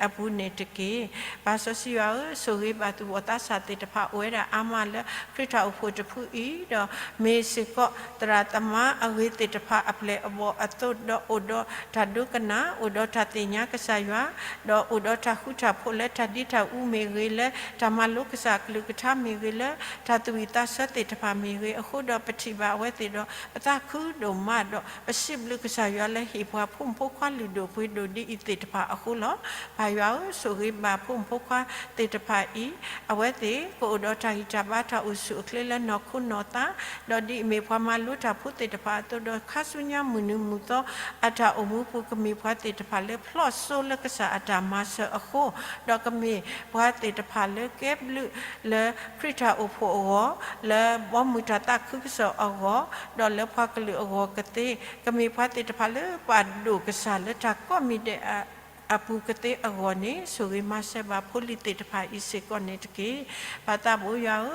အပူၤန့ၣ်တက့ၢ်. ပၢ်စီဆှံယွၤဧၢ, ဆိၣ်ဂ့ၤဘၣ်သူၣ်ဘီၣ်သးစၢ်သ့ၣ်တဖၣ် အိၣ်ဝဲဒၣ်အါမးလၢခရံာ်တၢ်အိၣ်ဖှိၣ်တဖုအံၤ, ဒီးမ့ၢ်စ့ၢ်ကီးသရၣ်သမါအဂ့ၤသ့ၣ်တဖၣ်အပျဲၢ်အဘီၣ်အသိးဒီး အိၣ်ဒီးတၢ်ဒိကနၣ်, အိၣ်ဒီးတၢ်သ့ၣ်ညါကစၢ်ယွၤ, ဒီးအိၣ်ဒီးတၢ်ဃူတၢ်ဖိးလၢတၢ်ဒ့တၢ်အူမ့ၢ်ဂ့ၤ, လၢတၢ်မၤလိကစၢ်အကလုၢ်ကထါမ့ၢ်ဂ့ၤ, လၢတၢ်သူၣ်ဝံၣ်သးဆၢသ့ၣ်တဖၣ်မ့ၢ်ဂ့ၤအဃိဒီး ပထံၣ်ဘၣ်အဝဲသ့ၣ်ဒီး ပသးခုဒိၣ်မးဒီး ပစံးဘျုးကစၢ်ယွၤလၢဟ့ၣ်ပှၤဖိမုၣ်ဖိခွါလုၢ်ဒိၣ်ပှ့ၤဒိၣ်ဒ်အံၤသ့ၣ်တဖၣ်အဃိလီၤ. ပၢ်ယွၤဧၢ, ဆိၣ်ဂ့ၤဘၣ်ဖိမုၣ်ဖိခွါသ့ၣ်တဖၣ်အံၤ, အဝဲသ့ၣ်ကအိၣ်ဒီးတၢ်ဂံၢ်တၢ်ဘါတၢ်အိၣ်ဆူၣ်အိၣ်ချ့လၢနီၢ်ခိနီၢ်သး, ဒီးဒ်အမ့ၢ်ပှၤမၤလိတၢ်ဖိသ့ၣ်တဖၣ်အသိးဒီး ခါဆူညါမုၢ်နံၤမုၢ်သီအတၢ်အိၣ်မူပူၤ ကမ့ၢ်ပှၤသ့ၣ်တဖၣ်လၢဖျီၣ်စိလၢကစၢ်အတၢ်မၤစၢၤအဃိ, ဒီးကမ့ၢ်ပှၤသ့ၣ်တဖၣ်လၢကဲဘျုးလၢခရံာ်တၢ်အိၣ်ဖှိၣ်အဂီၢ်, လၢဘီမုၢ်တၢ်သးခုကစီၣ်အဂီၢ်, ဒီးလၢပှၤကလုာ်အဂီၢ်ကသ့, ကမ့ၢ်ပှၤသ့ၣ်တဖၣ်လၢပာ်ဒိၣ်ကစၢ်လၢတၢ်ကိးမံၤဒဲးအပူၤကသ့အဂီၢ်န့ၣ် ဆိၣ်ဂ့ၤမၤစၢၤဘၣ်ဖိလံၤသ့ၣ်တဖၣ်အံၤစ့ၢ်ကီးန့ၣ်တက့ၢ်. ပၢ်သးဘိယွၤဧၢ,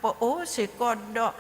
ပအိၣ်စ့ၢ်ကီးဒီး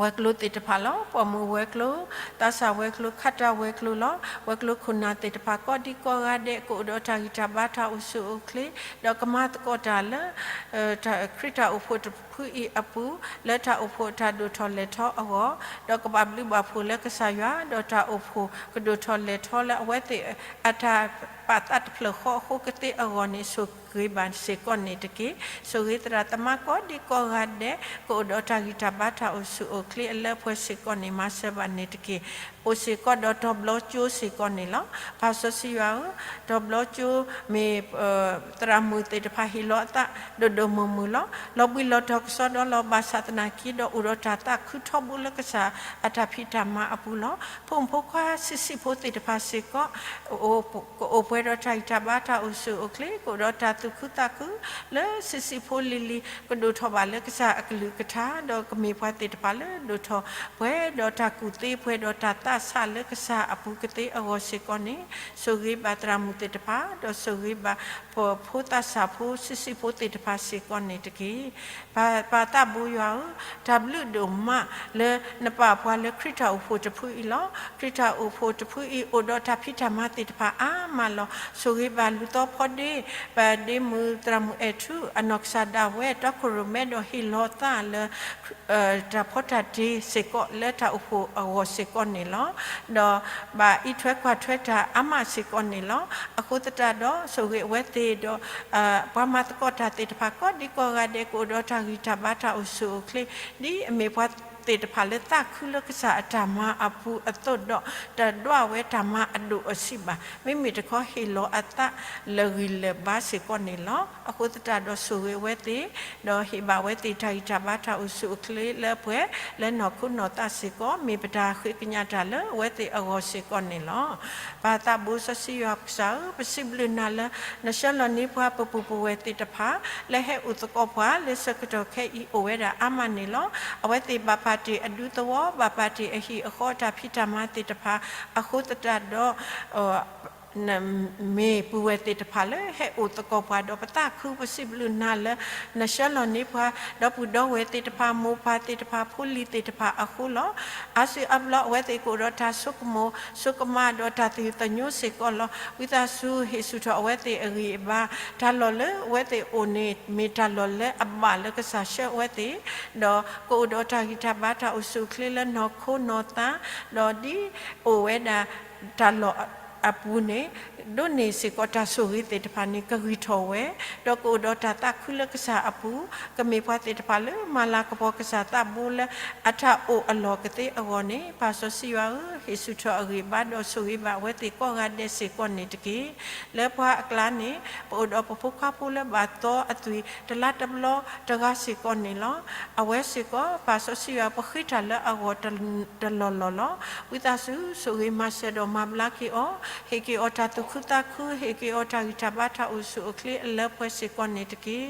ဝဲၤကျိၤသ့ၣ်တဖၣ်လီၤ. ပိာ်မုၣ်ဝဲၤကျိၤ, သးစၢ်ဝဲၤကျိၤ, ခးတၢ်ဝဲၤကျိၤလီၤ. ဝဲၤကျိၤခိၣ်နၢ်သ့ၣ်တဖၣ် ကိးဒံကိးဂၤဒဲး ကအိၣ်ဒီးတၢ်ဂံၢ်တၢ်ဘါတၢ်အိၣ်ဆူၣ်အိၣ်ချ့, ဒီးကမၤသကိးတၢ်လၢ ခရံာ်တၢ်အိၣ်ဖှိၣ်တဖုအံၤအပူၤ, လၢတၢ်အိၣ်ဖှိၣ်တၢ်ဒိၣ်ထီၣ်လဲၢ်ထီအဂီၢ်, ဒီးကဘၣ်ဘျုးဘၣ်ဖှိၣ်လၢကစၢ်ယွၤ, ဒီးတၢ်အိၣ်ဖှိၣ်ကဒိၣ်ထီၣ်လဲၢ်ထီလၢအဝဲသ့ၣ်အတၢ်ပာ်သးတဖျၢၣ်ဃီအဃိကသ့အဂီၢ်န့ၣ် ဆိၣ်ဂ့ၤဘၣ်စ့ၢ်ကီးန့ၣ်တက့ၢ်. ဆိၣ်ဂ့ၤသရၣ်သမါကိးဒံကိးဂၤဒဲး ကအိၣ်ဒီးတၢ်ဂံၢ်တၢ်ဘါတၢ်အိၣ်ဆူၣ်အိၣ်ချ့အလၢပှဲၤစ့ၢ်ကီးန့ၣ် မၤစၢၤဘၣ်န့ၣ်တက့ၢ်. အိၣ်စ့ၢ်ကီးဒီးတီၤဘျီကၠိစ့ၢ်ကီးန့ၣ်လီၤ. ပၢ်စီဆှံယွၤဧၢ, တီၤဘျီကၠိမ့ၢ် သရၣ်မုၣ်သ့ၣ်တဖၣ်ဟ့ၣ်လီၤအသးဒိၣ်ဒိၣ်မုၢ်မုၢ်လီၤ. လီၤဘှံးလီၤတီၤကစီဒီလီၤ. ဘၣ်ဆၣ်သနာ်က့ဒီး အိၣ်ဒီးတၢ်သးခုထီဘိလၢကစၢ်အတၢ်ဖံးတၢ်မၤအပူၤလီၤ. ဖိမုၣ်ဖိခွါဆံးဆံးဖိသ့ၣ်တဖၣ်စ့ၢ်ကီး ကအိၣ်ပှဲၤဒီးတၢ်ဂံၢ်တၢ်ဘါတၢ်အိၣ်ဆူၣ်အိၣ်ချ့, ကအိၣ်ဒီးတၢ်သူၣ်ခုသးခုလၢဆံးဆံးဖိလံၤလံၤ, ကဒိၣ်ထီၣ်ဘၣ်လၢကစၢ်အကလုၢ်ကထါ, ဒီးကမ့ၢ်ပှၤသ့ၣ်တဖၣ်လၢဒိၣ်ထီၣ်ပှဲၤဒီးတၢ်ကူၣ်သ့ ပှဲၤဒီးတၢ်သးစၢ်လၢကစၢ်အပူၤကသ့အဂီၢ်စ့ၢ်ကီးန့ၣ်, ဆိၣ်ဂ့ၤဘၣ်သရၣ်မုၣ်သ့ၣ်တဖၣ်, ဒီးဆိၣ်ဂ့ၤဘၣ်ပဖိသးစၢ်ဖိဆံးဆံးဖိသ့ၣ်တဖၣ်စ့ၢ်ကီးန့ၣ်တက့ၢ်. ပၢ်သးဘိယွၤဧၢ, တၢ်ဘျုးဒိၣ်မးလၢနပာ်ပှၤလၢခရံာ်တၢ်အိၣ်ဖှိၣ်တဖုအံၤလီၤ. ခရံာ်တၢ်အိၣ်ဖှိၣ်တဖုအံၤ အိၣ်ဒီးတၢ်ဖံးတၢ်မၤသ့ၣ်တဖၣ်အါမးလီၤ. ဆိၣ်ဂ့ၤဘၣ်လူၤသီဖီဒ့, ပဒ့မုၣ်သရၣ်မုၣ်အဲၣ်ထူ အနီၢ်ကစၢ်ဒၣ်ဝဲ တီခိၣ်ရိၣ်မဲဒီးဟ့ၣ်လီၤသးလၢ တၢ်ဖီတၢ်တ့စ့ၢ်ကီးလၢတၢ်အိၣ်ဖှိၣ်အဂီၢ်စ့ၢ်ကီးန့ၣ်လီၤ. ဒီးဘၣ်အံးထွဲကွၢ်ထွဲတၢ်အါမးစ့ၢ်ကီးန့ၣ်လီၤ. အဃိသတးဒီး ဆိၣ်ဂ့ၤအဝဲသ့ၣ်ဒီး ပှၤမၤသကိးတၢ်သ့ၣ်တဖၣ် ကိးဒံကိးဂၤဒဲး ကအိၣ်ဒီးတၢ်ဂံၢ်တၢ်ဘါတၢ်အိၣ်ဆူၣ်အိၣ်ချ့, ဒ်အမ့ၢ်ပှၤသ့ၣ်တဖၣ်လၢသးခုလၢကစၢ်အတၢ်မၤအပူၤအသိးဒီး တဒွးဝဲတၢ်မၤအဒိၣ်အဆံးဘၣ်. မ့မ့ၢ်တခီဟ့ၣ်လီၤအသးလၢာ်ဂံၢ်လၢာ်ဘါစ့ၢ်ကီးန့ၣ်လီၤ. အဃိသတးဒီးဆိၣ်ဂ့ၤအဝဲသ့ၣ်, ဒီးဟ့ၣ်ဘၣ်အဝဲသ့ၣ်တၢ်ဂံၢ်တၢ်ဘါတၢ်အိၣ်ဆူၣ်အိၣ်ချ့လၢပှဲၤလၢနီၢ်ခိနီၢ်သးစ့ၢ်ကီး မ့ၢ်ပတၢ်ဃ့ကညးတၢ်လၢအဝဲသ့ၣ်အဂီၢ်စ့ၢ်ကီးန့ၣ်လီၤ. ပၢ်သးဘိစီဆှံယွၤကစၢ်ဧၢ, ပစံးဘျုးနၤလၢ နဆှၢလီၤန့ၢ်ပှၤပပုၢ်ပဝဲၢ်သ့ၣ်တဖၣ် လၢဟဲအိၣ်သကိးပှၤလၢဆၢကတီၢ်ခဲအံၤအိၣ်ဝဲဒၣ်အါမးန့ၣ်လီၤ. အဝဲသ့ၣ်ဘၣ်ပာ်တ့ၢ်အဒူသဝီ, ဘၣ်ပာ်တ့ၢ်အဟံၣ်အဃီအတၢ်ဖံးတၢ်မၤသ့ၣ်တဖၣ် အဃိသတးဒီး နမ့ၢ်ပုၢ်ဝဲၢ်သ့ၣ်တဖၣ်လၢဟဲအိၣ်သကိးပှၤဒီးပသးခု ပစံးဘျုးနၤလၢ နဆှၢလီၤန့ၢ်ပှၤ ဒီပုၢ်ဒီဝဲၢ်သ့ၣ်တဖၣ် မိၢ်ပၢ်သ့ၣ်တဖၣ် ဖိလံၤသ့ၣ်တဖၣ်အဃိလီၤ. အါစုအါဘျီအဝဲသ့ၣ်ကအိၣ်ဒီးတၢ်ဆိကမိၣ် ဆိကမးဒီးတၢ်သးသညိစ့ၢ်ကီးလီၤ. ဝံသးစူၤဟ့ၣ်ဆူၣ်ထီၣ်အဝဲသ့ၣ်အဂံၢ်အဘါ တၢ်လီၢ်လၢအဝဲသ့ၣ်အိၣ်န့ၣ် မ့ၢ်တၢ်လီၢ်လၢအဘၣ်လၢကစၢ်ဆှၢအဝဲသ့ၣ် ဒီးကအိၣ်ဒီးတၢ်ဂံၢ်တၢ်ဘါ တၢ်အိၣ်ဆူၣ်အိၣ်ချ့လၢနီၢ်ခိနီၢ်သး ဒီးဒ်အိၣ်ဝဲဒၣ် တၢ်လီၢ်အပူၤန့ၣ် ဒိးန့ၢ်စ့ၢ်ကီးတၢ်ဆိၣ်ဂ့ၤသ့ၣ်တဖၣ်န့ၣ် ကဂံၢ်ထီၣ်ဝဲ, ဒီးကအိၣ်ဒီးတၢ်သးခုလၢကစၢ်အပူၤ, ကမ့ၢ်ပှၤသ့ၣ်တဖၣ်လၢမၤလၤကပီၤကစၢ်သးဘိလၢအတၢ်အိၣ်အလီၢ်ကသ့အဂီၢ်န့ၣ်, ပၢ်စီဆှံယွၤဧၢ, ဟ့ၣ်ဆူၣ်ထီၣ်အဂံၢ်အဘါဒီးဆိၣ်ဂ့ၤဘၣ်အဝဲသ့ၣ်ကိးဂၤဒဲးစ့ၢ်ကီးန့ၣ်တက့ၢ်. လၢပှၤအကျါန့ၣ် ပအိၣ်ဒီးပဖိခွါဖိလၢဘၣ်သီအသွံၣ်တလါတဘျီတဂၤစ့ၢ်ကီးန့ၣ်လီၤ. အဝဲစ့ၢ်ကီး ပၢ်စီဆှံယွၤ ပဃ့တၢ်လၢအဂီၢ်တလီၢ်လီၢ်လီၤ. ဝံသးစူၤ ဆိၣ်ဂ့ၤမၤစၢၤဒီးမၤဘျါက့ၤအီၤ, ဟ့ၣ်က့ၤအီၤတၢ်သူၣ်ခုသးခု, ဟ့ၣ်က့ၤအီၤတၢ်ဂံၢ်တၢ်ဘါတၢ်အိၣ်ဆူၣ်အိၣ်ချ့အလၢပှဲၤစ့ၢ်ကီးန့ၣ်တက့ၢ်.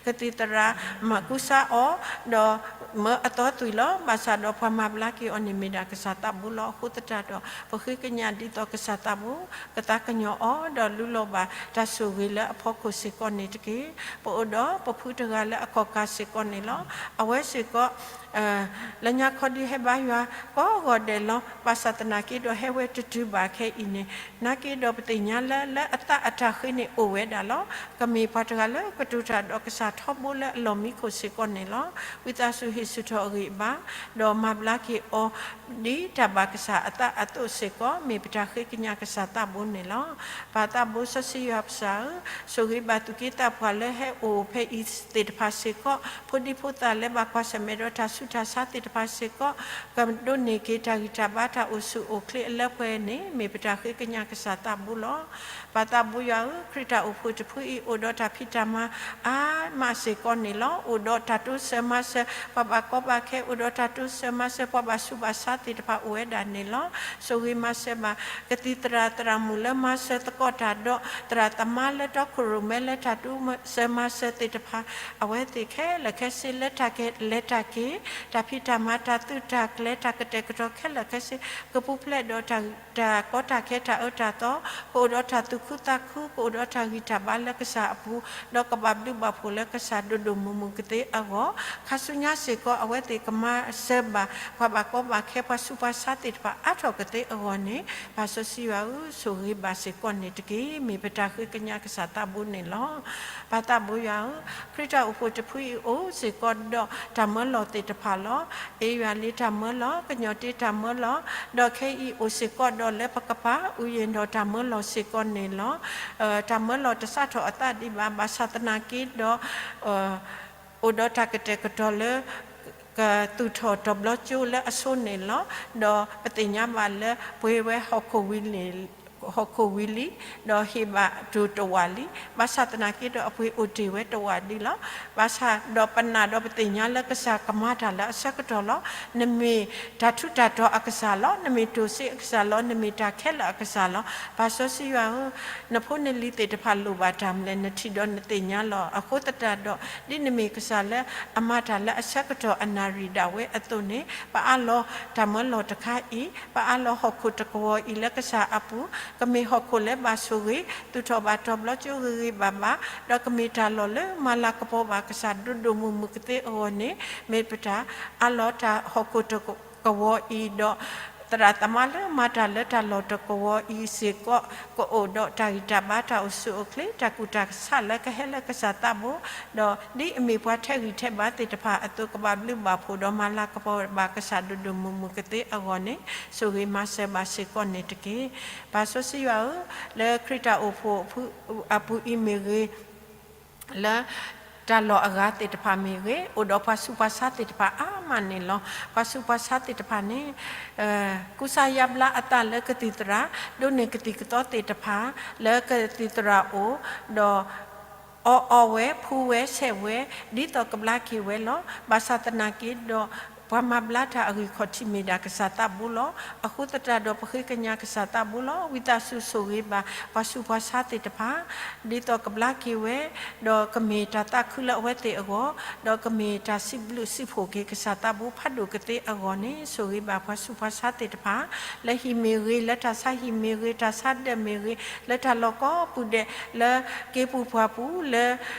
ကသံၣ်သရၣ်မၤကူစါအီၤ, ဒီးမၢအသီသွံၣ်လီၤ. ဘၣ်ဆၣ်ဒီးပှၤမၤဘျါက့ၤအီၤန့ၣ်မ့ၢ်ဒၣ်ကစၢ်သးဘိလီၤ. အဃိသတးဒီး ပဃ့ကညးဒ်သိးကစၢ်သးဘိ ကသးကညီၤအီၤ, ဒီးလူလီၤဘၣ်တၢ်ဆိၣ်ဂ့ၤလၢအဖီခိၣ်စ့ၢ်ကီးန့ၣ်တက့ၢ်. ပအိၣ်ဒီးပဖုတဂၤလၢအခီၣ်ကၢစ့ၢ်ကီးန့ၣ်လီၤ. အဝဲစ့ၢ်ကီး လၢညါခီဒုးဟဲဘါယွၤကိးဂီၤဒဲးလီၤ. ဘၣ်ဆၣ်သနာ်က့ဒီးဟဲဝဲတတုၤဘၣ်ခဲအံၤန့ၣ်, နာ်က့ဒီးပသ့ၣ်ညါလၢ လၢအသးအတၢ်ဃ့န့ၣ်အိၣ်ဝဲဒၣ်လီၤ. ကမ့ၢ်ပှၤတဂၤလၢကတိၤတၢ်ဒီးကစၢ်ထီဘိလၢအလီၢ်မံခိၣ်စ့ၢ်ကီးန့ၣ်လီၤ. ဝံသးစူၤဟ့ၣ်ဆူၣ်ထီၣ်အဂံၢ်အဘါ, ဒီးမၤဘျါက့ၤအီၤ ဒ်တၢ်ဘၣ်ကစၢ်အသးအသိးစ့ၢ်ကီး မ့ၢ်ပတၢ်ဃ့ကညးကစၢ်သးဘိန့ၣ်လီၤ. ပၢ်သးဘိစီဆှံယွၤပစၢ်ဧၢ, ဆိၣ်ဂ့ၤဘၣ်သူၣ်က့သးပှၢ်လၢဟဲအိၣ်ဖဲအံၤသ့ၣ်တဖၣ်စ့ၢ်ကီး, ဖိဒံဖိသၣ်လၢဘၣ်ကွၢ်ဆၢၣ်မဲာ်ဒီးတၢ်ဆူးတၢ်ဆါသ့ၣ်တဖၣ်စ့ၢ်ကီး, ကဒိးန့ၢ်က့ၤတၢ်ဂံၢ်တၢ်ဘါတၢ်အိၣ်ဆူၣ်အိၣ်ချ့အလၢပှဲၤန့ၣ် မ့ၢ်ပတၢ်ဃ့ကညးကစၢ်သးဘိလီၤ. ပၢ်သးဘိယွၤဧၢ, ခရံာ်တၢ်အိၣ်ဖှိၣ်တဖုအံၤ အိၣ်ဒီးတၢ်ဖံးတၢ်မၤအါမးစ့ၢ်ကီးန့ၣ်လီၤ. အိၣ်ဒီးတၢ်တိစၢၤမၤစၢၤ ပှၤဘၣ်ကီဘၣ်ခဲ, အိၣ်ဒီးတၢ်တိစၢၤမၤစၢၤ ပှၤဘၣ်ဆူးဘၣ်ဆါသ့ၣ်တဖၣ်အိၣ်ဝဲဒၣ်န့ၣ်လီၤ. ဆိၣ်ဂ့ၤမၤစၢၤဘၣ် ကသံၣ်သရၣ်သရၣ်မုၣ်လၢမၤစၢၤသကိးတၢ်ဒီး သရၣ်သမါလၢတီခိၣ်ရိၣ်မဲလၢတၢ်တိစၢၤမၤစၢၤသ့ၣ်တဖၣ်, အဝဲသ့ၣ်ခဲလၢာ်ခဲဆ့လၢတၢ်ကလဲၤတၢ်က့ၤ, တၢ်ဖံးတၢ်မၤ တၢ်သုးတၢ်ကျဲၤ တၢ်ကတဲာ်ကတီၤခဲလၢာ်ခဲဆ့ ကပူၤဖျဲးဒီးတၢ် တၢ်ကီတၢ်ခဲတၢ်အၢတၢ်သီ, ကအိၣ်ဒီးတၢ်သူၣ်ခုသးခု, ကအိၣ်ဒီးတၢ်ဂံၢ်တၢ်ဘါလၢကစၢ်အပူၤ, ဒီးကဘၣ်ဘျုးဘၣ်ဖှိၣ်လၢကစၢ်ဒိၣ်ဒိၣ်မုၢ်မုၢ်ကသ့အဂီၢ်, ခါဆူညါစ့ၢ်ကီး အဝဲသ့ၣ်ကမၤစၢၤဘၣ် ပှၤဘၣ်ကီဘၣ်ခဲ ပှၤဆူးပှၤဆါသ့ၣ်တဖၣ်အါထီၣ်ကသ့အဂီၢ်န့ၣ်, ပၢ်စီဆှံယွၤဧၢ, ဆိၣ်ဂ့ၤဘၣ်စ့ၢ်ကီးန့ၣ်တက့ၢ်. မ့ၢ်ပတၢ်ဃ့ကညးကစၢ်သးဘိန့ၣ်လီၤ. ပၢ်သးဘိယွၤဧၢ, ခရံာ်တၢ်အိၣ်ဖှိၣ်တဖုအံၤအိၣ်စ့ၢ်ကီးဒီးတၢ်မၢလီၤသ့ၣ်တဖၣ်လီၤ. အ့ယွၤလ့တၢ်မၢလီၤ, ကညီၣ်တ့တၢ်မၢလီၤ, ဒီးခဲအံၤအိၣ်စ့ၢ်ကီးဒီးလၢပကပၤ အူယံၤဒီးတၢ်မၢလီၤစ့ၢ်ကီးန့ၣ်လီၤ. တၢ်မၢလီၤတစးထီၣ်အသးဒံးဘၣ်, ဘၣ်ဆၣ်သနာ်က့ဒီး အိၣ်ဒီးတၢ်ကတဲာ်ကတီၤလၢ ကသူၣ်ထီၣ်တီၤဘျီကၠိလၢအဆိန့ၣ်လီၤ. ဒီးပသ့ၣ်ညါဘၣ်လၢပှ့ၤဝဲဟီၣ်ခိၣ်ဝံၤလံ, ဟီၣ်ခိၣ်ဝံၤလံ, ဒီးဟ့ၣ်ဘၣ်တိၢ်တဝာ်လံ. ဘၣ်ဆၣ်သနာ်က့ဒီးအပှ့ၤအိၣ်တ့ၢ်ဝဲတဝာ်ဒံးလီၤ. ဘၣ်ဆၣ်ဒီးပနာ်ဒီးပသ့ၣ်ညါလၢကစၢ်ကမၤတၢ်လၢအဆၢကတီၢ်လီၤ. နမ့ၢ်တၢ်ထူးတၢ်တီၤအကစၢ်လီၤ. နမ့ၢ်တိၢ်စ့အကစၢ်လီၤ. နမ့ၢ်တၢ်ခဲလၢာ်အကစၢ်လီၤ. ပၢ်စီဆှံယွၤဧၢ, နဖိနလံၤသ့ၣ်တဖၣ်လိၣ်ဘၣ်တၢ်မနုၤလဲၣ် နထံၣ်ဒီးနသ့ၣ်ညါလီၤ. အဃိသတးဒီး ဒ်နမ့ၢ်ကစၢ်လၢအမၤတၢ်လၢအဆၢကတီၢ်အနၣ်ရံၣ်ဒၣ်ဝဲအသိးန့ၣ်, ပအးလီၤတၢ်မၢလီၤတခါအံၤ, ပအးလီၤဟီၣ်ခိၣ်တကဝီၤအံၤလၢကစၢ်အပူၤ, ကမ့ၢ်ဟီၣ်ခိၣ်လၢဘၣ်ဆိၣ်ဂ့ၤ, သူၣ်ထီၣ်ဘၣ်တီၤဘျီကၠိဂ့ၤဂ့ၤဘၣ်ဘၣ်, ဒီးကမ့ၢ်တၢ်လီၢ်လၢမၤလၤကပီၤဘၣ်ကစၢ်ဒိၣ်ဒိၣ်မုၢ်မုၢ်ကသ့အဂီၢ်န့ၣ်, မ့ၢ်ပတၢ်အးလီၤတၢ်ဟီၣ်ခိၣ်တကဝီၤအံၤဒီး သရၣ်သမါလၢမၤတၢ်လၢတၢ်လီၢ်တကဝီၤအံၤစ့ၢ်ကီး ကအိၣ်ဒီးတၢ်ဂံၢ်တၢ်ဘါ တၢ်အိၣ်ဆူၣ်အိၣ်ချ့ တၢ်ကူၣ်တၢ်ဆးလၢကဟဲလၢကစၢ်သးဘိ, ဒီးဒ်အမ့ၢ်ပှၤထဲးဂံၢ်ထဲးဘါသ့ၣ်တဖၣ်အသိး ကဘၣ်ဘျုးဘၣ်ဖှိၣ်ဒီးမၤလၤကပီၤဘၣ်ကစၢ်ဒိၣ်ဒိၣ်မုၢ်မုၢ်ကသ့အဂီၢ်န့ၣ်, ဆိၣ်ဂ့ၤမၤစၢၤဘၣ်စ့ၢ်ကီးန့ၣ်တက့ၢ်. ပၢ်စီဆှံယွၤဧၢ, လၢခရံာ်တၢ်အိၣ်ဖှိၣ်အပူၤအံၤမ့ၢ်ဂ့ၤ, လၢတၢ်လီၢ်အဂၤသ့ၣ်တဖၣ်မ့ၢ်ဂ့ၤ, အိၣ်ဒီးပှၤဆူးပှၤဆါသ့ၣ်တဖၣ်အါမးန့ၣ်လီၤ. ပှၤဆူးပှၤဆါသ့ၣ်တဖၣ်န့ၣ် ကူစါယါဘျါအသးလၢကသံၣ်သရၣ်, ဒိးန့ၢ်ကသံၣ်ကသီသ့ၣ်တဖၣ် လၢကသံၣ်သရၣ်အိၣ်, ဒီးအီၣ်အီဝဲ, ဖှူဝဲ, ဆဲးဝဲ, ဒ်သိးကဘျါက့ၤဝဲလီၤ. ဘၣ်ဆၣ်သနာ်က့ဒီး ပှၤမၤဘျါတၢ်အဂံၢ်ခီၣ်ထံးမ့ၢ်ဒၣ်ကစၢ်သးဘိလီၤ. အဃိသတးဒီးပဃ့ကညးကစၢ်သးဘိလီၤ. ဝံသးစူၤဆိၣ်ဂ့ၤဘၣ် ပှၤဆူးပှၤဆါသ့ၣ်တဖၣ် ဒ်သိးကဘျါက့ၤဝဲ, ဒီးကမ့ၢ်တၢ်သးခုလၢအဝဲသ့ၣ်အဂီၢ်, ဒီးကမ့ၢ်တၢ်စံးဘျုးစံးဖှိၣ်က့ၤကစၢ်သးဘိဖးဒိၣ်ကသ့အဂီၢ်န့ၣ် ဆိၣ်ဂ့ၤဘၣ်ပှၤဆူးပှၤဆါသ့ၣ်တဖၣ်, လၢဟံၣ်မ့ၢ်ဂ့ၤ, လၢတၢ်ဆါဟံၣ်မ့ၢ်ဂ့ၤ, တၢ်ဆါဒၢးမ့ၢ်ဂ့ၤ, လၢတၢ်လီၢ်ကိးပူၤဒဲး, လၢက့ၤပူၤပှၢ်ပူၤ, လၢ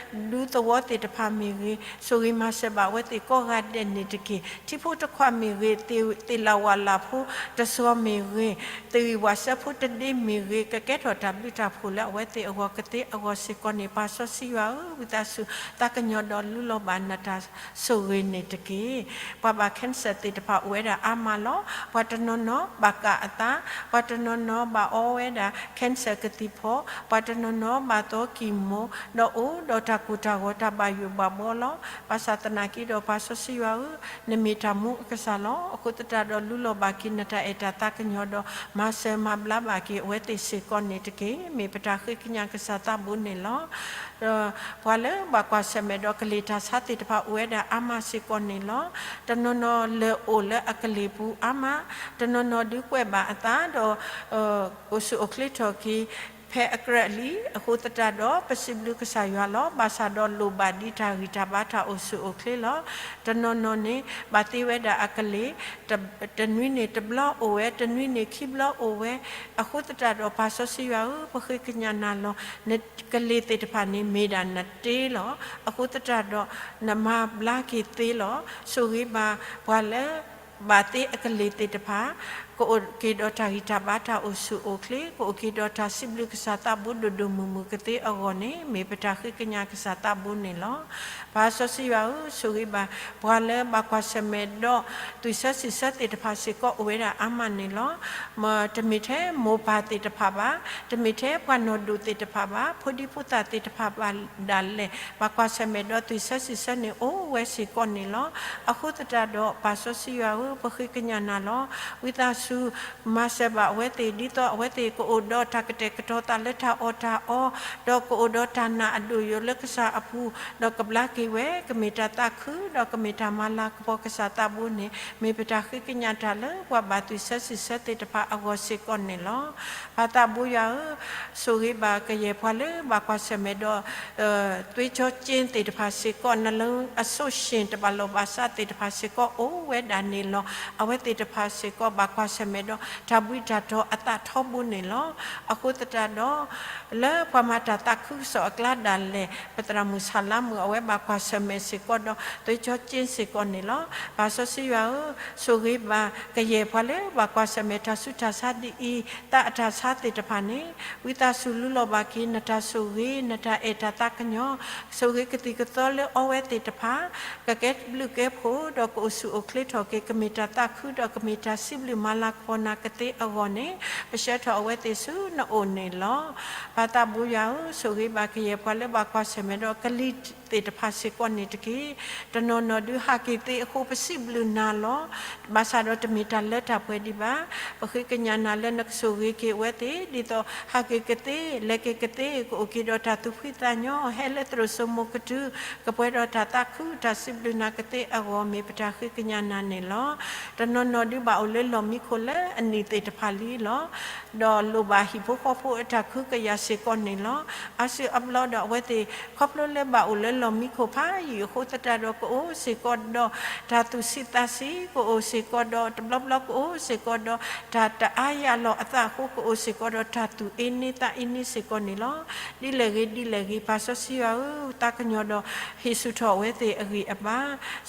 ဒူသဝီသ့ၣ်တဖၣ်မ့ၢ်ဂ့ၤ, ဆိၣ်ဂ့ၤမၤစၢၤဘၣ်အဝဲသ့ၣ်ကိးဂၤဒဲးန့ၣ်တက့ၢ်. ထံဖိတခွးမ့ၢ်ဂ့ၤ, သ့ၣ်လၣ်ဝၣ်လၣ်ဖိတစိၤမ့ၢ်ဂ့ၤ, သ့ၣ်ဂံၢ်ဝၣ်စၢဖှိတဒ့မ့ၢ်ဂ့ၤ, ကကဲထီၣ်တၢ်ဘျုးတၢ်ဖှိၣ်လၢအဝဲသ့ၣ်အဂီၢ်ကသ့အဂီၢ်စ့ၢ်ကီးန့ၣ် ပၢ်စီဆှံယွၤဧၢ, ဝံသးစူၤသးကညီၤဒီးလူလီၤဘၣ်နတၢ်ဆိၣ်ဂ့ၤန့ၣ်တက့ၢ်. ပှၤဘၣ် cancer သ့ၣ်တဖၣ်အိၣ်ဝဲဒၣ်အါမးလီၤ. ပှၤတနီၤနီၤဘၣ်ကၣ်အသး, ပှၤတနီၤနီၤဘၣ်အီဝဲဒၣ် cancer ကသံၣ်ဖီ, ပှၤတနီၤနီၤဘၣ်သီကံၢ်မိၢ်, ဒီးအိၣ်ဒီးတၢ်ကိၢ်တၢ်ဂီၤတၢ်ဘၣ်ယိၣ်ဘၣ်ဘှီလီၤ. ဘၣ်ဆၣ်သနာ်က့ဒီးပၢ်စီဆှံယွၤဧၢ, နမ့ၢ်တၢ်မူအကစၢ်လီၤ. အဃိသတးဒီးလူလီၤဘၣ်က့ၤနတၢ်အဲၣ်တၢ်သးကညီၤဒီး မၤစၢၤမၤဘျါဘၣ်က့ၤအဝဲသ့ၣ်စ့ၢ်ကီးန့ၣ်တက့ၢ်. မ့ၢ်ပတၢ်ဃ့ကညးကစၢ်သးဘိန့ၣ်လီၤ. ဒီးပှၤလၢဘၣ်ကွၢ်ဆၢၣ်မဲာ်ဒီးကလံၤတၢ်ဆါသ့ၣ်တဖၣ်အိၣ်ဝဲဒၣ်အါမးစ့ၢ်ကီးန့ၣ်လီၤ. တနီၤနီၤလၢအိၣ်လၢအကလံၤပူၤအါမး, တနီၤနီၤဒုးကွဲးဘၣ်အသးဒီး အိၣ်ဆူၣ်အိၣ်ချ့ထီၣ်က့ၤ ဖဲအကြၢးလံ. အဃိသတးဒီး ပစံးဘျုးကစၢ်ယွၤလီၤ. ဘၣ်ဆၣ်ဒီးလိၣ်ဘၣ်ဒ်တၢ်ဂံၢ်တၢ်ဘါတၢ်အိၣ်ဆူၣ်အိၣ်ချ့လီၤ. တနီၤနီၤန့ၣ် ဘၣ်သ့ဝဲဒၣ်အကလံၤ, တနွံန့ၣ်တဘျီအိၣ်ဝဲ, တနွံန့ၣ်ခံဘျီအိၣ်ဝဲ. အဃိသတးဒီးပၢ်စီဆှံယွၤဧၢ, ပဃ့ကညးနၤလီၤ. နကလံၤသ့ၣ်တဖၣ်န့ၣ် မ့ၢ်ဒၣ်နတ့လီၤ. အဃိသတးဒီး နမၤဘျါက့ၤသ့လီၤ. ဆိၣ်ဂ့ၤဘၣ်ပှၤလၢ ဘၣ်သ့အကလံၤသ့ၣ်တဖၣ် ကအိၣ်က့ၤဒီးတၢ်ဂံၢ်တၢ်ဘါတၢ်အိၣ်ဆူၣ်အိၣ်ချ့, ကအိၣ်က့ၤဒီးတၢ်စံးဘျုးကစၢ်သးဘိဒိၣ်ဒိၣ်မုၢ်မုၢ်ကသ့အဂီၢ်န့ၣ် မ့ၢ်ပတၢ်ဃ့ကညးကစၢ်သးဘိန့ၣ်လီၤ. ပၢ်စီဆှံယွၤဧၢ, ဆိၣ်ဂ့ၤဘၣ် ပှၤလၢဘၣ်ကွၢ်ဆၢၣ်မဲာ်ဒီး သွံၣ်ဆၢစံၣ်ဆၢသ့ၣ်တဖၣ်စ့ၢ်ကီးအိၣ်ဝဲဒၣ်အါမးန့ၣ်လီၤ. တမ့ၢ်ထဲမိၢ်ပၢ်သ့ၣ်တဖၣ်ဘၣ်, တမ့ၢ်ထဲပှၤနီၢ်ဒိၣ်သ့ၣ်တဖၣ်ဘၣ်, ဖိဒံဖိသၣ်သ့ၣ်တဖၣ်ဘၣ်ဒၣ်လဲာ် ဘၣ်ကွၢ်ဆၢၣ်မဲာ်ဒီးသွံၣ်ဆၢစံၣ်ဆၢန့ၣ်အိၣ်ဝဲစ့ၢ်ကီးန့ၣ်လီၤ. အဃိသတးဒီး ပၢ်စီဆှံယွၤဧၢ, ပဃ့ကညးနၤလီၤ. ဝံသးစူၤ မၤစၢၤဘၣ်အဝဲသ့ၣ် ဒ်သိးအဝဲသ့ၣ်ကအိၣ်ဒီးတၢ်ကတဲာ်ကတီၤသးလၢတၢ်အီၣ်တၢ်အီ, ဒီးကအိၣ်ဒီးတၢ်နာ်အဒိၣ်ယိာ်လၢကစၢ်အပူၤ, ဒီးကဘျါက့ၤဝဲ ကမ့ၢ်တၢ်သးခု ဒီးကမ့ၢ်တၢ်မၤလၤကပီၤကစၢ်သးဘိန့ၣ် မ့ၢ်ပတၢ်ဃ့ကညးတၢ်လၢပှၤဘၣ်သွံၣ်ဆၢစံၣ်ဆၢသ့ၣ်တဖၣ်အဂီၢ်စ့ၢ်ကီးန့ၣ်လီၤ. ပၢ်သးဘိယွၤဧၢ, ဆိၣ်ဂ့ၤဘၣ်ကယဲၢ်ပှၤလၢဘၣ်ကွၢ်ဆၢၣ်မဲာ်ဒီး သွေးကြောကျဉ်သ့ၣ်တဖၣ်စ့ၢ်ကီး, နလၢအဆိၣ်ရှ့ၣ်တဘၣ်လီၢ်ဘၣ်စးသ့ၣ်တဖၣ်စ့ၢ်ကီးအိၣ်ဝဲဒၣ်န့ၣ်လီၤ. အဝဲသ့ၣ်တဖၣ်စ့ၢ်ကီး ဘၣ်ကွၢ်ဆၢၣ်မဲာ်ဒီးတၢ်ဘှံးတၢ်တီၤအသးထီဘိန့ၣ်လီၤ. အဃိသတးဒီး လၢပှၤမၤတၢ်သးခုကစီၣ်အကျါဒၣ်လဲာ် ပသရၣ်မုၣ်ဆၣ်လါမုၣ် အဝဲဘၣ်ကွၢ်ဆၢၣ်မဲာ်စ့ၢ်ကီးဒီး သွေးကြောကျဉ်စ့ၢ်ကီးန့ၣ်လီၤ. ပၢ်စီဆှံယွၤဧၢ, ဆိၣ်ဂ့ၤဘၣ်ကယဲၢ်ပှၤလၢဘၣ်ကွၢ်ဆၢၣ်မဲာ်တၢ်ဆူးတၢ်ဆါဒ်အံၤ, သးအတၢ်ဆါသ့ၣ်တဖၣ်န့ၣ် ဝံသးစူၤလူလီၤဘၣ်က့ၤ နတၢ်ဆိၣ်ဂ့ၤ နတၢ်အဲၣ်တၢ်သးကညီၤ, ဆိၣ်ဂ့ၤကသံၣ်ကသီလၢအီဝဲသ့ၣ်တဖၣ် ကကဲဘျုးကဲဖှိၣ် ဒီးကအိၣ်ဆူၣ်အိၣ်ချ့ထီၣ်က့ၤ ကမ့ၢ်တၢ်သးခု ဒီးကမ့ၢ်တၢ်စံးဘျုးမၤလၤကပီၤနၤကသ့အဂီၢ်န့ၣ် ပဆှၢထီၣ်အဝဲသ့ၣ်ဆူနအိၣ်န့ၣ်လီၤ. ပၢ်သးဘိယွၤဧၢ, ဆိၣ်ဂ့ၤဘၣ်ကယဲၢ်ပှၤလၢဘၣ်ကွၢ်ဆၢၣ်မဲာ်ဒီးကလံၤသ့ၣ်တဖၣ်စ့ၢ်ကီးန့ၣ်တက့ၢ်. တနီၤနီၤဒုးဟးက့ၤသ့အဃိပစံးဘျုးနၤလီၤ. ဘၣ်ဆၣ်ဒီးတမ့ၢ်တၢ်လၢတၢ်ပှဲၤဒံးဘၣ်. ပဃ့ကညးနၤလၢနကဆိၣ်ဂ့ၤက့ၤအဝဲသ့ၣ် ဒ်သိးဟးက့ၤကသ့ လဲၤက့ၤကသ့ ကအိၣ်က့ၤဒီးတၢ်သူၣ်ဖှံသးညီ ဟဲလၢသရိာ်စိမိၤကတုၤ ကပှဲၤဒီးတၢ်သးခုတၢ်စံးဘျုးနၤကသ့အဂီၢ် မ့ၢ်ပတၢ်ဃ့ကညးနၤန့ၣ်လီၤ. တနီၤနီၤဒုးဘၣ်အိၣ်လၢလီၢ်မံခိၣ်လၢအနံၣ်သ့ၣ်တဖၣ်လံလီၤ. ဒီးလိၣ်ဘၣ်ဟံၣ်ဖိဃီဖိအတၢ်ကဟုကယာ်စ့ၢ်ကီးန့ၣ်လီၤ. အါစုအါဘျီဒီးအဝဲသ့ၣ် ခီဖျိလၢဘၣ်အိၣ်လၢလီၢ်မံခိၣ်ဖးယံာ်အဃိသတးဒီး ကအိၣ်စ့ၢ်ကီးဒီးတၢ်သူၣ်ဆံးသးဆံး, ကအိၣ်စ့ၢ်ကီးဒီးတဘျီဘျီကအိၣ်စ့ၢ်ကီးဒီး တၢ်တအါယၤလီၤအသးအဃိ ကအိၣ်စ့ၢ်ကီးဒီးတၢ်သူၣ်အ့န့သးအ့န့စ့ၢ်ကီးန့ၣ်လီၤ. ဒ်လဲၣ်ဂ့ၤဒ်လဲၣ်ဂ့ၤ ပၢ်စီဆှံယွၤဧၢ, သးကညီၤဒီး ဟ့ၣ်ဆူၣ်ထီၣ်အဝဲသ့ၣ်အဂံၢ်အဘါ,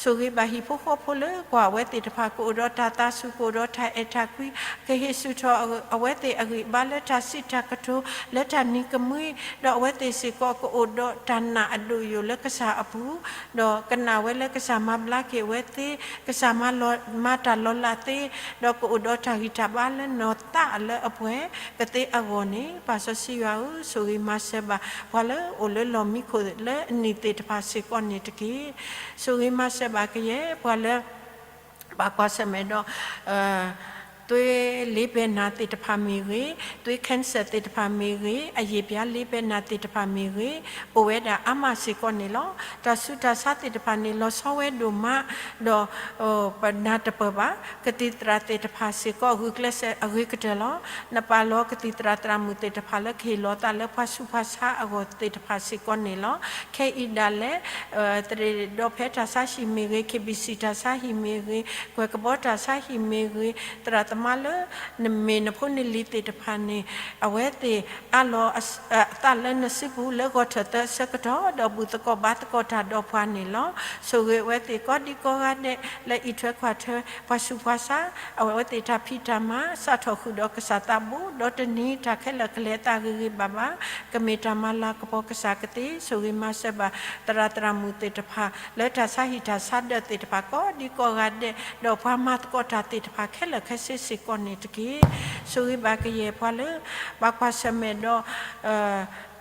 ဆိၣ်ဂ့ၤဘၣ်ဟံၣ်ဖိဃီဖိလၢကွၢ်အဝဲသ့ၣ်တဖၣ် ကအိၣ်ဒီးတၢ်သးစူၤ ကအိၣ်ဒီးတၢ်အဲၣ်တၢ်ကွံ, ကဟ့ၣ်ဆူၣ်ထီၣ်အဝဲသ့ၣ်အဂံၢ်အဘါလၢတၢ်စံးတၢ်ကတိၤ လၢတၢ်နံၤကမှံ, ဒီးအဝဲသ့ၣ်စ့ၢ်ကီးကအိၣ်ဒီးတၢ်နာ်အဒိၣ်ယိာ်လၢကစၢ်အပူၤ, ဒီးကနၣ်ဝဲလၢကစၢ်မၤဘျါက့ၤအဝဲသ့ၣ်, ကစၢ်မၤလီၤ မၤတၢ်လီၤလးသ့, ဒီးကအိၣ်ဒီးတၢ်ဂံၢ်တၢ်ဘါလၢနီၢ်သးလၢအပှဲၤကသ့အဂီၢ်န့ၣ်, ပၢ်စီဆှံယွၤဧၢ, ဆိၣ်ဂ့ၤမၤစၢၤဘၣ် ပှၤလၢအိၣ်လၢလီၢ်မံခိၣ်လၢအနံၣ်သ့ၣ်တဖၣ်စ့ၢ်ကီးန့ၣ်တက့ၢ်. ဆိၣ်ဂ့ၤမၤစၢၤဘၣ်ကယဲၢ်ပှၤလၢ ဘၣ်ကွၢ်ဆၢၣ်မဲာ်ဒီး သွေးလေးဘဲနၢသ့ၣ်တဖၣ်မ့ၢ်ဂ့ၤ, သွေး cancer သ့ၣ်တဖၣ်မ့ၢ်ဂ့ၤ, အရေပြားလေးဘဲနၢသ့ၣ်တဖၣ်မ့ၢ်ဂ့ၤ, အိၣ်ဝဲဒၣ်အါမးစ့ၢ်ကီးန့ၣ်လီၤ. တၢ်ဆူးတၢ်ဆါသ့ၣ်တဖၣ်န့ၣ် လီၤဆီဝဲဒိၣ်မး, ဒီး ပနၢ်တပၢၢ်ဘၣ်. ကသံၣ်သရၣ်သ့ၣ်တဖၣ်စ့ၢ်ကီး ဂုာ်ကျဲးစၢးအဂ့ၤကတၢၢ်လီၤ. နပာ်လီၤကသံၣ်သရၣ်သရၣ်မုၣ်သ့ၣ်တဖၣ်လၢကဟ့ၣ်လီၤသးလၢပှၤဆူးပှၤဆါအဂီၢ်သ့ၣ်တဖၣ်စ့ၢ်ကီးန့ၣ်လီၤ. ခဲအံၤဒၣ်လဲာ် သရ့ၣ်ဒီဖဲတၢ်ဆါဟံၣ်မ့ၢ်ဂ့ၤ, KBC တၢ်ဆါဟံၣ်မ့ၢ်ဂ့ၤ, ကွဲၤကဘီတၢ်ဆါဟံၣ်မ့ၢ်ဂ့ၤ, သရၣ်သမါလၢ နမ့ၢ်နဖိနလံၤသ့ၣ်တဖၣ်န့ၣ် အဝဲသ့ၣ်အးလီၤအသးလၢနစုပူၤလၢဂီၤထၢၣ်သၢအဆၢကတီၢ် ဒီးဘူၣ်သကိးဘါသကိးတၢ်ဒီးပှၤန့ၣ်လီၤ. ဆိၣ်ဂ့ၤအဝဲသ့ၣ်ကိးဒံကိးဂၤဒဲး လၢအံးထွဲကွၢ်ထွဲ ပှၤဆူးပှၤဆါ အဝဲသ့ၣ်တၢ်ဖံးတၢ်မၤ စးထီၣ်ဃုာ်ဒီးကစၢ်သးဘိ ဒီးတနံၤတၢ်ခဲလၢာ်ကလဲၤအသးဂ့ၤဂ့ၤဘၣ်ဘၣ်, ကမ့ၢ်တၢ်မၤလၤကပီၤကစၢ်ကသ့. ဆိၣ်ဂ့ၤမၤစၢၤဘၣ် သရၣ်သရၣ်မုၣ်သ့ၣ်တဖၣ် လၢတၢ်ဆါဟံၣ်တၢ်ဆါဒၢးသ့ၣ်တဖၣ်ကိးဒံကိးဂၤဒဲး ဒီးပှၤမၤသကိးတၢ်သ့ၣ်တဖၣ်ခဲလၢာ်ခဲဆ့စ့ၢ်ကီးန့ၣ်တက့ၢ်. ဆိၣ်ဂ့ၤဘၣ်ကယဲၢ်ပှၤလၢ ဘၣ်ကွၢ်ဆၢၣ်မဲာ်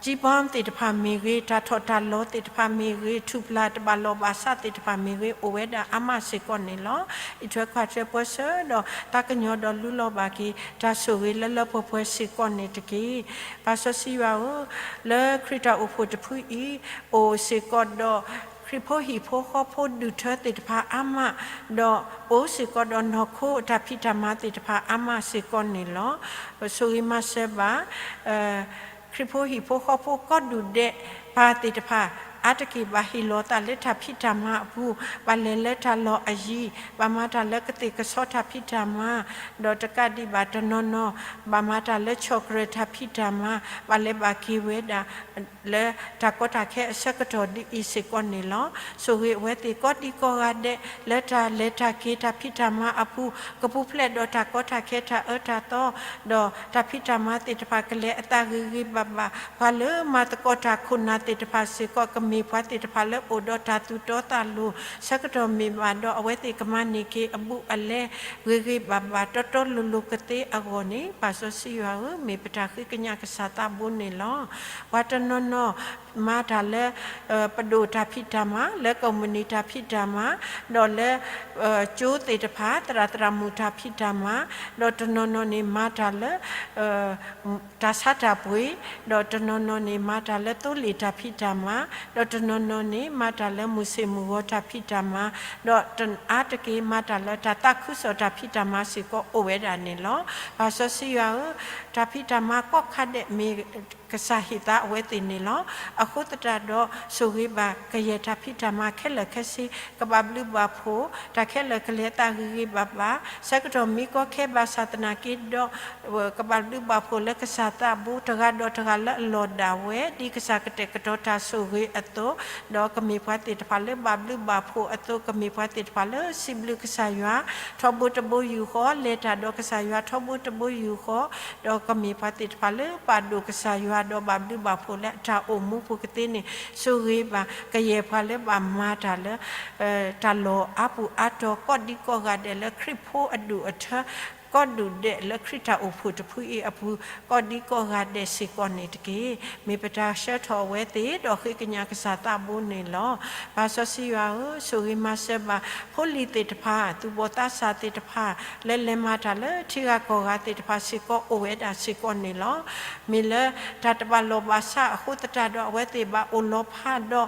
ဒီး ကၠံဘီသ့ၣ်တဖၣ်မ့ၢ်ဂ့ၤ, တၢ်ထီၣ်တၢ်လီၤသ့ၣ်တဖၣ်မ့ၢ်ဂ့ၤ, ထူၣ်ဖျးတဘၣ်လိာ်ဘၣ်စးသ့ၣ်တဖၣ်မ့ၢ်ဂ့ၤ, အိၣ်ဝဲဒၣ်အါမးစ့ၢ်ကီးန့ၣ်လီၤ. အံးထွဲကွၢ်ထွဲပၢဆှၢဒီး သးကညီၤဒီးလူလီၤဘၣ်က့ၤ တၢ်ဆိၣ်ဂ့ၤလၢလၢပှဲၤပှဲၤစ့ၢ်ကီးန့ၣ်တက့ၢ်. ပၢ်စီဆှံယွၤဧၢ, လၢခရံာ်တၢ်အိၣ်ဖှိၣ်တဖုအံၤ အိၣ်စ့ၢ်ကီးဒီး ခရံာ်ဖိဟံၣ်ဖိဃီဖိဒူၣ်ထၢသ့ၣ်တဖၣ်အါမး, ဒီးအိၣ်စ့ၢ်ကီးဒီးနီၢ်ခိအတၢ်ဖံးတၢ်မၤသ့ၣ်တဖၣ်အါမးစ့ၢ်ကီးန့ၣ်လီၤ. ဆိၣ်ဂ့ၤမၤစၢၤဘၣ် ခရံာ်ဖိဟံၣ်ဖိဃီဖိကိးဒူၣ်ဒဲးပၢ်သ့ၣ်တဖၣ် အါတက့ၢ်ဘၣ်ဟ့ၣ်လီၤသးလၢတၢ်ဖံးတၢ်မၤအပူၤ, ဘၣ်လဲၤလၢတၢ်လီၢ်အယံၤ, ဘၣ်မၤတၢ်လၢကသ့ၣ်ကဆီတၢ်ဖံးတၢ်မၤ, ဒီးတကးဒံးဘၣ်တနီၤနီၤ ဘၣ်မၤတၢ်လၢဆီၣ်ကြၢးတၢ်ဖံးတၢ်မၤ, ဘၣ်လဲၤဘၣ်က့ၤဝဲဒၣ် လၢတၢ်ကီတၢ်ခဲအဆၢကတီၢ်ဒ်အံၤစ့ၢ်ကီးန့ၣ်လီၤ. ဆိၣ်ဂ့ၤအဝဲသ့ၣ်ကိးဒံကိးဂၤဒဲး လၢတၢ်လဲၤတၢ်က့ၤတၢ်ဖံးတၢ်မၤအပူၤ ကပူၤဖျဲးဒီးတၢ်ကီတၢ်ခဲတၢ်အၢတၢ်သီ, ဒီးတၢ်ဖံးတၢ်မၤသ့ၣ်တဖၣ်ကလဲၤအသးဂ့ၤဂ့ၤဘၣ်ဘၣ်, ပှၤလၢမၤသကိးတၢ်ခိၣ်နၢ်သ့ၣ်တဖၣ်စ့ၢ်ကီး ကမ့ၢ်ပှၤသ့ၣ်တဖၣ်လၢအိၣ်ဒီးတၢ်သူၣ်တီသးလိၤ ဆၢကတီၢ်မ့ၢ်ဘၣ်ဒီး အဝဲသ့ၣ်ကမၤန့ၢ်က့ၤအဘူးအလဲ ဂ့ၤဂ့ၤဘၣ်ဘၣ်တီတီလိၤလိၤကသ့အဂီၢ်န့ၣ် ပၢ်စီဆှံယွၤဧၢ, မ့ၢ်ပတၢ်ဃ့ကညးကစၢ်သးဘိန့ၣ်လီၤ. ပှၤတနီၤနီၤ မၤတၢ်လၢ ပဒိၣ်တၢ်ဖံးတၢ်မၤ, လၢကီၢ်မုၢ်နံၤတၢ်ဖံးတၢ်မၤ, ဒီးလၢ ကၠိသ့ၣ်တဖၣ် သရၣ်သရၣ်မုၣ်တၢ်ဖံးတၢ်မၤ, ဒီးတနီၤနီၤန့ၣ်မၤတၢ်လၢ တၢ်ဆါတၢ်ပှ့ၤ, ဒီးတနီၤနီၤန့ၣ်မၤတၢ်လၢသိလ့ၣ်တၢ်ဖံးတၢ်မၤ, ဒီးတနီၤနီၤန့ၣ် မၤတၢ်လၢမုၢ်ဆ့ၣ်မုၢ်ဂီၤတၢ်ဖံးတၢ်မၤ, ဒီးအါတက့ၢ်မၤတၢ်လၢတၢ်သးခုကစီၣ်တၢ်ဖံးတၢ်မၤစ့ၢ်ကီးအိၣ်ဝဲဒၣ်န့ၣ်လီၤ. ပၢ်စီဆှံယွၤဧၢ, တၢ်ဖံးတၢ်မၤကိးခါဒဲးမ့ၢ် ကစၢ်ဟ့ၣ်သးအဝဲသ့ၣ်န့ၣ်လီၤ. အဃိသတးဒီး ဆိၣ်ဂ့ၤဘၣ်ကယဲၢ်တၢ်ဖံးတၢ်မၤခဲလၢာ်ခဲဆ့ ကဘၣ်ဘျုးဘၣ်ဖှိၣ် တၢ်ခဲလၢာ်ကလဲၤအသးဂ့ၤဂ့ၤဘၣ်ဘၣ်, ဆၢကတီၢ်မ့ၢ်ကီခဲဘၣ်ဆၣ်သနာ်က့ဒီး ကဘၣ်ဘျုးဘၣ်ဖှိၣ်လၢကစၢ်သးဘိတဂၤဒီးတဂၤလၢအလီၢ်ဒၣ်ဝဲ ဒ်ကစၢ်ကတဲာ်ကတီၤတၢ်ဆိၣ်ဂ့ၤအသိး, ဒီးကမ့ၢ်ပှၤသ့ၣ်တဖၣ်လၢဘၣ်ဘျုးဘၣ်ဖှိၣ်အသိး ကမ့ၢ်ပှၤသ့ၣ်တဖၣ်လၢစံးဘျုးကစၢ်ယွၤ ထီဘိတဘိယူၢ်ဃီ, လဲၤတၢ်ဒီးကစၢ်ယွၤထီဘိတဘိယူၢ်ဃီ, ဒီးကမ့ၢ်ပှၤသ့ၣ်တဖၣ်လၢပာ်ဒိၣ်ကစၢ်ယွၤဒီးဘၣ်ဘျုးဘၣ်ဖှိၣ်လၢအတၢ်အိၣ်မူပူၤကသ့န့ၣ် ဆိၣ်ဂ့ၤဘၣ်ကယဲၢ်ပှၤလၢဘၣ်မၤတၢ်လၢ တၢ်လီၢ်အါပူၤအါတီၤကိးဒံကိးဂၤဒဲးလၢခရံာ်ဖိအဒူၣ်အထၢ ကိးဒူၣ်ဒဲးလၢခရံာ်တၢ်အိၣ်ဖှိၣ်တဖုအံၤအပူၤ ကိးဒံကိးဂၤဒဲးစ့ၢ်ကီးန့ၣ်တက့ၢ်. မ့ၢ်ပတၢ်ဆှၢထီၣ်အဝဲသ့ၣ်ဒီးဃ့ကညးကစၢ်သးဘိန့ၣ်လီၤ. ပၢ်စီဆှံယွၤဧၢ, ဆိၣ်ဂ့ၤမၤစၢၤဘၣ် ဖိလံၤသ့ၣ်တဖၣ် သူၣ်ဘီၣ်သးစၢ်သ့ၣ်တဖၣ် လၢလဲၤမၤတၢ်လၢထံဂၤကီၢ်ဂၤသ့ၣ်တဖၣ်စ့ၢ်ကီးအိၣ်ဝဲဒၣ်စ့ၢ်ကီးန့ၣ်လီၤ. မ့ၢ်လၢတၢ်တဘၣ်လိာ်ဘၣ်စးအဃိသတးဒီး အဝဲသ့ၣ်ဘၣ်အိၣ်လီၤဖးဒီး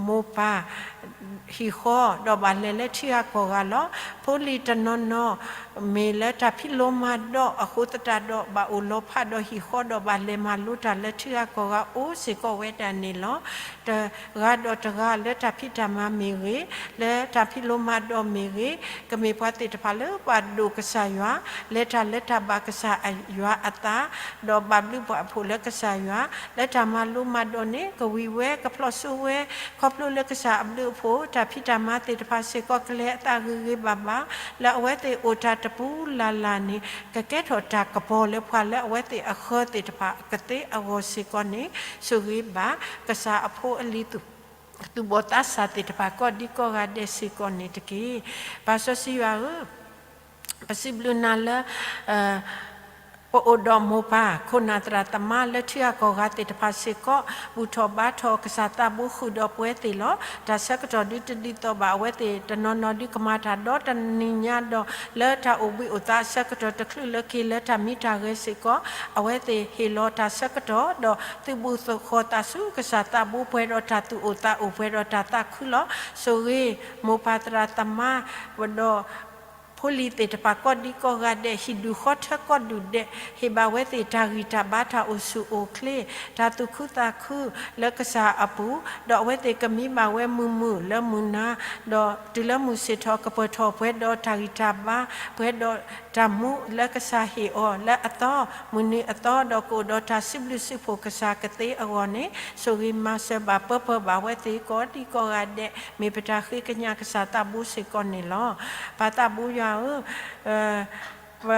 မိၢ်ပၢ် ဟံၣ်ဃီ ဒီးဘၣ်လဲၤလၢထံဂၤကီၢ်ဂၤလီၤ. ဖိလံၤတနီၤနီၤ မ့ၢ်လၢတၢ်ဖံးလိမၤဒိးအဃိသတးဒီး ဘၣ်အိၣ်လီၤဖးဒီးဟံၣ်ဃီ ဒီးဘၣ်လဲၤမၤလိတၢ်လၢထံဂၤကီၢ်ဂၤအိၣ်စ့ၢ်ကီးဝဲဒၣ်န့ၣ်လီၤ. တဂၤဒီးတဂၤလၢတၢ်ဖံးတၢ်မၤမ့ၢ်ဂ့ၤ, လၢတၢ်ဖံးလိမၤဒိးမ့ၢ်ဂ့ၤ, ကမ့ၢ်ပှၤသ့ၣ်တဖၣ်လၢပာ်ဒိၣ်ကစၢ်ယွၤ, လဲၤတၢ်လၢတၢ်ဘၣ်ကစၢ်ယွၤအသး, ဒီးဘၣ်ဘျုးဘၣ်ဖှိၣ်လၢကစၢ်ယွၤ, လၢတၢ်မၤလိမၤဒိးန့ၣ် ကဝံၤဝဲ ကဖျီၣ်စိဝဲ ခီဖျိလၢကစၢ်အဘျုးအဖှိၣ် တၢ်ဖံးတၢ်မၤသ့ၣ်တဖၣ်စ့ၢ်ကီးကလဲၤအသးဂ့ၤဂ့ၤဘၣ်ဘၣ်, လၢအဝဲသ့ၣ်အိၣ်တၢ်တပူၤလၢ်လၢ်န့ၣ် ကကဲထီၣ်တၢ်ကပီၤလၢပှၤလၢအဝဲသ့ၣ်အဃၢၤသ့ၣ်တဖၣ်ကသ့အဂီၢ်စ့ၢ်ကီးန့ၣ် ဆိၣ်ဂ့ၤဘၣ် ကစၢ်အဖိအလံၤ သူၣ်ဘီၣ်သးစၢ်သ့ၣ်တဖၣ်ကိးဒံကိးဂၤဒဲးစ့ၢ်ကီးန့ၣ်တက့ၢ်. ပၢ်စီဆှံယွၤဧၢ, ပစံးဘျုးနၤလၢ ပအိၣ်ဒီးမိၢ်ပၢ် ခိၣ်နၢ်သရၣ်သမါလၢထံဂၤကီၢ်ဂၤသ့ၣ်တဖၣ်စ့ၢ်ကီး ဘူၣ်ထီၣ်ဘါထီၣ်ကစၢ်သးဘိဃုာ်ဒီးပဝဲသ့ၣ်လီၤ. တၢ်ဆၢကတီၢ်ဒုတဒ်သိးဘၣ် အဝဲသ့ၣ်တနီၤနီၤဒုကမၤတၢ်ဒီတနံၤညါဒီး လၢတၢ်အိၣ်ဘှံးအိၣ်သါအဆၢကတီၢ်တချုးလၢက့ၤလၢတၢ်မံတၢ်ဂဲၤစ့ၢ်ကီး အဝဲသ့ၣ်ဟ့ၣ်လီၤတၢ်ဆၢကတီၢ် ဒီးသုးဘူးသဃီၤသးဆူကစၢ်သးဘိပှဲၤဒီးတၢ်သူၣ်အိၣ်သးအိၣ်ပှဲၤဒီးတၢ်သးခုလီၤ. ဆိၣ်ဂ့ၤမိၢ်ပၢ်သရၣ်သမါ ဒီး ဖိလံၤသ့ၣ်တဖၣ်ကိးဒံကိးဂၤဒဲး ဟံၣ်ဒူၣ်ဃီထၢကိးဒူၣ်ဒဲး ဟ့ၣ်ဘၣ်ဝဲသ့ၣ်တၢ်ဂံၢ်တၢ်ဘါ တၢ်အိၣ်ဆူၣ်အိၣ်ချ့ တၢ်သူၣ်ခုသးခုလၢကစၢ်အပူၤ, ဒီးအဝဲသ့ၣ်ကမံဘၣ်ဝဲမုာ်မုာ်လၢမုၢ်နၤ, ဒီးတုၤလၢမုၢ်ဆ့ၣ်ထီၣ်ကပှဲၤထီၣ်ပှဲၤဒီးတၢ်ဂံၢ်တၢ်ဘါ ပှဲၤဒီးတၢ်မူလၢကစၢ်ဟ့ၣ်အီၤလၢအသီ မုၢ်နံၤအသီ ဒီးကအိၣ်ဒီးတၢ်စံးဘျုးစံးဖှိၣ်ကစၢ်ကသ့အဂီၢ်န့ၣ် ဆိၣ်ဂ့ၤမၤစၢၤဘၣ်ပၢပၢဘၣ်ဝဲသ့ၣ်ကိးဒံကိးဂၤဒဲး မ့ၢ်ပတၢ်ဃ့ကညးကစၢ်သးဘိစ့ၢ်ကီးန့ၣ်လီၤ. ပၢ်သးဘိယွၤဧၢ, ပ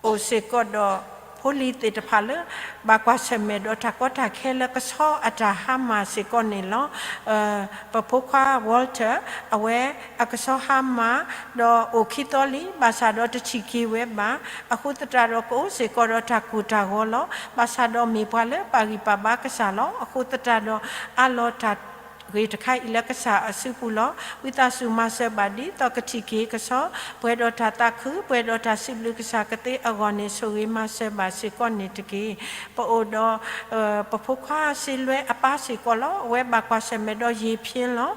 အိၣ်စ့ၢ်ကီးဒီး ဖိလံၤသ့ၣ်တဖၣ်လၢ ဘၣ်ကွၢ်ဆၢၣ်မဲာ်ဒီးတၢ်ကီတၢ်ခဲလၢကဆီအတၢ်ဟါမၢ်စ့ၢ်ကီးန့ၣ်လီၤ. ပဖိခွါ Walter အဝဲအကဆီဟါမၢ် ဒီးအိၣ်ခံသီလံ ဘၣ်ဆၣ်ဒီးတထံၣ်က့ၤဝဲဘၣ်. အဃိသတးဒီးကအိၣ်စ့ၢ်ကီးဒီးတၢ်ကိၢ်တၢ်ဂီၤလီၤ. ဘၣ်ဆၣ်ဒီးမ့ၢ်ပှၤလၢဘၣ်ဂံၢ်ပၢ်ဘါကစၢ်လီၤ. အဃိသတးဒီး အးလီၤတၢ် ဂ့ၤတခါအံၤလၢကစၢ်အစုပူၤလီၤ. ဝံသးစူၤမၤစၢၤဘၣ်ဒ်သိးကထံၣ်က့ၤကဆီ ပှဲၤဒီးတၢ်သးခု ပှဲၤဒီးတၢ်စံးဘျုးကစၢ်ကသ့အဂီၢ်န့ၣ် ဆိၣ်ဂ့ၤမၤစၢၤဘၣ်စ့ၢ်ကီးန့ၣ်တက့ၢ်. ပအိၣ်ဒီး ပဖိခွါစ့လွဲအပၢ်စ့ၢ်ကီးလီၤ. အဝဲဘၣ်ကွၢ်ဆၢၣ်မဲာ်ဒီးယ့ၤဖၠ့လီၤ.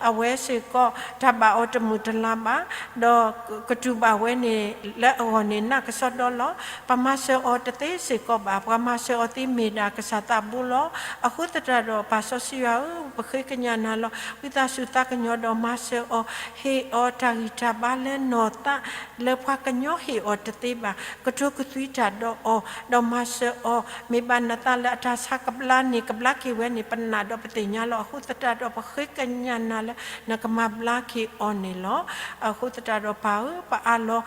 အဝဲစ့ၢ်ကီး တၢ်ဘၣ်အီၤတမုာ်တလၤဘၣ်, ဒီးကတူၢ်ဘၣ်ဝဲန့ၣ်လၢအဂီၢ်န့ၣ် နးကစီဒီလီၤ. ပမၤစၢၤအီၤတသ့စ့ၢ်ကီးဘၣ်. ပှၤမၤစၢၤအီၤသ့မ့ၢ်ဒၣ်ကစၢ်သးဘိလီၤ. အဃိသတးဒီးပၢ်စီဆှံယွၤဧၢ, ပဃ့ကညးနၤလီၤ. ဝံသးစူၤသးကညီၤဒီးမၤစၢၤအီၤ, ဟ့ၣ်အီၤတၢ်ဂံၢ်တၢ်ဘါလၢနီၢ်သး လၢပှၤကညီဟ့ၣ်အီၤတသ့ဘၣ်. ကတိၤကသွံတၢ်ဒီးအီၤ, ဒီးမၤစၢၤအီၤ, မ့ၢ်ဘၣ်နသးလၢအတၢ်ဆါကဘျါန့ၣ် ကဘျါက့ၤဝဲန့ၣ် ပနာ်ဒီးပသ့ၣ်ညါလီၤ. အဃိသတးဒီးပဃ့ကညးနၤလၢ နကမၤဘျါက့ၤအီၤန့ၣ်လီၤ. အဃိသတးဒီးပၢ်ဧၢ, ပအးလီၤ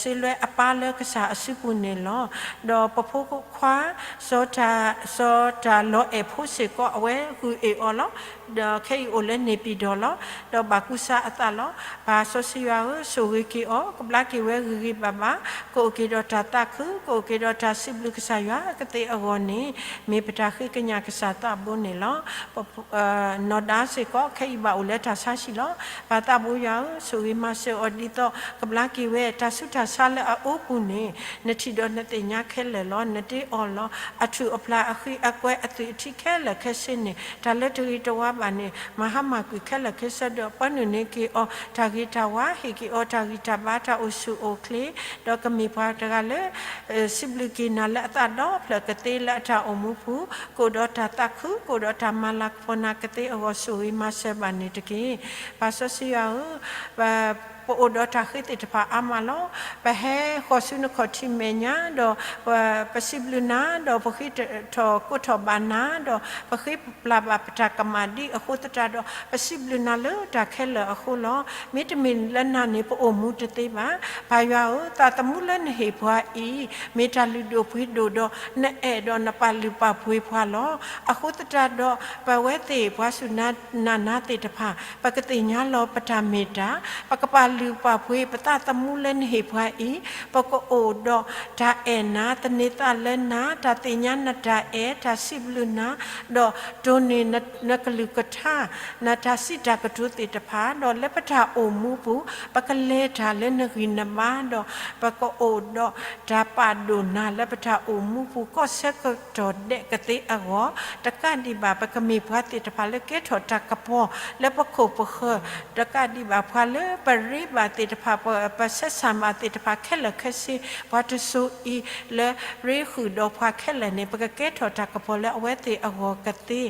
စ့လွဲအပၢ်လၢကစၢ်အစုပူၤန့ၣ်လီၤ. ဒီးပဖိခွါ စီၤတၢ် စီၤတၢ်လီၤအဲၣ်ဖိစ့ၢ်ကီး အဝဲဂုၢ်အ့ၣ်အီၤလီၤ. ဒီးခဲအံၤအိၣ်လၢန့ၣ်ပံၤဒီးလီၤ. ဒီးဘၣ်ကူစါအသးလီၤ. ပၢ်စီဆှံယွၤဧၢ, ဆိၣ်ဂ့ၤက့ၤအီၤ, ကဘျါက့ၤဝဲဂ့ၤဂ့ၤဘၣ်ဘၣ်, ကအိၣ်က့ၤဒီးတၢ်သးခု, ကအိၣ်က့ၤဒီးတၢ်စံးဘျုးကစၢ်ယွၤကသ့အဂီၢ်န့ၣ် မ့ၢ်ပတၢ်ဃ့ကညးကစၢ်သးဘိန့ၣ်လီၤ. နီၢ်ဒါစ့ၢ်ကီး ခဲအံၤဘၣ်အိၣ်လၢတၢ်ဆါဟံၣ်လီၤ. ပၢ်သးဘိယွၤဧၢ, ဆိၣ်ဂ့ၤမၤစၢၤအီၤဒ်သိး ကဘျါက့ၤဝဲ တၢ်ဆူးတၢ်ဆါလၢအအိပူၤန့ၣ် နထံၣ်ဒီးနသ့ၣ်ညါခဲလၢာ်လီၤ. နတ့အီၤလီၤ. အထူၣ်အဖျါ အဃံအကွဲအသွံၣ်အထံခဲလၢာ်ခဲဆ့န့ၣ် တၢ်လၢတဂ့ၤတဝါဘၣ်န့ၣ် မၤဟါမၢ်ကွံာ်ခဲလၢာ်ခဲဆ့ဒီး ပၢနုာ်န့ၢ်က့ၤအီၤ တၢ်ဂ့ၤတၢ်ဝါ, ဟ့ၣ်က့ၤအီၤတၢ်ဂံၢ်တၢ်ဘါ တၢ်အိၣ်ဆူၣ်အိၣ်ချ့, ဒီးကမ့ၢ်ပှၤတဂၤလၢ စံးဘျုးက့ၤနၤလၢအသးဒီဖျၢၣ်ကသ့လၢအတၢ်အိၣ်မူပူၤ, ကအိၣ်ဒီးတၢ်သးခု, ကအိၣ်ဒီးတၢ်မၤလၤကပီၤနၤကသ့အဂီၢ် ဆိၣ်ဂ့ၤမၤစၢၤဘၣ်န့ၣ်တက့ၢ်. ပၢ်စီဆှံယွၤဧၢ, ပအိၣ်ဒီးတၢ်ဃ့သ့ၣ်တဖၣ်အါမးလီၤ. ပဟဲဃီၤဆူနခီၣ်ထံးမဲာ်ညါဒီး ပစံးဘျုးနၤ, ဒီးပဃ့ထီၣ်ကိးထီၣ်ဘၣ်နၤ, ဒီးပဃ့ပျၢ်ဘၣ်ပတၢ်ကမၣ်ဒ်အဃိသတးဒီး ပစံးဘျုးနၤလၢတၢ်ခဲလၢာ်အဃိလီၤ. မ့တမ့ၢ်လၢနၤန့ၣ် ပအိၣ်မူတသ့ဘၣ်. ပၢ်ယွၤဧၢ, သးသမူလၢနဟ့ၣ်ပှၤအံၤ မ့ၢ်တၢ်လုၢ်ဒိၣ်ပှ့ၤဒိၣ်ဒီး နအဲၣ်ဒီးနပာ်လုၢ်ပာ်ပှ့ၤပှၤလီၤ. အဃိသတးဒီး ပဝဲသ့ၣ်ပှၤစူၢ်နၤနာ်နၤသ့ၣ်တဖၣ် ပကသ့ၣ်ညါလီၤပတၢ်မ့ၢ်တၢ်, ပကပာ်လုၢ်ပာ်ပှ့ၤပသးသမူလၢနဟ့ၣ်ပှၤအံၤ, ပကအိၣ်ဒီးတၢ်အဲၣ်နၤ, သန့ၤသးလၢနၤ, တၢ်သ့ၣ်ညါနတၢ်အဲၣ်, တၢ်စံးဘျုးနၤ, ဒီးတိၢ်န့ၢ်နကလုၢ်ကထါ, နတၢ်စံးတၢ်ကတိၤသ့ၣ်တဖၣ်, ဒီးလၢပတၢ်အိၣ်မူပူၤ ပကလဲၤတၢ်လၢနဂံၢ်နဘါ, ဒီးပကအိၣ်ဒီးတၢ်ပာ်ဒိၣ်နၤလၢပတၢ်အိၣ်မူပူၤ ကီၢ်ဆၢကတီၢ်ဒဲးကသ့အဂီၢ်, တကးဒံးဘၣ် ပကမ့ၢ်ပှၤသ့ၣ်တဖၣ်လၢကဲထီၣ်တၢ်ကပီၤလၢပခိၣ်ပဃၢၤ, တကးဒံးဘၣ် ပှၤလၢပရ့ဘၣ်သ့ၣ်တဖၣ်, ပဆဲးဆၣ်မးသ့ၣ်တဖၣ်ခဲလၢာ်ခဲဆ့, ပှၤတစိၤအံၤလၢရ့ဃုာ်ဒီးပှၤခဲလၢာ်န့ၣ် ပကကဲထီၣ်တၢ်ကပီၤလၢအဝဲသ့ၣ်အဂီၢ်ကသ့, ဒီး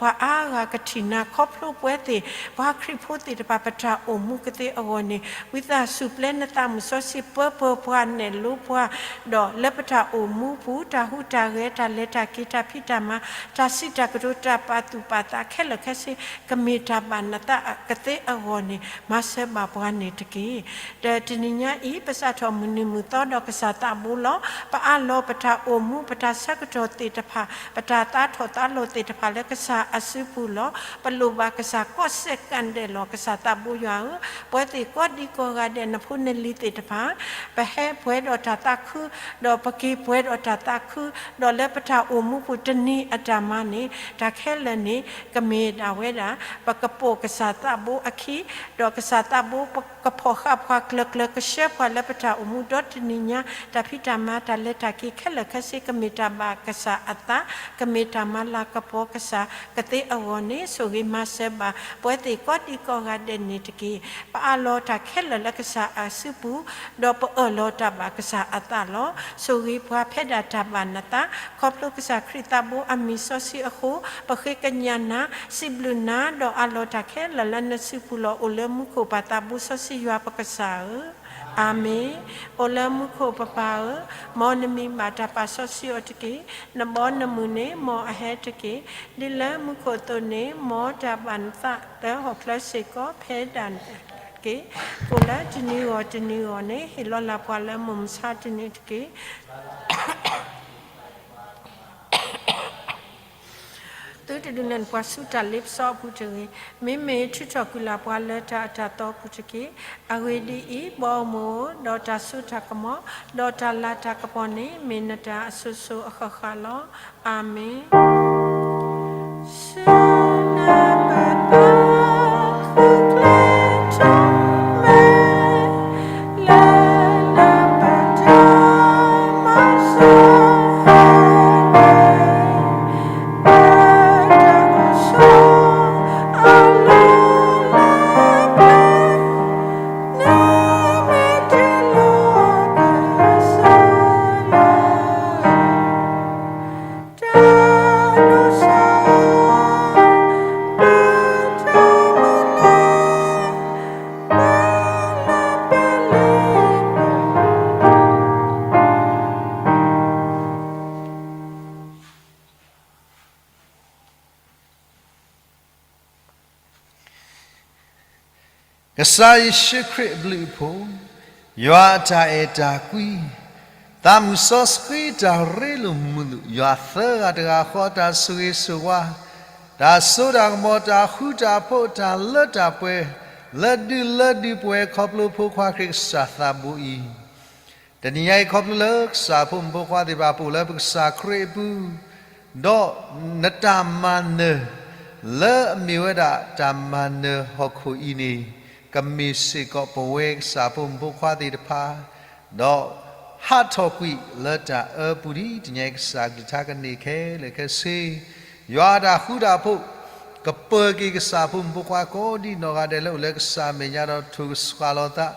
ပှၤအါဂၤကထံၣ်နၤခီဖျိပဝဲသ့ၣ် ပှၤခရံာ်ဖိသ့ၣ်တဖၣ် ပတၢ်အိၣ်မူကသ့အဂီၢ်န့ၣ် ဝံသးစူၤပျဲနသးမုၢ်စီဆှံ ပၢပၢပှၤနဲၣ်လိပှၤ, ဒီးလၢပတၢ်အိၣ်မူပူၤ တၢ်ဟူးတၢ်ဂဲၤ တၢ်လဲၤတၢ်က့ၤ တၢ်ဖံးတၢ်မၤ တၢ်စံးတၢ်ကတိၤ တၢ်ပာ်သူၣ်ပာ်သးခဲလၢာ်ခဲဆ့ ကမ့ၢ်တၢ်ဘၣ်နသးကသ့အဂီၢ်န့ၣ် မၤစၢၤဘၣ်ပှၤန့ၣ် တက့ၢ်. ဒီးတနံၤညါအံၤ ပစးထီၣ်မုၢ်နံၤမုၢ်သီဒီးကစၢ်သးဘိလီၤ. ပအးလီၤပတၢ်အိၣ်မူ ပတၢ်ဆၢကတီၢ်သ့ၣ်တဖၣ် ပတၢ်သးထီၣ်သးလီၤသ့ၣ်တဖၣ်လၢကစၢ်အစုပူၤလီၤ. ပလိၣ်ဘၣ်ကစၢ်ကိးစဲးကၣ်ဒဲးလီၤ. ကစၢ်သးဘိယွၤဧၢ, ပဝဲသ့ၣ်ကိးဒံကိးဂၤဒဲး နဖိနလံၤသ့ၣ်တဖၣ် ပဟဲပှဲၤဒီးတၢ်သးခု ဒီးပက့ၤပှဲၤဒီးတၢ်သးခု, ဒီးလၢပတၢ်အိၣ်မူပူၤတနံၤအတၢ်မၤန့ၣ် တၢ်ခဲလၢာ်န့ၣ် ကမ့ၢ်ဒၣ်ဝဲဒၣ် ပကပိာ်ကစၢ်သးဘိအခံ, ဒီးကစၢ်သးဘိကဖီၣ်ဃာ်ပှၤကျၢၤကျၢၤ ကဆှၢပှၤလၢပတၢ်အိၣ်မူဒီတနံၤညါ, တၢ်ဖံးတၢ်မၤ တၢ်လဲၤတၢ်က့ၤခဲလၢာ်ခဲဆ့ ကမ့ၢ်တၢ်ဘၣ်ကစၢ်အသး, ကမ့ၢ်တၢ်မၤလၤကပီၤကစၢ်ကသ့အဂီၢ်န့ၣ် ဆိၣ်ဂ့ၤမၤစၢၤဘၣ် ပဝဲသ့ၣ်ကိးဒံကိးဂၤဒဲးန့ၣ်တက့ၢ်. ပအးလီၤတၢ်ခဲလၢာ်လၢကစၢ်အစုပူၤ, ဒီးပအၢၣ်လီၤတၢ်ဘၣ်ကစၢ်အသးလီၤ. ဆိၣ်ဂ့ၤပှၤဖဲဒၣ်တၢ်ဘၣ်နသး, ခီဖျိကစၢ်ခရံာ်သးဘိအမံၤစီဆှံအဃိ, ပဃ့ကညးနၤ, စံးဘျုးနၤ, ဒီးအးလီၤတၢ်ခဲလၢာ်လၢနစုပူၤလီၤ. အိၣ်လၢမူခိၣ်ပၢ်သးဘိစီဆှံယွၤပကစၢ်ဧၢ, အၤမ့ၣ်. အိၣ်လၢမူခိၣ်ပပၢ်ဧၢ, မ်နမံၤဘၣ်တၢ်ပာ်စီဆှံအီၤတက့ၢ်. နဘီနမုၢ်န့ၣ် မ်အဟဲတက့ၢ်. ဒ်လၢမူခိၣ်အသိးန့ၣ် မ်တၢ်ဘၣ်နသးလၢဟီၣ်ချၢစ့ၢ်ကီး ဖဲဒၣ်က့ၤ, ကိၣ်လၢတနံၤဂီၢ်တနံၤဂီၢ်န့ၣ် ဟ့ၣ်လီၤလၢ်ပှၤလၢမုၢ်မဆါတနံၤတက့ၢ်. သုတဒုးနဲၣ်ပှၤဆူတၢ်လ့ပစီအပူၤတဂ့ၤ. မ့မ့ၢ်ထုးထီၣ်ကွံာ်လၢ်ပှၤလၢတၢ်အတၢ်သီပူၤတက့ၢ်. အဂ့ၢ်ဒ်အံၤ, ဘီမုၢ်ဧၢ, ဒီးတၢ်စိတၢ်ကမီၤ, ဒီးတၢ်လၤတၢ်ကပီၤန့ၣ် မ့ၢ်နတၢ်အစိၤစိၤအဃၣ်ဃၣ်လီၤ. အၤမ့ၣ်. ဆူနပတၢ်ဃုကျဲထီၣ်မဲ ကစၢ်ယ့ၣ်ၡူးခရံာ်အဘျုးအဖှိၣ်, ယွၤအတၢ်အဲၣ်တၢ်ကွံ, သးမုၢ်စီဆှံတၢ်ရ့လိာ်မုာ်လိာ်, ယွၤသၢဂၤတဂၤဃီအတၢ်ဆိၣ်ဂ့ၤဆိၣ်ဝါ, တၢ်စိတၢ်ကမီၤ, တၢ်ဃူတၢ်ဖိး, တၢ်လၢတၢ်ပှဲၤ, လၢဒုးလၢဒုးပှဲၤ ခီဖျိဖိခွါခရံာ်ကစၢ်သးဘိအံၤ တနံၤညါအံၤ ခီဖျိလၢကစၢ်ဖိမုၣ်ဖိခွါသ့ၣ်တဖၣ် ပအိၣ်လၢပကစၢ်ခရံာ်အပူၤ, ဒီးနတၢ်မၤနၢၤ လၢအမ့ၢ်ဝဲဒၣ်တၢ်မၤနၢၤဟီၣ်ခိၣ်အံၤန့ၣ် ကမ့ၢ်စ့ၢ်ကီးပဝဲကစၢ်ဖိမုၣ်ဖိခွါသ့ၣ်တဖၣ်, ဒီးဟးထီၣ်ကွံာ်လၢတၢ်အၢပူၤဒ်တနံၤညါအံၤ ကစၢ်ကလုၢ်ကထါကန့ၢ်ခဲလၢာ်ခဲဆ့ ယွၤအတၢ်ဃူတၢ်ဖိး ကပၢၤက့ၤကစၢ်ဖိမုၣ်ဖိခွါကိးဒံနီၢ်ဂၤဒဲးလၢအိၣ်လၢကစၢ်မဲာ်ညါဒီးထိၣ်ကဆှၣ်လီၤသး,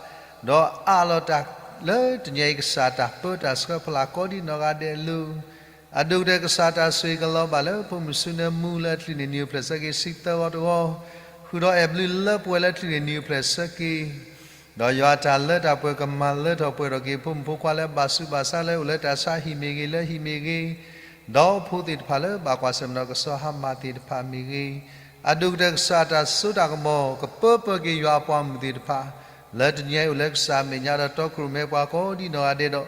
ဒီးအးလီၤတၢ်လၢတနံၤအံၤ ကစၢ်တၢ်ပၢတၢ်ဆှၢဖျါကိးဒံနီၢ်ဂၤဒဲးအလိၤ, အဒိၣ်ကတၢၢ်ကစၢ်တၢ်ဆိၣ်ဂ့ၤကလီၤဘၣ်လၢဖိမုၣ်စုနၢမူလၢအချုးန့ၣ်နံၤအိၣ်ဖျဲၣ်ဆၢက့ၤဆံသၢဂီၤတဂီၤ, ဃုာ်ဒီးအဲၣ်ဘျုးလၢပှဲၤလၢချုးန့ၣ်နံၤအိၣ်ဖျဲၣ်ဆၢက့ၤ ဒီးယွၤအတၢ်လၢတၢ်ပှဲၤကမၤလၢထီၣ်ပှဲၤထီၣ်က့ၤ ဖိမုၣ်ဖိခွါလၢဘၣ်ဆူးဘၣ်ဆါလၢအိၣ်လၢတၢ်ဆါဟံၣ်မ့ၢ်ဂ့ၤ လၢဟံၣ်မ့ၢ်ဂ့ၤ, ဒီးဖိသ့ၣ်တဖၣ်လၢဘၣ်ကွၢ်ဆၢၣ်မဲာ်ဒီးကဆီဟါမၢ်သ့ၣ်တဖၣ်မ့ၢ်ဂ့ၤ, အဒိၣ်ကတၢၢ်ကစၢ်တၢ်စိတၢ်ကမီၤ ကပၢပၢၤက့ၤယွၤအပှၤမုၣ်သ့ၣ်တဖၣ် လၢတနံၤအံၤအိၣ်လၢကစၢ်မဲာ်ညါဒီးတီခိၣ်ရိၣ်မဲပှၤကိးဒံနီၢ်ဂၤဒဲးဒီး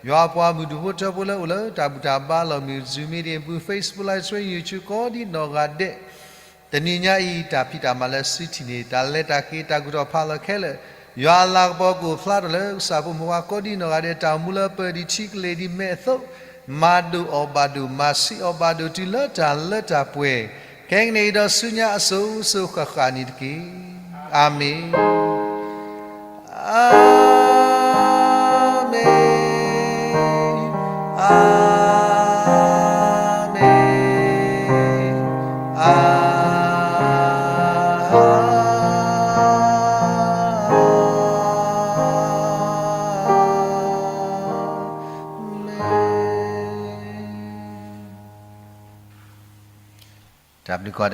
ယွၤအပှၤမုၣ်ဒူၣ်ဖိထၢဖိလၢအိၣ်လၢတၢ်ဘူၣ်တၢ်ဘါလီၢ်မုၢ် Zoom meeting အပူၤ Facebook Live Stream YouTube ကိးဒံနီၢ်ဂၤဒဲး တနံၤညါအံၤ တၢ်ဖံးတၢ်မၤလၢစုထံၣ်န့ၣ် တၢ်လဲၤတၢ်က့ၤ တၢ်ကူၣ်ထီၣ်ဖးလီၤခဲလၢာ် ယွၤအလၤကပီၤကအိၣ်ဖျါထီၣ်လၢကစၢ်ဖိမုၣ်ဖိခွါကိးဒံနီၢ်ဂၤဒဲး တၢ်အိၣ်မူလၢပၢၢ်ဒံးထံကလ့ၤဒံးမဲာ်အသိး မၤဒိၣ်အီၣ်ဘၣ်ဒိၣ် မၤဆံးအီၣ်ဘၣ်ဒိၣ်တုၤလၢတၢ်လၢတၢ်ပှဲၤ ခဲကနံၣ်အံၤဒီးဆူညါအစိၤစိၤဃၣ်ဃၣ်န့ၣ်တက့ၢ်. အၤမ့ၣ်. အၤမ့ၣ်, အၤမ့ၣ်, အၤမ့ၣ်. တၢ်ဘျုးကိးဂၤဒဲးလီၤ.